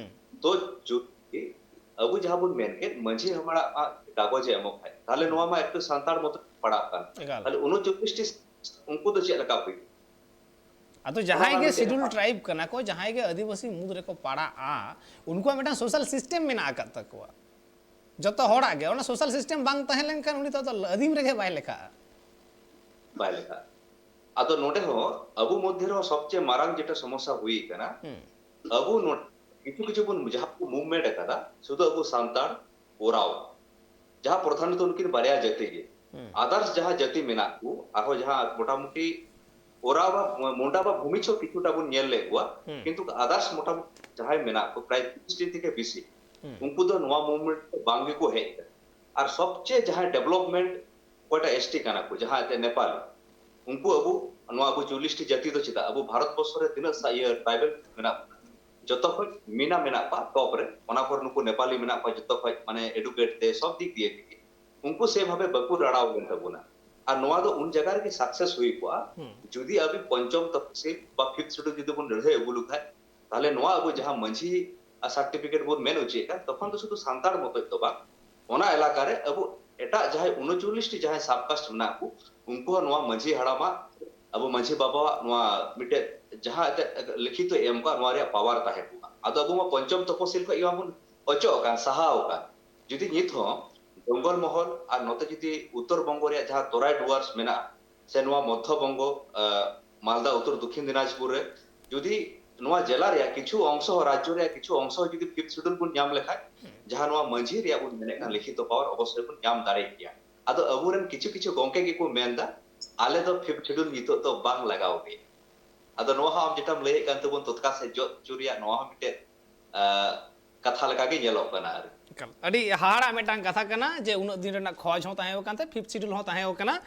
ᱛᱚ ᱡᱩᱫᱤ ᱟᱵᱚ ᱡᱟᱦᱟᱸ ᱵᱚᱱ ᱢᱮᱱ ᱠᱮᱫ, ᱢᱟᱹᱡᱷᱤ ᱦᱟᱲᱟᱢᱟᱜ ᱠᱟᱜᱚᱡᱽ ᱮ ᱮᱢᱚᱜ ᱠᱷᱟᱡ, ᱛᱟᱦᱞᱮ ᱱᱚᱣᱟ ᱢᱟ ᱮᱠᱴᱩ ᱥᱟᱱᱛᱟᱲ ᱢᱚᱛᱚ ᱯᱟᱲᱟᱜ ᱠᱟᱱ᱾ ᱮᱠᱟᱞ᱾ ᱛᱟᱦᱞᱮ ᱩᱱᱩᱪᱚᱞᱞᱤᱥ ᱴᱤ ᱩᱱᱠᱩ ᱫᱚ ᱪᱮᱫ ᱞᱮᱠᱟ ᱦᱩᱭᱩᱜᱼᱟ? ᱟᱫᱚ ᱡᱟᱦᱟᱸᱭ ᱜᱮ ᱥᱤᱰᱩᱞ ᱴᱨᱟᱭᱤᱵᱽ ᱠᱟᱱᱟ ᱠᱚ, ᱡᱟᱦᱟᱸᱭ ᱜᱮ ᱟᱹᱫᱤᱵᱟᱹᱥᱤ ᱢᱩᱫᱽ ᱨᱮᱠᱚ ᱯᱟᱲᱟᱜᱼᱟ, ᱩᱱᱠᱩᱣᱟᱜ ᱢᱤᱫᱴᱟᱝ ᱥᱳᱥᱟᱞ ᱥᱤᱥᱴᱮᱢ ᱢᱮᱱᱟᱜ ᱟᱠᱟᱫ ᱛᱟᱠᱚᱣᱟ᱾ ᱡᱚᱛᱚ ᱦᱚᱲᱟᱜ ᱜᱮ ᱚᱱᱟ ᱥᱳᱥᱟᱞ ᱥᱤᱥᱴᱮᱢ ᱵᱟᱝ ᱛᱟᱦᱮᱸ ᱞᱮᱱᱠᱷᱟᱱ ᱩᱱᱤ ᱫᱚ ᱟᱫᱚ ᱟᱹᱫᱤᱢ ᱨᱮᱜᱮ ᱵᱟᱭ ᱞᱮᱠᱷᱟᱜᱼᱟ᱾ ᱵᱟᱭ ᱞᱮᱠᱷᱟᱜᱼᱟ᱾ ᱟᱫᱚ ᱱᱚᱰᱮ ᱦᱚᱸ ᱟᱵᱚ ᱢᱚᱫᱽᱫᱷᱮ ᱨᱮᱦᱚᱸ ᱥᱚᱵᱪᱮᱭᱮ ᱢᱟᱨᱟᱝ ᱡᱮᱴᱟ ᱥᱚᱢᱚᱥᱥᱟ ᱦᱩᱭ ᱟᱠᱟᱱᱟ, ᱟᱵᱚ ᱱᱚᱰᱮ ᱠᱤᱪᱷᱩ ᱠᱤᱪᱷᱩ ᱵᱚᱱ, ᱡᱟᱦᱟᱸ ᱠᱚ ᱢᱩᱵᱷᱢᱮᱱᱴ ᱟᱠᱟᱫᱟ, ᱥᱩᱫᱷᱩ ᱟᱵᱚ ᱥᱟᱱᱛᱟᱲ, ᱳᱨᱟᱣ, ᱡᱟᱦᱟᱸ ᱯᱨᱚᱫᱷᱟᱱᱚᱛᱚ ᱩᱱᱠᱤᱱ ᱵᱟᱨᱭᱟ ᱡᱟᱹᱛᱤ ᱜᱮ᱾ ᱟᱫᱟᱨᱥ ᱡᱟᱦᱟᱸ ᱡᱟᱹᱛᱤ ᱢᱮᱱᱟᱜ ᱠᱚ, ᱟᱨᱦᱚᱸ ᱡᱟᱦᱟᱸ ᱢᱚᱴᱟᱢᱩᱴᱤ ᱳᱨᱟᱣ ᱵᱟ ᱢᱩᱱᱰᱟ ᱵᱟ ᱵᱷᱩᱢᱤᱡᱽ ᱦᱚᱸ ᱠᱤᱪᱷᱩᱴᱟ ᱵᱚᱱ ᱧᱮᱞ ᱞᱮᱫ ᱠᱚᱣᱟ, ᱠᱤᱱᱛᱩ ᱟᱫᱟᱨᱥ ᱢᱚᱴᱟᱢᱩᱴᱤ ᱡᱟᱦᱟᱸᱭ ᱢᱮᱱᱟᱜ ᱠᱚ ᱯᱨᱟᱭ ᱛᱤᱨᱤᱥ ᱴᱤ ᱛᱷᱮᱠᱮ ᱵᱮᱥᱤ, ᱩᱱᱠᱩ ᱫᱚ ᱱᱚᱣᱟ ᱢᱩᱵᱷᱢᱮᱱᱴ ᱨᱮ ᱵᱟᱝ ᱜᱮᱠᱚ ᱦᱮᱡ ᱟᱠᱟᱱᱟ᱾ ᱟᱨ ᱥᱚᱵᱪᱮᱭᱮ ᱡᱟᱦᱟᱸᱭ ᱰᱮᱵᱷᱞᱚᱯᱢᱮᱱᱴ ᱚᱠᱚᱭᱴᱟᱜ ᱮᱥ ᱴᱤ ᱠᱟᱱᱟ ᱠᱚ, ᱡᱟᱦᱟᱸ ᱮᱱᱛᱮᱫ ᱱᱮᱯᱟᱞᱤ, ᱩᱱᱠᱩ ᱟᱵᱚ ᱱᱚᱣᱟ ᱟᱵᱚ ᱪᱚᱞᱞᱤᱥ ᱴᱤ ᱡᱟᱹᱛᱤ ᱫᱚ ᱪᱮᱫᱟᱜ ᱟᱵᱚ ᱵᱷᱟᱨᱚᱛ ᱵᱚᱨᱥᱚ ᱨᱮ ᱛᱤᱱᱟᱹᱜ ᱥᱟ- ᱤᱭᱟᱹ ᱴᱨᱟᱭᱵᱮᱞ ᱢᱮᱱᱟᱜ ᱵᱚᱱᱟ, ᱡᱚᱛᱚ ᱠᱷᱚᱡ ᱢᱤᱱᱟ ᱢᱮᱱᱟᱜ ᱠᱚᱣᱟ ᱴᱚᱯ ᱨᱮ, ᱚᱱᱟ ᱯᱚᱨ ᱱᱩᱠᱩ ᱱᱮᱯᱟᱞᱤ ᱢᱮᱱᱟᱜ ᱠᱚᱣᱟ ᱡᱚᱛᱚ ᱠᱷᱚᱡ ᱢᱟᱱᱮ ᱮᱰᱩᱠᱮᱴ ᱛᱮ ᱥᱚᱵ ᱫᱤᱠ ᱫᱤᱭᱮ ᱛᱮᱜᱮ᱾ ᱩᱱᱠᱩ ᱥᱮ ᱵᱷᱟᱵᱮ ᱵᱟᱠᱚ ᱨᱟᱲᱟᱣ ᱞᱮᱱ ᱛᱟᱵᱚᱱᱟ᱾ ᱟᱨ ᱱᱚᱣᱟ ᱫᱚ ᱩᱱ ᱡᱟᱭᱜᱟ ᱨᱮᱜᱮ ᱥᱟᱠᱥᱮᱥ ᱦᱩᱭ ᱠᱚᱜᱼᱟ, ᱡᱩᱫᱤ ᱟᱵᱚ ᱯᱚᱧᱪᱚᱢ ᱛᱚᱯᱥᱤᱞ ᱵᱟ ᱯᱷᱤᱯᱛᱷ ᱥᱤᱰᱩᱞ ᱡᱩᱫᱤ ᱵᱚᱱ ᱞᱟᱹᱲᱦᱟᱹᱭ ᱟᱹᱜᱩ ᱞᱮᱠᱷᱟᱡ, ᱛᱟᱦᱞᱮ ᱱᱚᱣᱟ ᱟᱵᱚ ᱡᱟᱦᱟᱸ ᱢᱟᱹᱡᱷᱤ ᱥᱟᱨᱴᱤᱯᱷᱤᱠᱮᱴ ᱵᱚᱱ ᱢᱮᱱ ᱦᱚᱪᱚᱭᱮᱫ ᱠᱟᱱ, ᱛᱚᱠᱷᱚᱱ ᱫᱚ ᱥᱩᱫᱷᱩ ᱥᱟᱱᱛᱟᱲ ᱢᱚᱛᱚᱡ ᱫᱚ ᱵᱟᱝ, ᱚᱱᱟ ᱮᱞᱟᱠᱟ ᱨᱮ ᱟᱵᱚ ᱮᱴᱟᱜ ᱡᱟᱦᱟᱸᱭ ᱩᱱᱩᱪᱚᱞᱞᱤᱥ ᱴᱤ ᱡᱟᱦᱟᱸᱭ ᱥᱟᱵᱠᱟᱥᱴ ᱢᱮᱱᱟᱜ ᱠᱚ, ᱩᱱᱠᱩ ᱦᱚᱸ ᱱᱚᱣᱟ ᱢᱟᱹᱡᱷᱤ ᱦᱟᱲᱟᱢᱟᱜ, ᱟᱵᱚ ᱢᱟᱹᱡᱷᱤ ᱵᱟᱵᱟᱣᱟᱜ ᱱᱚᱣᱟ ᱢᱤᱫᱴᱮᱡ ᱡᱟᱦᱟᱸ ᱮᱱᱛᱮᱫ ᱞᱤᱠᱷᱤᱛ ᱮ ᱮᱢ ᱠᱟᱜ, ᱱᱚᱣᱟ ᱨᱮᱭᱟᱜ ᱯᱟᱣᱟᱨ ᱛᱟᱦᱮᱸ ᱠᱚᱜᱼᱟ᱾ ᱟᱫᱚ ᱟᱵᱚ ᱢᱟ ᱯᱚᱧᱪᱚᱢ ᱛᱚᱯᱚᱥᱤᱞ ᱠᱷᱚᱡ ᱜᱮ ᱢᱟᱵᱚᱱ ᱚᱪᱚᱜ ᱟᱠᱟᱱ, ᱥᱟᱦᱟᱣ ᱟᱠᱟᱱ᱾ ᱡᱩᱫᱤ ᱱᱤᱛ ᱦᱚᱸ ᱡᱚᱝᱜᱚᱞ ᱢᱚᱦᱚᱞ ᱟᱨ ᱱᱚᱛᱮ ᱡᱩᱫᱤ ᱩᱛᱛᱚᱨ ᱵᱚᱝᱜᱚ ᱨᱮᱭᱟᱜ ᱡᱟᱦᱟᱸ ᱛᱚᱨᱟᱭ ᱰᱩᱣᱟᱨᱥ ᱢᱮᱱᱟᱜᱼᱟ, ᱥᱮ ᱱᱚᱣᱟ ᱢᱚᱫᱽᱫᱷᱚ ᱵᱚᱝᱜᱚ, ᱟᱸ, ᱢᱟᱞᱫᱟ ᱩᱛᱛᱚᱨ ᱫᱚᱠᱷᱤᱱ ᱫᱤᱱᱟᱡᱽᱯᱩᱨ ᱨᱮ, ᱡᱩᱫᱤ ᱱᱚᱣᱟ ᱡᱮᱞᱟ ᱨᱮᱭᱟᱜ ᱠᱤᱪᱷᱩ ᱚᱝᱥᱚ ᱦᱚᱸ, ᱨᱟᱡᱽᱡᱚ ᱨᱮᱭᱟᱜ ᱠᱤᱪᱷᱩ ᱚᱝᱥᱚ ᱦᱚᱸ ᱡᱩᱫᱤ ᱯᱷᱤᱯᱛᱷ ᱥᱤᱰᱩᱞ ᱵᱚᱱ ᱧᱟᱢ ᱞᱮᱠᱷᱟᱡ, ᱡᱟᱦᱟᱸ ᱱᱚᱣᱟ ᱢᱟᱹᱡᱷᱤ ᱨᱮᱭᱟᱜ ᱵᱚᱱ ᱢᱮᱱᱮᱫ ᱠᱟᱱ ᱞᱤᱠᱷᱤᱛᱚ ᱯᱟᱣᱟᱨ, ᱚᱵᱚᱥᱥᱳᱭ ᱵᱚᱱ ᱧᱟᱢ ᱫᱟᱲᱮ ᱠᱮᱭᱟ᱾ ᱟᱫᱚ ᱟᱵᱚᱨᱮᱱ ᱠᱤᱪᱷᱩ ᱠᱤᱪᱷᱩ ᱜᱚᱝᱠᱮ ᱜᱮᱠᱚ ᱢᱮᱱᱫᱟ, ᱟᱞᱮ ᱫᱚ ᱯᱷᱤᱯᱛᱷ ᱥᱤᱰᱩᱞ ᱱᱤᱛᱚᱜ ᱫᱚ ᱵᱟᱝ ᱞᱟᱜᱟᱣ ᱜᱮ᱾ ᱟᱫᱚ ᱱᱚᱣᱟ ᱦᱚᱸ ᱟᱢ ᱡᱮᱴᱟᱢ ᱞᱟᱹᱭᱮᱫ ᱠᱟᱱ ᱛᱟᱵᱚᱱ ᱛᱚᱛᱠᱟ ᱥᱮ ᱡᱚᱜ ᱦᱚᱪᱚ ᱨᱮᱭᱟᱜ, ᱱᱚᱣᱟ ᱦᱚᱸ ᱢᱤᱫᱴᱮᱡ, ᱟᱸ, ᱠᱟᱛᱷᱟ ᱞᱮᱠᱟ ᱜᱮ ᱧᱮᱞᱚᱜ ᱠᱟᱱᱟ ᱟᱨᱠᱤ᱾ ᱮᱠᱟᱞ᱾ ᱟᱹᱰᱤ ᱦᱟᱦᱟᱲᱟᱜ ᱢᱤᱫᱴᱟᱝ ᱠᱟᱛᱷᱟ ᱠᱟᱱᱟ ᱡᱮ ᱩᱱᱟᱹᱜ ᱫᱤᱱ ᱨᱮᱱᱟᱜ ᱠᱷᱚᱡᱽ ᱦᱚᱸ ᱛᱟᱦᱮᱸ ᱠᱟᱱ ᱛᱮ, ᱯᱷᱤᱯᱛᱷ ᱥᱤᱰᱩᱞ ᱦᱚᱸ ᱛᱟᱦᱮᱸ ᱠᱟᱱᱟ᱾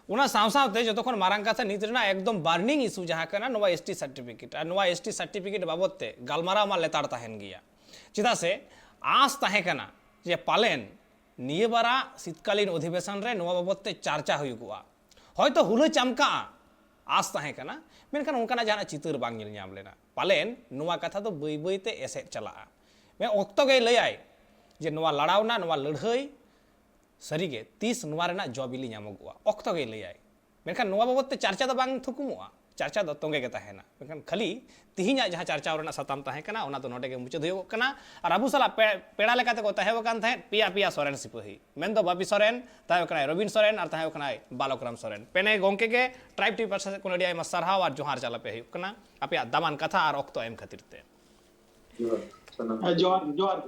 ᱚᱱᱟ ᱥᱟᱶ ᱥᱟᱶᱛᱮ ᱡᱚᱛᱚ ᱠᱷᱚᱱ ᱢᱟᱨᱟᱝ ᱠᱟᱛᱷᱟ, ᱱᱤᱛ ᱨᱮᱱᱟᱜ ᱮᱠᱫᱚᱢ ᱵᱟᱨᱱᱤᱝ ᱤᱥᱩ ᱡᱟᱦᱟᱸ ᱠᱟᱱᱟ, ᱱᱚᱣᱟ ᱮᱥ ᱴᱤ ᱥᱟᱨᱴᱤᱯᱷᱤᱠᱮᱴ᱾ ᱟᱨ ᱱᱚᱣᱟ ᱮᱥ ᱴᱤ ᱥᱟᱨᱴᱤᱯᱷᱤᱠᱮᱴ ᱵᱟᱵᱚᱫ ᱛᱮ ᱜᱟᱞᱢᱟᱨᱟᱣ ᱢᱟ ᱞᱮᱛᱟᱲ ᱛᱟᱦᱮᱱ ᱜᱮᱭᱟ᱾ ᱪᱮᱫᱟᱜ ᱥᱮ ᱟᱸᱥ ᱛᱟᱦᱮᱸ ᱠᱟᱱᱟ ᱡᱮ ᱯᱟᱞᱮᱱ ᱱᱤᱭᱟᱹ ᱵᱟᱨᱟᱜ ᱥᱤᱛᱠᱟᱞᱤᱱ ᱚᱫᱷᱤᱵᱮᱥᱚᱱ ᱨᱮ ᱱᱚᱣᱟ ᱵᱟᱵᱚᱫ ᱛᱮ ᱪᱟᱨᱪᱟ ᱦᱩᱭᱩᱜᱚᱜᱼᱟ, ᱦᱚᱭᱛᱚ ᱦᱩᱞᱟᱹ ᱪᱟᱢᱠᱟᱜᱼᱟ, ᱟᱸᱥ ᱛᱟᱦᱮᱸ ᱠᱟᱱᱟ, ᱢᱮᱱᱠᱷᱟᱱ ᱚᱱᱠᱟᱱᱟᱜ ᱡᱟᱦᱟᱱᱟᱜ ᱪᱤᱛᱟᱹᱨ ᱵᱟᱝ ᱧᱮᱞ ᱧᱟᱢ ᱞᱮᱱᱟ᱾ ᱯᱟᱞᱮᱱ ᱱᱚᱣᱟ ᱠᱟᱛᱷᱟ ᱫᱚ ᱵᱟᱹᱭ ᱵᱟᱹᱭ ᱛᱮ ᱮᱥᱮᱫ ᱪᱟᱞᱟᱜᱼᱟ᱾ ᱢᱮ ᱚᱠᱛᱚ ᱜᱮᱭ ᱞᱟᱹᱭᱟᱭ ᱡᱮ ᱱᱚᱣᱟ ᱞᱟᱲᱟᱣᱱᱟ, ᱱᱚᱣᱟ ᱞᱟᱹᱲᱦᱟᱹᱭ ᱥᱟᱹᱨᱤᱜᱮ ᱛᱤᱥ ᱱᱚᱣᱟ ᱨᱮᱱᱟᱜ ᱡᱚ ᱵᱤᱞᱤ ᱧᱟᱢᱚᱜᱚᱜᱼᱟ, ᱚᱠᱛᱚ ᱜᱮᱭ ᱞᱟᱹᱭᱟᱭ᱾ ᱢᱮᱱᱠᱷᱟᱱ ᱱᱚᱣᱟ ᱵᱟᱵᱚᱫ ᱛᱮ ᱪᱟᱨᱪᱟ ᱫᱚ ᱵᱟᱝ ᱛᱷᱩᱠᱩᱢᱚᱜᱼᱟ᱾ ᱪᱟᱨᱪᱟ ᱫᱚ ᱛᱚᱸᱜᱮ ᱜᱮ ᱛᱟᱦᱮᱱᱟ᱾ ᱢᱮᱱᱠᱷᱟᱱ ᱠᱷᱟᱹᱞᱤ ᱛᱤᱦᱤᱧᱟᱜ ᱡᱟᱦᱟᱸ ᱪᱟᱨᱪᱟᱣ ᱨᱮᱱᱟᱜ ᱥᱟᱛᱟᱢ ᱛᱟᱦᱮᱸ ᱠᱟᱱᱟ, ᱚᱱᱟ ᱫᱚ ᱱᱚᱰᱮ ᱜᱮ ᱢᱩᱪᱟᱹᱫ ᱦᱩᱭᱩᱜᱚᱜ ᱠᱟᱱᱟ᱾ ᱟᱨ ᱟᱵᱚ ᱥᱟᱞᱟᱜ ᱯᱮ-, ᱯᱮᱲᱟ ᱞᱮᱠᱟᱛᱮ ᱠᱚ ᱛᱟᱦᱮᱸ ᱟᱠᱟᱱ ᱛᱟᱦᱮᱸᱫ ᱯᱮᱭᱟ ᱯᱮᱭᱟ ᱥᱚᱨᱮᱱ ᱥᱤᱯᱟᱹᱦᱤ, ᱢᱮᱱᱫᱚ ᱵᱟᱯᱤ ᱥᱚᱨᱮᱱ, ᱛᱟᱦᱮᱸ ᱠᱟᱱᱟᱭ ᱨᱚᱵᱤᱱ ᱥᱚᱨᱮᱱ ᱟᱨ ᱛᱟᱦᱮᱸ ᱠᱟᱱᱟᱭ ᱵᱟᱞᱚᱠ ᱨᱟᱢ ᱥᱚᱨᱮᱱ᱾ ᱯᱮᱱᱮ ᱜᱚᱢᱠᱮ ᱜᱮ ᱴᱨᱟᱭᱤᱵᱽ ᱴᱤᱵᱷᱤ ᱯᱟᱦᱴᱟ ᱥᱮᱫ ᱠᱷᱚᱱ ᱟᱹᱰᱤ ᱟᱭᱢᱟ ᱥᱟᱨᱦᱟᱣ ᱟᱨ ᱡᱚᱦᱟᱨ ᱪᱟᱞ ᱟᱯᱮ ᱦᱩᱭᱩᱜ ᱠᱟᱱᱟ ᱟᱯᱮᱭᱟᱜ ᱫᱟᱢᱟᱱ ᱠᱟᱛᱷᱟ ᱟᱨ ᱚᱠᱛᱚ ᱮᱢ ᱠᱷᱟᱹᱛᱤᱨ ᱛᱮ᱾ ᱦᱮᱸ, ᱡᱚᱦᱟᱨ, ᱡᱚᱦᱟᱨ᱾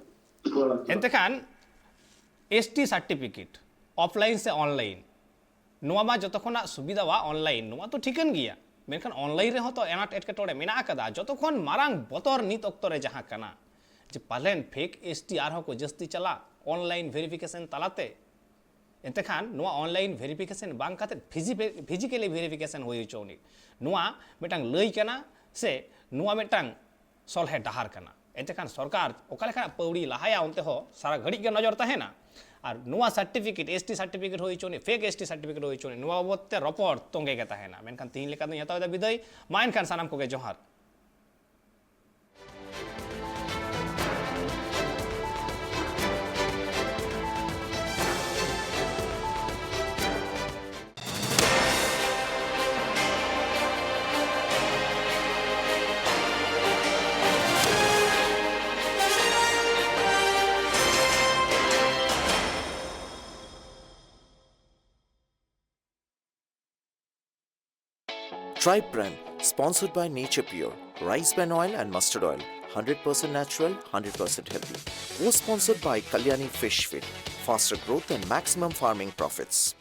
ᱮᱱᱛᱮ ᱠᱷᱟᱱ ᱮᱥ ᱴᱤ ᱥᱟᱨᱴᱤᱯᱷᱤᱠᱮᱴ ᱚᱯᱷᱞᱟᱭᱤᱱ ᱥᱮ ᱚᱱᱞᱟᱭᱤᱱ, ᱱᱚᱣᱟ ᱢᱟ ᱡᱚᱛᱚ ᱠᱷᱚᱱᱟᱜ ᱥᱩᱵᱤᱫᱷᱟᱣᱟ ᱚᱱᱞᱟᱭᱤᱱ, ᱱᱚᱣᱟ ᱛᱚ ᱴᱷᱤᱠᱟᱹᱱ ᱜᱮᱭᱟ᱾ ᱢᱮᱱᱠᱷᱟᱱ ᱚᱱᱞᱟᱭᱤᱱ ᱨᱮᱦᱚᱸ ᱛᱚ ᱟᱱᱟᱴ ᱮᱴᱠᱮᱴᱚᱬᱮ ᱢᱮᱱᱟᱜ ᱟᱠᱟᱫᱟ᱾ ᱡᱚᱛᱚ ᱠᱷᱚᱱ ᱢᱟᱨᱟᱝ ᱵᱚᱛᱚᱨ ᱱᱤᱛ ᱚᱠᱛᱚ ᱨᱮ ᱡᱟᱦᱟᱸ ᱠᱟᱱᱟ, ᱡᱮ ᱯᱟᱞᱮᱱ ᱯᱷᱮᱠ ᱮᱥ ᱴᱤ ᱟᱨᱦᱚᱸ ᱠᱚ ᱡᱟᱹᱥᱛᱤ ᱪᱟᱞᱟᱜ ᱚᱱᱞᱟᱭᱤᱱ ᱵᱷᱮᱨᱤᱯᱷᱤᱠᱮᱥᱚᱱ ᱛᱟᱞᱟᱛᱮ᱾ ᱮᱱᱛᱮ ᱠᱷᱟᱱ ᱱᱚᱣᱟ ᱚᱱᱞᱟᱭᱤᱱ ᱵᱷᱮᱨᱤᱯᱷᱤᱠᱮᱥᱚᱱ ᱵᱟᱝ ᱠᱟᱛᱮ ᱯᱷᱤᱡᱤ-, ᱯᱷᱤᱡᱤᱠᱮᱞᱤ ᱵᱷᱮᱨᱤᱯᱷᱤᱠᱮᱥᱚᱱ ᱦᱩᱭ ᱦᱚᱪᱚ ᱟᱹᱱᱤᱡ, ᱱᱚᱣᱟ ᱢᱤᱫᱴᱟᱝ ᱞᱟᱹᱭ ᱠᱟᱱᱟ ᱥᱮ ᱱᱚᱣᱟ ᱢᱤᱫᱴᱟᱝ ᱥᱚᱞᱦᱮ ᱰᱟᱦᱟᱨ ᱠᱟᱱᱟ? ᱮᱱᱛᱮ ᱠᱷᱟᱱ ᱥᱚᱨᱠᱟᱨ ᱚᱠᱟ ᱞᱮᱠᱟᱱᱟᱜ ᱯᱟᱹᱣᱲᱤ ᱞᱟᱦᱟᱭᱟ, ᱚᱱᱛᱮ ᱦᱚᱸ ᱥᱟᱨᱟ ᱜᱷᱟᱹᱲᱤᱡ ᱜᱮ ᱱᱚᱡᱚᱨ ᱛᱟᱦᱮᱱᱟ᱾ ᱟᱨ ᱱᱚᱣᱟ ᱥᱟᱨᱴᱤᱯᱷᱤᱠᱮᱴ, ᱮᱥ ᱴᱤ ᱥᱟᱨᱴᱤᱯᱷᱤᱠᱮᱴ ᱦᱩᱭ ᱦᱚᱪᱚ ᱟᱹᱱᱤᱡ, ᱯᱷᱮᱠ ᱮᱥ ᱴᱤ ᱥᱟᱨᱴᱤᱯᱷᱤᱠᱮᱴ ᱦᱩᱭ ᱦᱚᱪᱚ ᱟᱹᱱᱤᱡ, ᱱᱚᱣᱟ ᱵᱟᱵᱚᱫ ᱛᱮ ᱨᱚᱯᱚᱲ ᱛᱚᱸᱜᱮ ᱜᱮ ᱛᱟᱦᱮᱱᱟ᱾ ᱢᱮᱱᱠᱷᱟᱱ ᱛᱤᱦᱤᱧ ᱞᱮᱠᱟ ᱫᱚᱧ ᱦᱟᱛᱟᱣ ᱮᱫᱟ ᱵᱤᱫᱟᱹᱭ᱾ ᱢᱟ ᱮᱱᱠᱷᱟᱱ ᱥᱟᱱᱟᱢ ᱠᱚᱜᱮ ᱡᱚᱦᱟᱨ᱾ Tribe Brand, sponsored by Nature Pure, rice bran oil and mustard oil, hundred percent natural, hundred percent healthy. Co-sponsored by Kalyani Fish Feed, faster growth and maximum farming profits.